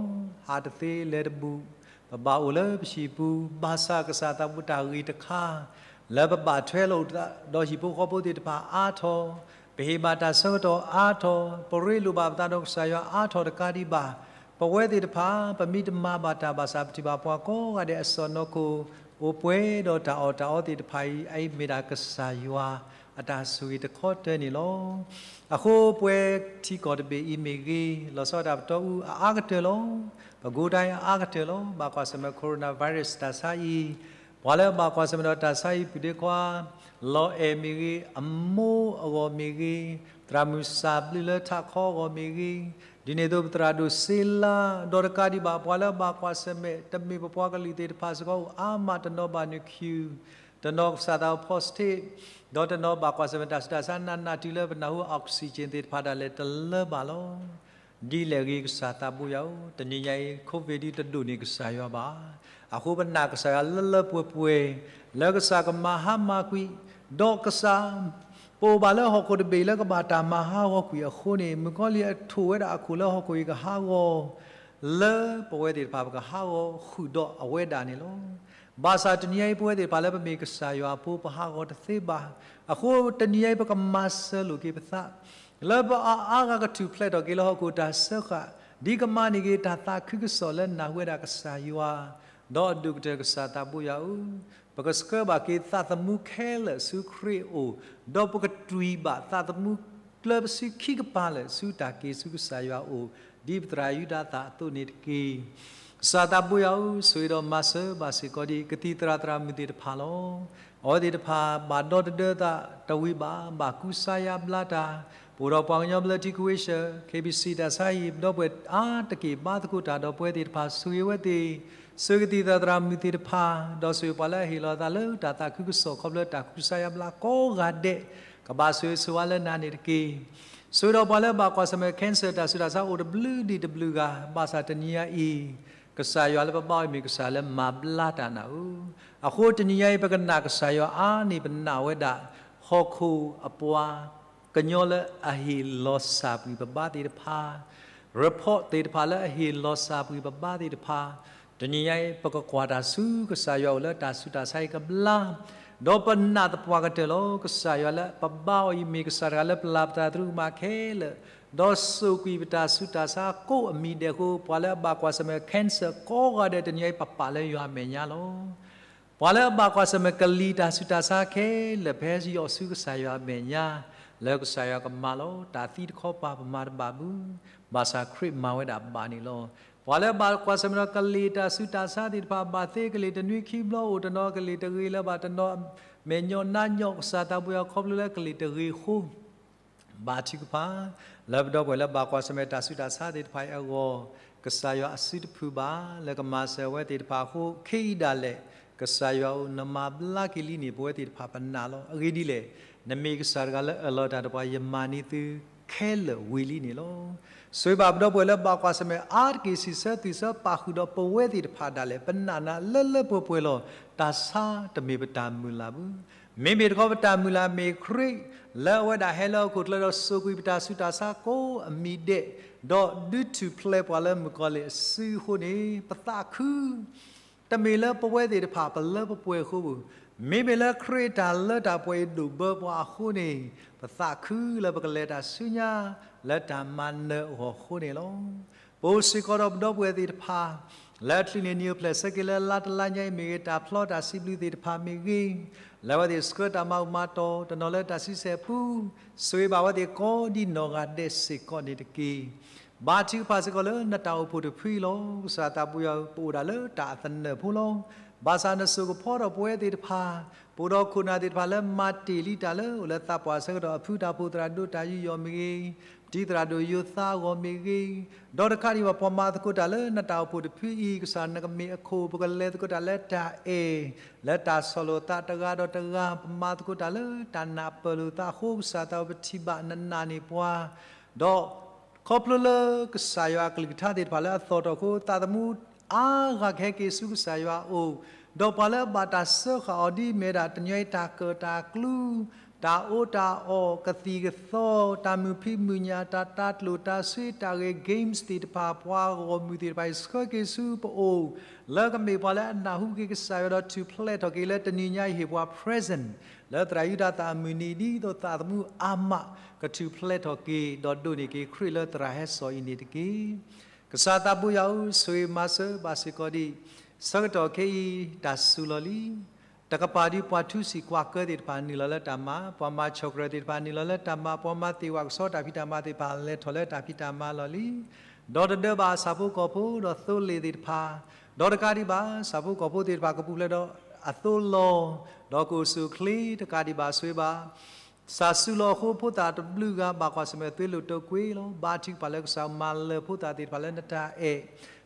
ဟးတသ့လဲၤတဘူၣ်, ပဘၣ်အိၣ်လၢပဟံၣ်ပူၤ, ဘၣ်ဆၣ်ကစၢ်သးဘိတၢ်ဂ့ၢ်တခါ လၢပဘၣ်ထွဲလိာ်သးဒီးဟံၣ်ဖိဃီဖိသ့ၣ်တဖၣ်အါထီၣ်, ပဟ့ၣ်ဘၣ်တၢ်ဆၢကတီၢ်အါထီၣ်, ပရ့လိာ်ဘၣ်ပသးဒီးကစၢ်ယွၤအါထီၣ်တကးဒံးဘၣ်, ပဝဲသ့ၣ်တဖၣ် ပမ့ၢ်တမၤဘၣ်တၢ်ဘၣ်ဆၣ် ပထံၣ်ဘၣ်ပှၤကိးဂၤဒဲးအစီၢ်နီၤခိၣ် အိၣ်ပှဲၤဒီးတၢ်အီၣ်တၢ်အီသ့ၣ်တဖၣ်အံၤ, အအံၤမ့ၢ်ဒၣ်ကစၢ်ယွၤအတၢ်ဆိၣ်ဂ့ၤတခီတၢန့ၣ်လီၤ. အဃိပဝဲထံကီၢ်တဘ့ၣ်အံၤမ့ၢ်ဂ့ၤ, လီၤဆီဒၣ်တၢ်ပတီၢ်အူအအါကတၢၢ်လီၤ. ပကိးတၢ်အံၤအအါကတၢၢ်လီၤ. ဘၣ်ကွၢ်ဆၢၣ်မဲာ် coronavirus တၢ်ဆါအံၤ, ပှၤလၢအဘၣ်ကွၢ်ဆၢၣ်မဲာ်ဒီးတၢ်ဆါအံၤ ပုၢ်ဒ့ခွါ လီၤအဲၣ်မ့ၢ်ဂ့ၤ, အမိၢ်အဂီၢ်မ့ၢ်ဂ့ၤ, သရၣ်မုၣ်စၢ်ဘျုးလၢထးခီအဂီၢ်မ့ၢ်ဂ့ၤ, ဒ်န့ၣ်အသိးပသရၣ်ဒိၣ်စ့လါ, ဒီးတကးဒံးဘၣ် ပှၤလၢအဘၣ်ကွၢ်ဆၢၣ်မဲာ် တမ့ၢ်ပပှၤကလုာ်သ့ၣ်တဖၣ်စ့ၢ်ကီးအိၣ်အါမး, တနီၤဘၣ်နုာ် Q, တနီၤကစၢ်သး positive, ဒီးတနီၤဘၣ်ကွၢ်ဆၢၣ်မဲာ်တၢ်ဆူးတၢ်ဆါ နးနးတုၤလၢပနၢ်ဟူ oxygen သ့ၣ်တဖၣ်ဒၣ်လဲာ်တလၢဘၣ်လီၤ. ဒ်လဲၣ်ဂ့ၤကစၢ်သးဘိယွၤဧၢ, တနံၤညါအံၤ COVID ဒ်တဒိၣ်န့ၢ်ကစၢ်ယွၤဘၣ်. အဃိပနာ်ကစၢ်ယွၤလၢလၢပှဲၤပှဲၤ, လၢကစၢ်ကမၤဟါမၢ်ကွံာ်, ဒီးကစၢ် ပအိၣ်ဘၣ်လၢဟီၣ်ခိၣ်တဘ့ၣ်လၢကဘၣ်တၢ်မၤဟါဂီၤကွံာ်အဃိန့ၣ်, မုၣ်ကီၤလံၢ်အထိၣ်ဝဲဒၣ်အခိၣ်လၢဟီၣ်ခိၣ်အံၤကဟးဂီၤ, လၢပဝဲသ့ၣ်တဖၣ်ပကဟးဂီၤဃုာ်ဒီးအဝဲဒၣ်န့ၣ်လီၤ. ဘၣ်ဆၣ်တနံၤညါအံၤ ပဝဲသ့ၣ်တဖၣ်လၢပမ့ၢ်ကစၢ်ယွၤအဖိ ပဟးဂီၤတသ့ဘၣ်. အဃိတနံၤညါအံၤ ပကမၤစၢၤလိာ်က့ၤပသး လၢပအါအါဂၤကထူၣ်ဖျဲးထီၣ်က့ၤလၢဟီၣ်ခိၣ်တၢ်စၢဃာ် ဒ်ကမၤန့ၢ်က့ၤတၢ်သးခုကစီၣ်လၢနၢ်ဟူဝဲဒၣ်ကစၢ်ယွၤ ဒီးအဒိၣ်ကတၢၢ်ကစၢ်သးဘိယွၤဧၢ, ပကဆှၢဘၣ်က့ၤသးသမူခဲလၢာ်ဆူခရံာ်အအိၣ်, ဒီးပကတွံၢ်ဘၣ်သးသမူကျၢၤပစုခံကပၤလၢာ်ဆူတၢ်က့ၤဆူကစၢ်ယွၤအအိၣ်, ဒ်ပသရၣ်ယူဒၤသၣ်အသိးန့ၣ်တက့ၢ်. ကစၢ်သးဘိယွၤဧၢ, ဆိၣ်ဂ့ၤဒီးမၤစၢၤဘၣ်စ့ၢ်ကီးဒ်ကသံၣ်သရၣ်သရၣ်မုၣ်သ့ၣ်တဖၣ်လီၤ. အဝဲသ့ၣ်တဖၣ်ဘၣ်ဒီတဒၢသးတဝံၤဘၣ်, ဘၣ်ကူစါယါဘျါတၢ်, ပအိၣ်ဒီးပှၤကညီဘျၢထံခဝ့ၡၢၣ် ခ့ဘံၣ်စံၣ် တၢ်ဆါဟံၣ် ဒီပုၢ်ဝဲၢ်အါတက့ၢ် ဘါသကိးတၢ်ဒီးပဝဲသ့ၣ်တဖၣ်, ဆိၣ်ဂ့ၤဝဲသ့ၣ်, ဆိၣ်ဂ့ၤကသံၣ်သရၣ်သရၣ်မုၣ်သ့ၣ်တဖၣ်, ဒီးဆိၣ်ဂ့ၤပှၤလၢအဟ့ၣ်လီၤအသးလၢတၢ်သးခုကစီၣ် ခီဖျိတၢ်ကူစါယါဘျါကိးဂၤဒဲး, ကဘၣ်ဆိၣ်ဂ့ၤဆိၣ်ဝါလၢနၤန့ၣ်တက့ၢ်. ဆိၣ်ဂ့ၤဒီးပှၤလၢဘၣ်ကွၢ်ဆၢၣ်မဲာ် cancer တၢ်ဆူးတၢ်ဆါအိၣ်တဘျုးဒံးတဘျုးဂၤ, ဘၣ်ဆၣ်တနံၤညါအံၤ ကစၢ်ယွၤလၢပဘါအီၤမ့ၢ်ကစၢ်လၢမၤဘျါတၢ်နၤဧၢ. အဃိတနံၤညါအံၤ ပကနာ်ကစၢ်ယွၤအါန့ၢ်ပနာ်ဝဲဒၣ် ဟီၣ်ခိၣ်အပှၤကညီလၢအဟ့ၣ်လီၤစၢ်ပှံၤပဘါသ့ၣ်တဖၣ်, report သ့ၣ်တဖၣ်လၢအဟ့ၣ်လီၤစၢ်ပှံၤပဘါသ့ၣ်တဖၣ်, တနံၤညါအံၤ ပကကွၢ်တၢ်ဆူကစၢ်ယွၤအအိၣ်လၢတၢ်ဆူးတၢ်ဆါအံၤကဘျါ, ဒီးပနာ်သပှၢ်ကတၢၢ်လီၤ. ကစၢ်ယွၤလၢပဘါအီၤအံၤမ့ၢ်ကစၢ်တဂၤလၢပျၢ်ပတၢ်သရူးကမၣ်ခဲလၢာ်, ဒီးစိာ်ကွံာ်ပတၢ်ဆူးတၢ်ဆါကိးအမံၤဒဲးအဃိ ပှၤလၢအဘၣ်ကွၢ်ဆၢၣ်မဲာ် cancer ကိးဂၤဒဲးတနံၤညါအံၤ ပပာ်လၢယွၤအမဲာ်ညါလီၤ. ပှၤလၢအဘၣ်ကွၢ်ဆၢၣ်မဲာ်ကလံၤတၢ်ဆူးတၢ်ဆါခဲလၢာ် ဖဲယိးဆူကစၢ်ယွၤအမဲာ်ညါ, လၢကစၢ်ယွၤကမၤလီၤ. တၢ်သံတခီပၤပမၤတဘၣ်ဘၣ်, ဘၣ်ဆၣ်ခရံာ်မၤဝဲဒၣ်ဘၣ်န့ၣ်လီၤ. ပှၤလၢဘၣ်ကွၢ်ဆၢၣ်မဲာ်ဒီးကလံၤတၢ်ဆူးတၢ်ဆါသ့ၣ်တဖၣ် ဘၣ်သ့ကလံၤတနွံခံဘျီအိၣ်တနီၤ, ကလံၤတဂ့ၤလၢဘၣ်တနီၤ, မဲာ်ညီနါညီ ကစၢ်သးဘိယွၤခီဖျိလၢကလံၤတဂ့ၤအဃိ ဘါထုကဖၣ် လၢပဒီပုၢ်ဝဲၢ်လၢဘၣ်ကွၢ်ဆၢၣ်မဲာ်တၢ်ဆူးတၢ်ဆါသ့ၣ်တဖၣ်အံၤအဂီၢ်, ကစၢ်ယွၤအစုတဖုၣ်ဘၣ် လၢကမၤစၢၤအဝဲသ့ၣ်တဖၣ်အဃိ ခဲအံၤဒၣ်လဲာ် ကစၢ်ယွၤဧၢ, နမၤဘျါက့ၤလံန့ၣ် ပဝဲသ့ၣ်တဖၣ်ပနာ်လီၤ. အဂ့ၢ်ဒ်လဲၣ်, နမ့ၢ်ကစၢ်တဂၤလၢအၢၣ်လီၤတၢ်ဒီးပှၤ ယမၤန့ၢ်သုခဲလၢာ်ဝံၤလံန့ၣ်လီၤ. ဆိၣ်ဂ့ၤဘၣ်ပဒီပုၢ်ဝဲၢ်လၢဘၣ်ကွၢ်ဆၢၣ်မဲာ်အါတက့ၢ် စံးဆၢသွံၣ်ဆၢပာ်ဃုာ်ဒီးပဝဲသ့ၣ်တဖၣ်ဒၣ်လဲာ် ပနာ်နၤလၢလၢပှဲၤပှဲၤလီၤ. တၢ်ဆါတမ့ၢ်ပတၢ်မုၢ်လၢ်ဘၣ်. မ့မ့ၢ်တခီပတၢ်မုၢ်လၢ်မ့ၢ်ခရံာ် လၢအဝဲဒၣ်ဟဲလၢဟီၣ်ခိၣ်ချၢဒီးစိာ်ကွံာ်ပတၢ်ဆူးတၢ်ဆါကိးအမံၤဒဲး, ဒီးဒုးထူၣ်ဖျဲးပှၤလၢမုၣ်ကီၤလံၢ်အစုအဃိန့ၣ် ပသးခု တမ့ၢ်လၢပဝဲသ့ၣ်တဖၣ်ပလၢပပှဲၤအဃိဘၣ်. မ့မ့ၢ်လၢခရံာ်အတၢ်လၢတၢ်ပှဲၤအံၤဒိၣ်ဘၢပှၤအဃိန့ၣ် ပသးခုလၢပကလဲၤတၢ်ဆူညါ လၢတၢ်မၤနၢၤအဂီၢ်အဃိန့ၣ်လီၤ. ပအိၣ်စ့ၢ်ကီးဒီးပဒီပုၢ်ဝဲၢ်သ့ၣ်တဖၣ် လၢအချုးန့ၢ်နံၣ်အိၣ်ဖျဲၣ်ဆၢက့ၤလၢလါတလါညါအံၤမ့ၢ်ဂ့ၤ, တၢ်ဖျီတၢ်စံးဘျုးသ့ၣ်တဖၣ်မ့ၢ်ဂ့ၤ, လၢအဝဲသ့ၣ်ဆှၢတၢ်မၤအုၣ်မၤတီၤ တနီၤလၢတၢ်ဆံဆဲၣ်ပူ, ဆိၣ်ဂ့ၤဘၣ်အဝဲသ့ၣ်ကိးဒ်နီၢ်ဂၤဒဲးစ့ၢ်ကီးန့ၣ်တက့ၢ်. ဘါထုကဖၣ်စ့ၢ်ကီးလၢနတၢ်အိၣ်ဖှိၣ်တဖုအံၤလီၤ. ကစၢ်သးဘိယွၤဧၢ, ပအိၣ်ဒၣ်လၢတၢ်အသနၢၣ်ဖိလီၤ. ဘၣ်ဆၣ်နစိာ်ကဖီထီၣ်ပဝဲသ့ၣ်တဖၣ်, ပအိၣ်ဒီးခိၣ်နၢ်သ့ၣ်တဖၣ်လၢမၤတ့ၢ်လံတၢ်လၢအိၣ်လၢသးပှၢ်ဆၢကတီၢ်အဖုတၢ်ဖှိၣ်သရၣ်ဒိၣ်တၢ်ယူးယီၣ်မ့ၢ်ဂ့ၤ, တံၤသရၣ်ဒိၣ်ယိၤသးအဂီၢ်မ့ၢ်ဂ့ၤ, ဒီးတကးဒံးဘၣ်ပှၤမၤသကိးတၢ်လၢနတၢ်အိၣ်ဖှိၣ်တဖုအံၤ, ကစၢ်နကမ့ၢ်အခိၣ် ပကလဲၤသကိးတၢ်လၢတၢ်အဲၣ်, လၢတၢ်ဆီၣ်လီၤသးတဂၤဒီးတဂၤ, ပမၤသကိးတၢ်လၢတၢ်နၢ်ပၢၢ်လိာ်သးအဃိ ကစၢ်သးဝဲပထံၣ်ဘၣ်နနာ်န့ၢ်ပှၤ, ဒီး ခီဖျိလၢကစၢ်ယွၤအကလုၢ်ကထါသ့ၣ်တဖၣ်လၢအသီၣ်ထီၣ်အဃိ သးသမူအါဂၤကဟဲက့ၤဆူကစၢ်ယွၤအအိၣ်, ဒီးပှၤလၢအဘၣ်တၢ်စၢဃာ်အီၤဒ်အမ့ၢ်ဝဲဒၣ်တနံၤအံၤတၢ်ကၢၣ်တၢ်ကျူ, တၢ်အီၣ်တၢ်အီ, ကသံၣ်ကသီ, တၢ်မုာ်ဖံးမုာ်ညၣ်, တၢ်တၤကျိၣ်တၢ်ဆှံ, တၢ်ဂ့ၢ် games သ့ၣ်တဖၣ်, ပှၤဂီၢ်မုၢ်သ့ၣ်တဖၣ်အံၤ ဆှၢက့ၤဆူပအိၣ်, လၢကမ့ၢ်ပှၤလၢအနၢ်ဟူက့ၤကစၢ်ယွၤဒီးထူၣ်ဖျဲးထီၣ်က့ၤလၢတနံၤညါအံၤဟ့ၣ်ပှၤ present လၢသရၣ်ယူဒၤသၣ်အမုၢ်နံၤ ဒ်သိးသးသမူအါမး ကထူၣ်ဖျဲးထီၣ်က့ၤ ဒီးဒိးန့ၢ်က့ၤခရံာ်လၢသရၣ်ဟဲစိာ်အံၤန့ၣ်တက့ၢ်. ကစၢ်သးဘိယွၤဧၢ, ဆိၣ်ဂ့ၤမၤစၢၤဘၣ်စ့ၢ်ကီးဒံး, ဆၢကတီၢ်ခဲအံၤ တၢ်စူၤလီၤလံ. တကပၤဒံးပှၤထူစံာ်ကွၢ်ကၢသ့ၣ်တဖၣ်နုာ်လီၤလၢတၢ်မၤ, ပှၤမၤဆီၣ်ကြၢၢ်သ့ၣ်တဖၣ်နုာ်လီၤလၢတၢ်မၤ, ပှၤမၤသ့ၣ်ဝၣ်ကဆီတၢ်ဖံးတၢ်မၤသ့ၣ်တဖၣ်လဲၤထီၣ်လၢတၢ်ဖံးတၢ်မၤလီၤလံ. ဒီးတဒၢဘၣ်ဆၣ်ဖိကီၢ်ဖိဒီးသိလ့ၣ်သ့ၣ်တဖၣ်, ဒီးတကးဒံးဘၣ် ဆၣ်ဖိကီၢ်ဖိသ့ၣ်တဖၣ်ကပူၤဖျဲးဒီးအသိလီၤ, ဒီးကအိၣ်ဆူၣ်အိၣ်ချ့တကးဒံးဘၣ် ဆိၣ်ဂ့ၤဘၣ် စၢ်စူၤလီၤအဃိ ဖိသၣ်တဘျုးဂၤဘၣ်ကွၢ်ဆၢၣ်မဲာ်သွံၣ်လိာ်တိာ်ကွံာ်လီၤ. ဘါထုကဖၣ်လၢကစၢ်မၤလၢၢ်ဖိသၣ်သ့ၣ်တဖၣ်လၢနတၢ်အဲၣ်,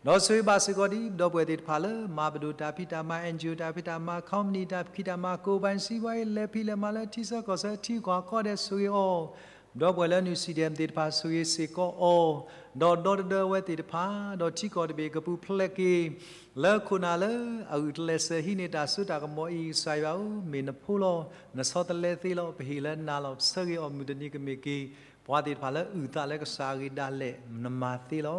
ဒီးဆိၣ်ဂ့ၤဘၣ်စ့ၢ်ကီးဒံး ဒီပုၢ်ဝဲၢ်သ့ၣ်တဖၣ်လၢ မၤပဒိၣ်တၢ်ဖံးတၢ်မၤ NGO တၢ်ဖံးတၢ်မၤ company တၢ်ဖံးတၢ်မၤ ကိးဘၣ်စံးဘၣ်အံၤ လဲၤဖံးလဲၤမၤလၢထံဆၢကီၢ်ဆၢ ထံကီၢ်ကီၢ်ဒဲးဆိၣ်ဂ့ၤအီၤ, ဒီပုၢ်ဝဲၢ်လၢနုၢ် CDM သ့ၣ်တဖၣ်ဆိၣ်ဂ့ၤစ့ၢ်ကီးအီၤ, ဒီးဒီတဒၢအဝဲသ့ၣ်တဖၣ်, ဒီးထံကီၢ်တဘ့ၣ်ကပူၤဖျဲးက့ၤ လၢခိၣ်နၢ်လၢအဂုာ်ကျဲးစၢးဟံးန့ၢ်တၢ်စိတၢ်ကမီၤအံၤ ကစၢ်ယွၤဧၢ, မ့ၢ်နဖိလီၤ. နဆီတလဲသ့လီၤ. ပဟ့ၣ်လၢနၤလီၤ. ပဆၢဂ့ၤအီၤမုၢ်တနံၤကမ့ၢ်က့ၤ ပှၤသ့ၣ်တဖၣ်လၢအုၣ်သးလၢကစၢ်အဂ့ၢ်ဒၣ်လဲာ် နမၤသ့လီၤ.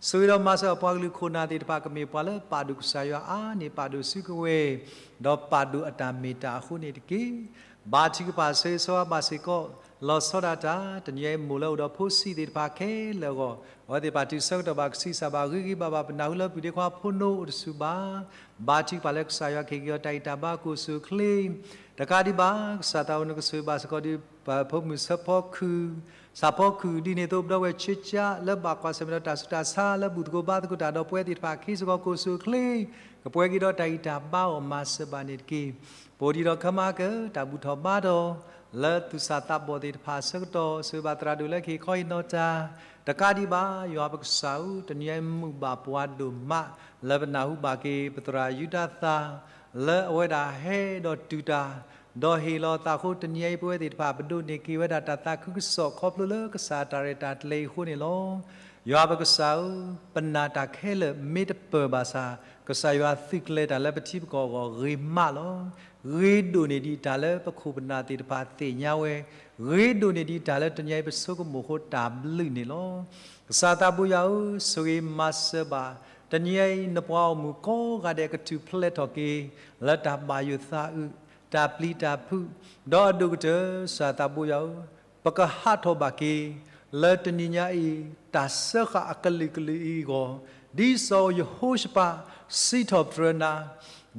ဆိၣ်ဂ့ၤဒီးမၤစၢၤပှၤကလုာ်ခိၣ်နၢ်သ့ၣ်တဖၣ် ကမ့ၢ်ပှၤလၢပာ်ဒိၣ်ကစၢ်ယွၤအါန့ၢ် ပာ်ဒိၣ်စုကဝဲၤ ဒီးပာ်ဒိၣ်အတၢ်မ့ၢ်တၢ်အဃိန့ၣ်တက့ၢ်. ဘါထုကဖၣ်ဆိၣ်ဂ့ၤဆိၣ်ဝါဘၣ်စ့ၢ်ကီး လီၤဆီဒၣ်တၢ် တနံၤအံၤမိၢ်လၢအိၣ်ဒီးဖိဆံးသ့ၣ်တဖၣ်ခဲလၢာ်အဂီၢ်, အဝဲသ့ၣ်တဖၣ်တုၤဆၢကတီၢ်ဘၣ်ကဆံးစၢ်ဘၣ် ဂ့ၤဂ့ၤဘၣ်ဘၣ် ပနၢ်ဟူလၢပုၢ်ဒ့ခွါဖိနီအိၣ်တဆူၣ်ဘၣ် ဘါထုကဖၣ်လၢကစၢ်ယွၤကဟ့ၣ်က့ၤအီၤတၢ်ဂံၢ်တၢ်ဘါ ကိၢ်ဆူၣ်အိၣ်ချ့ တကးဒံးဘၣ် ကစၢ်သးအိၣ်နကဆိၣ်ဂ့ၤဘၣ်စ့ၢ်ကီးဒီး ပဖိမုၣ်ဆၢဖီခုၣ်, ဆၢဖီခုၣ် ဒ်န့ၣ်အသိး ပဒီပုၢ်ဝဲၢ်ဆံးကၠၢ်လၢဘၣ်ကွၢ်ဆၢၣ်မဲာ်ဒီးတၢ်ဆူးတၢ်ဆါလၢဘူၣ်သကိးဘါသကိးတၢ်ဒီးပဝဲသ့ၣ်တဖၣ်အခံစ့ၢ်ကီး ကိၢ်ဆူၣ်အိၣ်ချ့ ကပှဲၤက့ၤဒီးတၢ်ဂံၢ်တၢ်ဘါအီၤ မၤစၢၤဘၣ်န့ၣ်တက့ၢ်. ပအိၣ်ဒံးဒီးခါမးက တၢ်ဘူၣ်ထီၣ်ဘါထီၣ် လၢသူၣ်စၢ်သးဘီၣ်သ့ၣ်တဖၣ်အဆၢကတီၢ် ဆိၣ်ဂ့ၤဘၣ်သရၣ်ဒိၣ်လၢကဟ့ၣ်ခီဟ့ၣ်နီၤတၢ် တကးဒံးဘၣ် ယွၤပကစၢ်ဧၢ တနံၤအံၤမုာ်ဘၣ်ပှၤဒိၣ်မး လၢပနၢ်ဟူဘၣ်က့ၤ ပသရၣ်ယူဒၤသၢ် လၢအဝဲဒၣ်ဟဲဒီးတုၤတၢ် ဒီးဟ့ၣ်လီၤသးအဃိ တနံၤအံၤပဝဲသ့ၣ်တဖၣ် ပဒိးန့ၢ်က့ၤဝဲဒၣ်တၢ်သးခုကစီၣ် ခီဖျိလၢကစၢ်အတၢ်ရဲၣ်တၢ်ကျဲၤအံၤအဃိန့ၣ်လီၤ. ယွၤပကစၢ်ဧၢ, ပနာ်တၢ်ခဲလၢာ်မ့ၢ်တပၢၢ်ဘၣ်ဆၣ် ကစၢ်ယွၤသုးကျဲၤတၢ်လၢပထံပကီၢ်အဂီၢ်ဂ့ၤမးလီၤ. ဂ့ၤဒိၣ်န့ၢ်ဒံးတၢ်လၢပခိၣ်ပနၢ်သ့ၣ်တဖၣ်သ့ၣ်ညါဝဲ, ဂ့ၤဒိၣ်န့ၢ်ဒံးတၢ်လၢတနံၤအံၤပဆိကမိၣ်အဃိတၢ်ဘျုးန့ၣ်လီၤ. ကစၢ်သးဘိယွၤဧၢ, ဆိၣ်ဂ့ၤမၤစၢၤဘၣ် တနံၤအံၤ နပှၤဂီၢ်မုၢ်ကိးဂၤဒဲးကထူၣ်ဖျဲးထီၣ်က့ၤ လၢတၢ်ဘၣ်ယိၣ်သးအုး, တၢ်ပျံၤတၢ်ဖုး, ဒီးအဒိၣ်ကတၢၢ် ကစၢ်သးဘိယွၤဧၢ, ပကဟးထီၣ်ဘၣ်က့ၤ လၢတနံၤညါအံၤ တၢ်စၢဃာ်အကလုာ်ကလုာ်အံၤအဂီၢ်, ဒ်စီၤယဟိၤၡဖးစံးထီၣ်ပတြၢၤနၤ,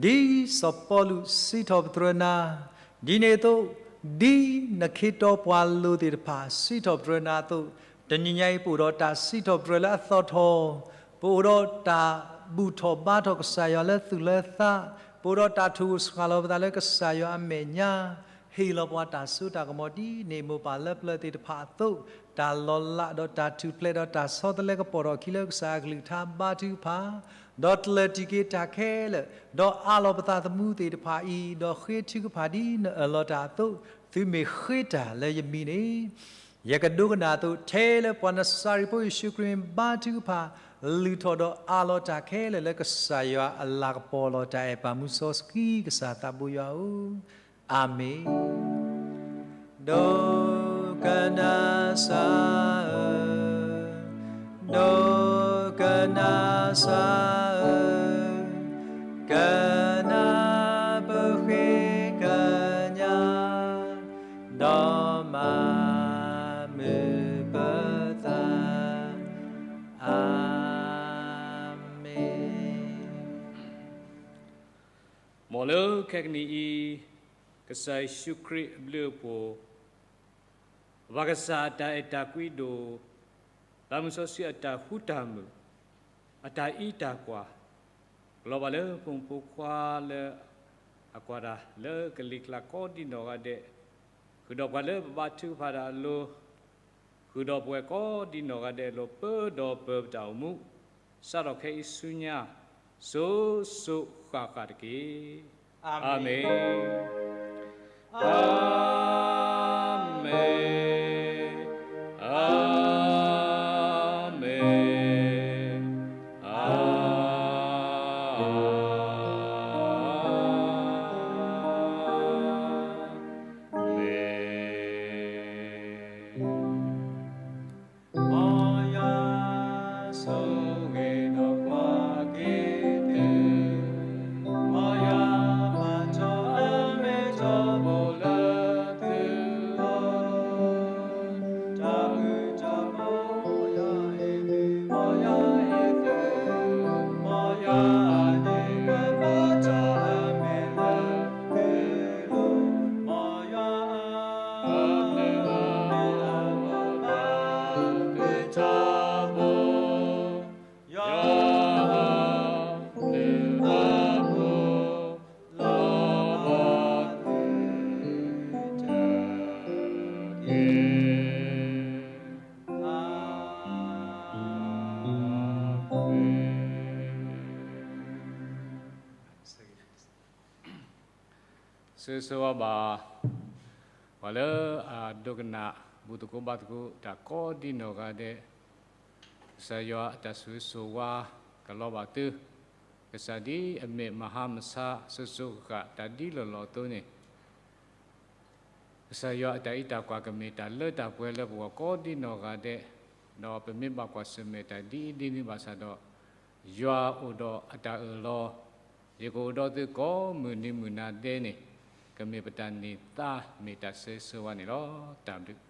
ဒ်စီၤပီလူးစံးထီၣ်ပတြၢၤနၤ, ဒ်န့ၣ်အသိး ဒ်နခ့တီပှၤလိၤသ့ၣ်တဖၣ်စံးထီၣ်ပတြၢၤနၤအသိး, တနံၤညါအံၤ ပအိၣ်ဒီးတၢ်စံးထီၣ်ပတြၢၤလၢအသီၣ်ထီၣ်, ပအိၣ်ဒီးတၢ်ဘူၣ်ထီၣ်ဘါထီၣ်ကစၢ်ယွၤလၢသူၣ်လၢသး, ပအိၣ်ဒီးတၢ်ထိၣ်စှၤလီၤပသးလၢကစၢ်ယွၤအမဲာ်ညါ, ဟ့ၣ်လီၤပှၤတၢ်စိတၢ်ကမီၤဒ်န့ၣ် မိၢ်ပၢ်လၢပျၢၤသ့ၣ်တဖၣ်အသိး, တၢ်လီၤလးဒီးတၢ်ထူၣ်ဖျဲးဒီးတၢ်ဆီတလဲကပီၤထီၣ်အခံလၢကစၢ်အကလုၢ်ကထါဘါထုကဖၣ်, ဒီးကျၢၢ်တံၢ်က့ၤတၢ်ခဲလၢာ်, ဒီးအးလီၤပသးသမူသ့ၣ်တဖၣ်အံၤ, ဒီးဃ့ထုကဖၣ်ဒ်နအၢၣ်လီၤတၢ်အသိး, သုမ့ၢ်ဃ့တၢ်လၢယမံၤန့ၣ် ယကဒိကနၣ်အသိး, ထဲလၢပှၤနစၤရ့းဖိယ့ၣ်ၡူးခရံာ်မံၤဘါထုကဖၣ်, လုၢ်ထီၣ်ဒီးအးလီၤတၢ်ခဲလၢာ်လၢကစၢ်ယွၤအလၤကပီၤလီၤတၢ်အဲၣ်ပာ်မူစီဆှံ ကစၢ်သးဘိယွၤဧၢ, အၤမ့ၣ်. ဒိကနၣ်စၢ်ဧၢ, ဒိကနၣ်စၢ်ဧၢ, ကနၣ်ပဃ့ကညး, ဒီးမၤမုာ်ပသး, အၤမ့ၣ်. မ်လၢခဲကနံၣ်အံၤ, ကစၢ်ယ့ၣ်ၡူးခရံာ်အဘျုးအဖှိၣ်, ပၢ်ကစၢ်အတၢ်အဲၣ်တၢ်ကွံဒိၣ်, ပၢ်မုၢ်စီဆှံအတၢ်ဃူတၢ်မုာ်, အတၢ်အံးတၢ်ကွၢ်, ကလီၤဘၣ်လၢဖိမုၣ်ဖိခွါလၢအကွၢ်တၢ်လၢကလံၤကျါကိးဒံနီၢ်ဂၤဒဲး, ဃုာ်ဒီးပှၤလၢပဘါထုကဖၣ်တၢ်အလိၤ, ဃုာ်ဒီးပဝဲကိးဒံနီၢ်ဂၤဒဲးအလိၤ ပၢဒီးပၢပတၢ်အိၣ်မူ, စးထီၣ်ခဲအံၤဆူညါ, စိၤစိၤဃၣ်ဃၣ်တက့ၢ်. အၤမ့ၣ်, အၤမ့ၣ်, အၤမ့ၣ်, အၤ မ့ၢ်. မ်ယွၤဆိၣ်ဂ့ၤဒီးကွၢ်က့ၤသု, မ်ယွၤမၤထီၣ်အမဲာ်ထီဘိလၢသုဂီၢ်, တၢ်ဘျုးတၢ်ဖှိၣ် မ်ယွၤဟ့ၣ်သု, မ်ယွၤဟ့ၣ်သု, မ်ယွၤအန့ၣ်ကဘါထီၣ်အမဲာ်လၢ သုလိၤ, မ်ယွၤအဘျုးအဖှိၣ်ဘၣ်သုထီဘိ, ယွၤအဘျုးအဖှိၣ်လီၤဘၣ်သုတက့ၢ်. အၤမ့ၣ်. ဆိၣ်ဂ့ၤဆိၣ်ဝါဘၣ် ပှၤလၢအဒိကနၣ် ဘူၣ်သကိးဘါသကိးတၢ်ကိးဒံနီၢ်ဂၤဒဲး, ကစၢ်ယွၤအတၢ်ဆိၣ်ဂ့ၤဆိၣ်ဝါကလီၤဘၣ်သု, ကစၢ်ဒ်အမ့ၢ်မဟါမဆါ စိၤစိၤဃၣ်ဃၣ်တၢ်ဒ်လီၢ်လီၢ်အသိးန့ၣ် ကစၢ်ယွၤအတၢ်အံးတၢ်ကွၢ်ကမ့ၢ်တၢ်လၢတၢ်ပှဲၤလၢပဂီၢ်ကိးဒံနီၢ်ဂၤဒဲး, ဒီးပမ့ၢ်ဘၣ်ကွၢ်ဆၢၣ်မဲာ်တၢ်ဒ်အံၤဒ်နုၤဘၣ်ဆၣ်ဒီး, ယွၤအိၣ်ဒီးအတၢ်အၢၣ်လီၤ, ယကအိၣ်ဒီးသုကိးမုၢ်နံၤမုၢ်နၤဒဲးန့ၣ်, ကမ့ၢ်ပတၢ်န့ၢ်သါမ့ၢ်တၢ်ဆၢဂ့ၤဆၢဝါန့ၣ်လီၤ. တၢ်ဘျုး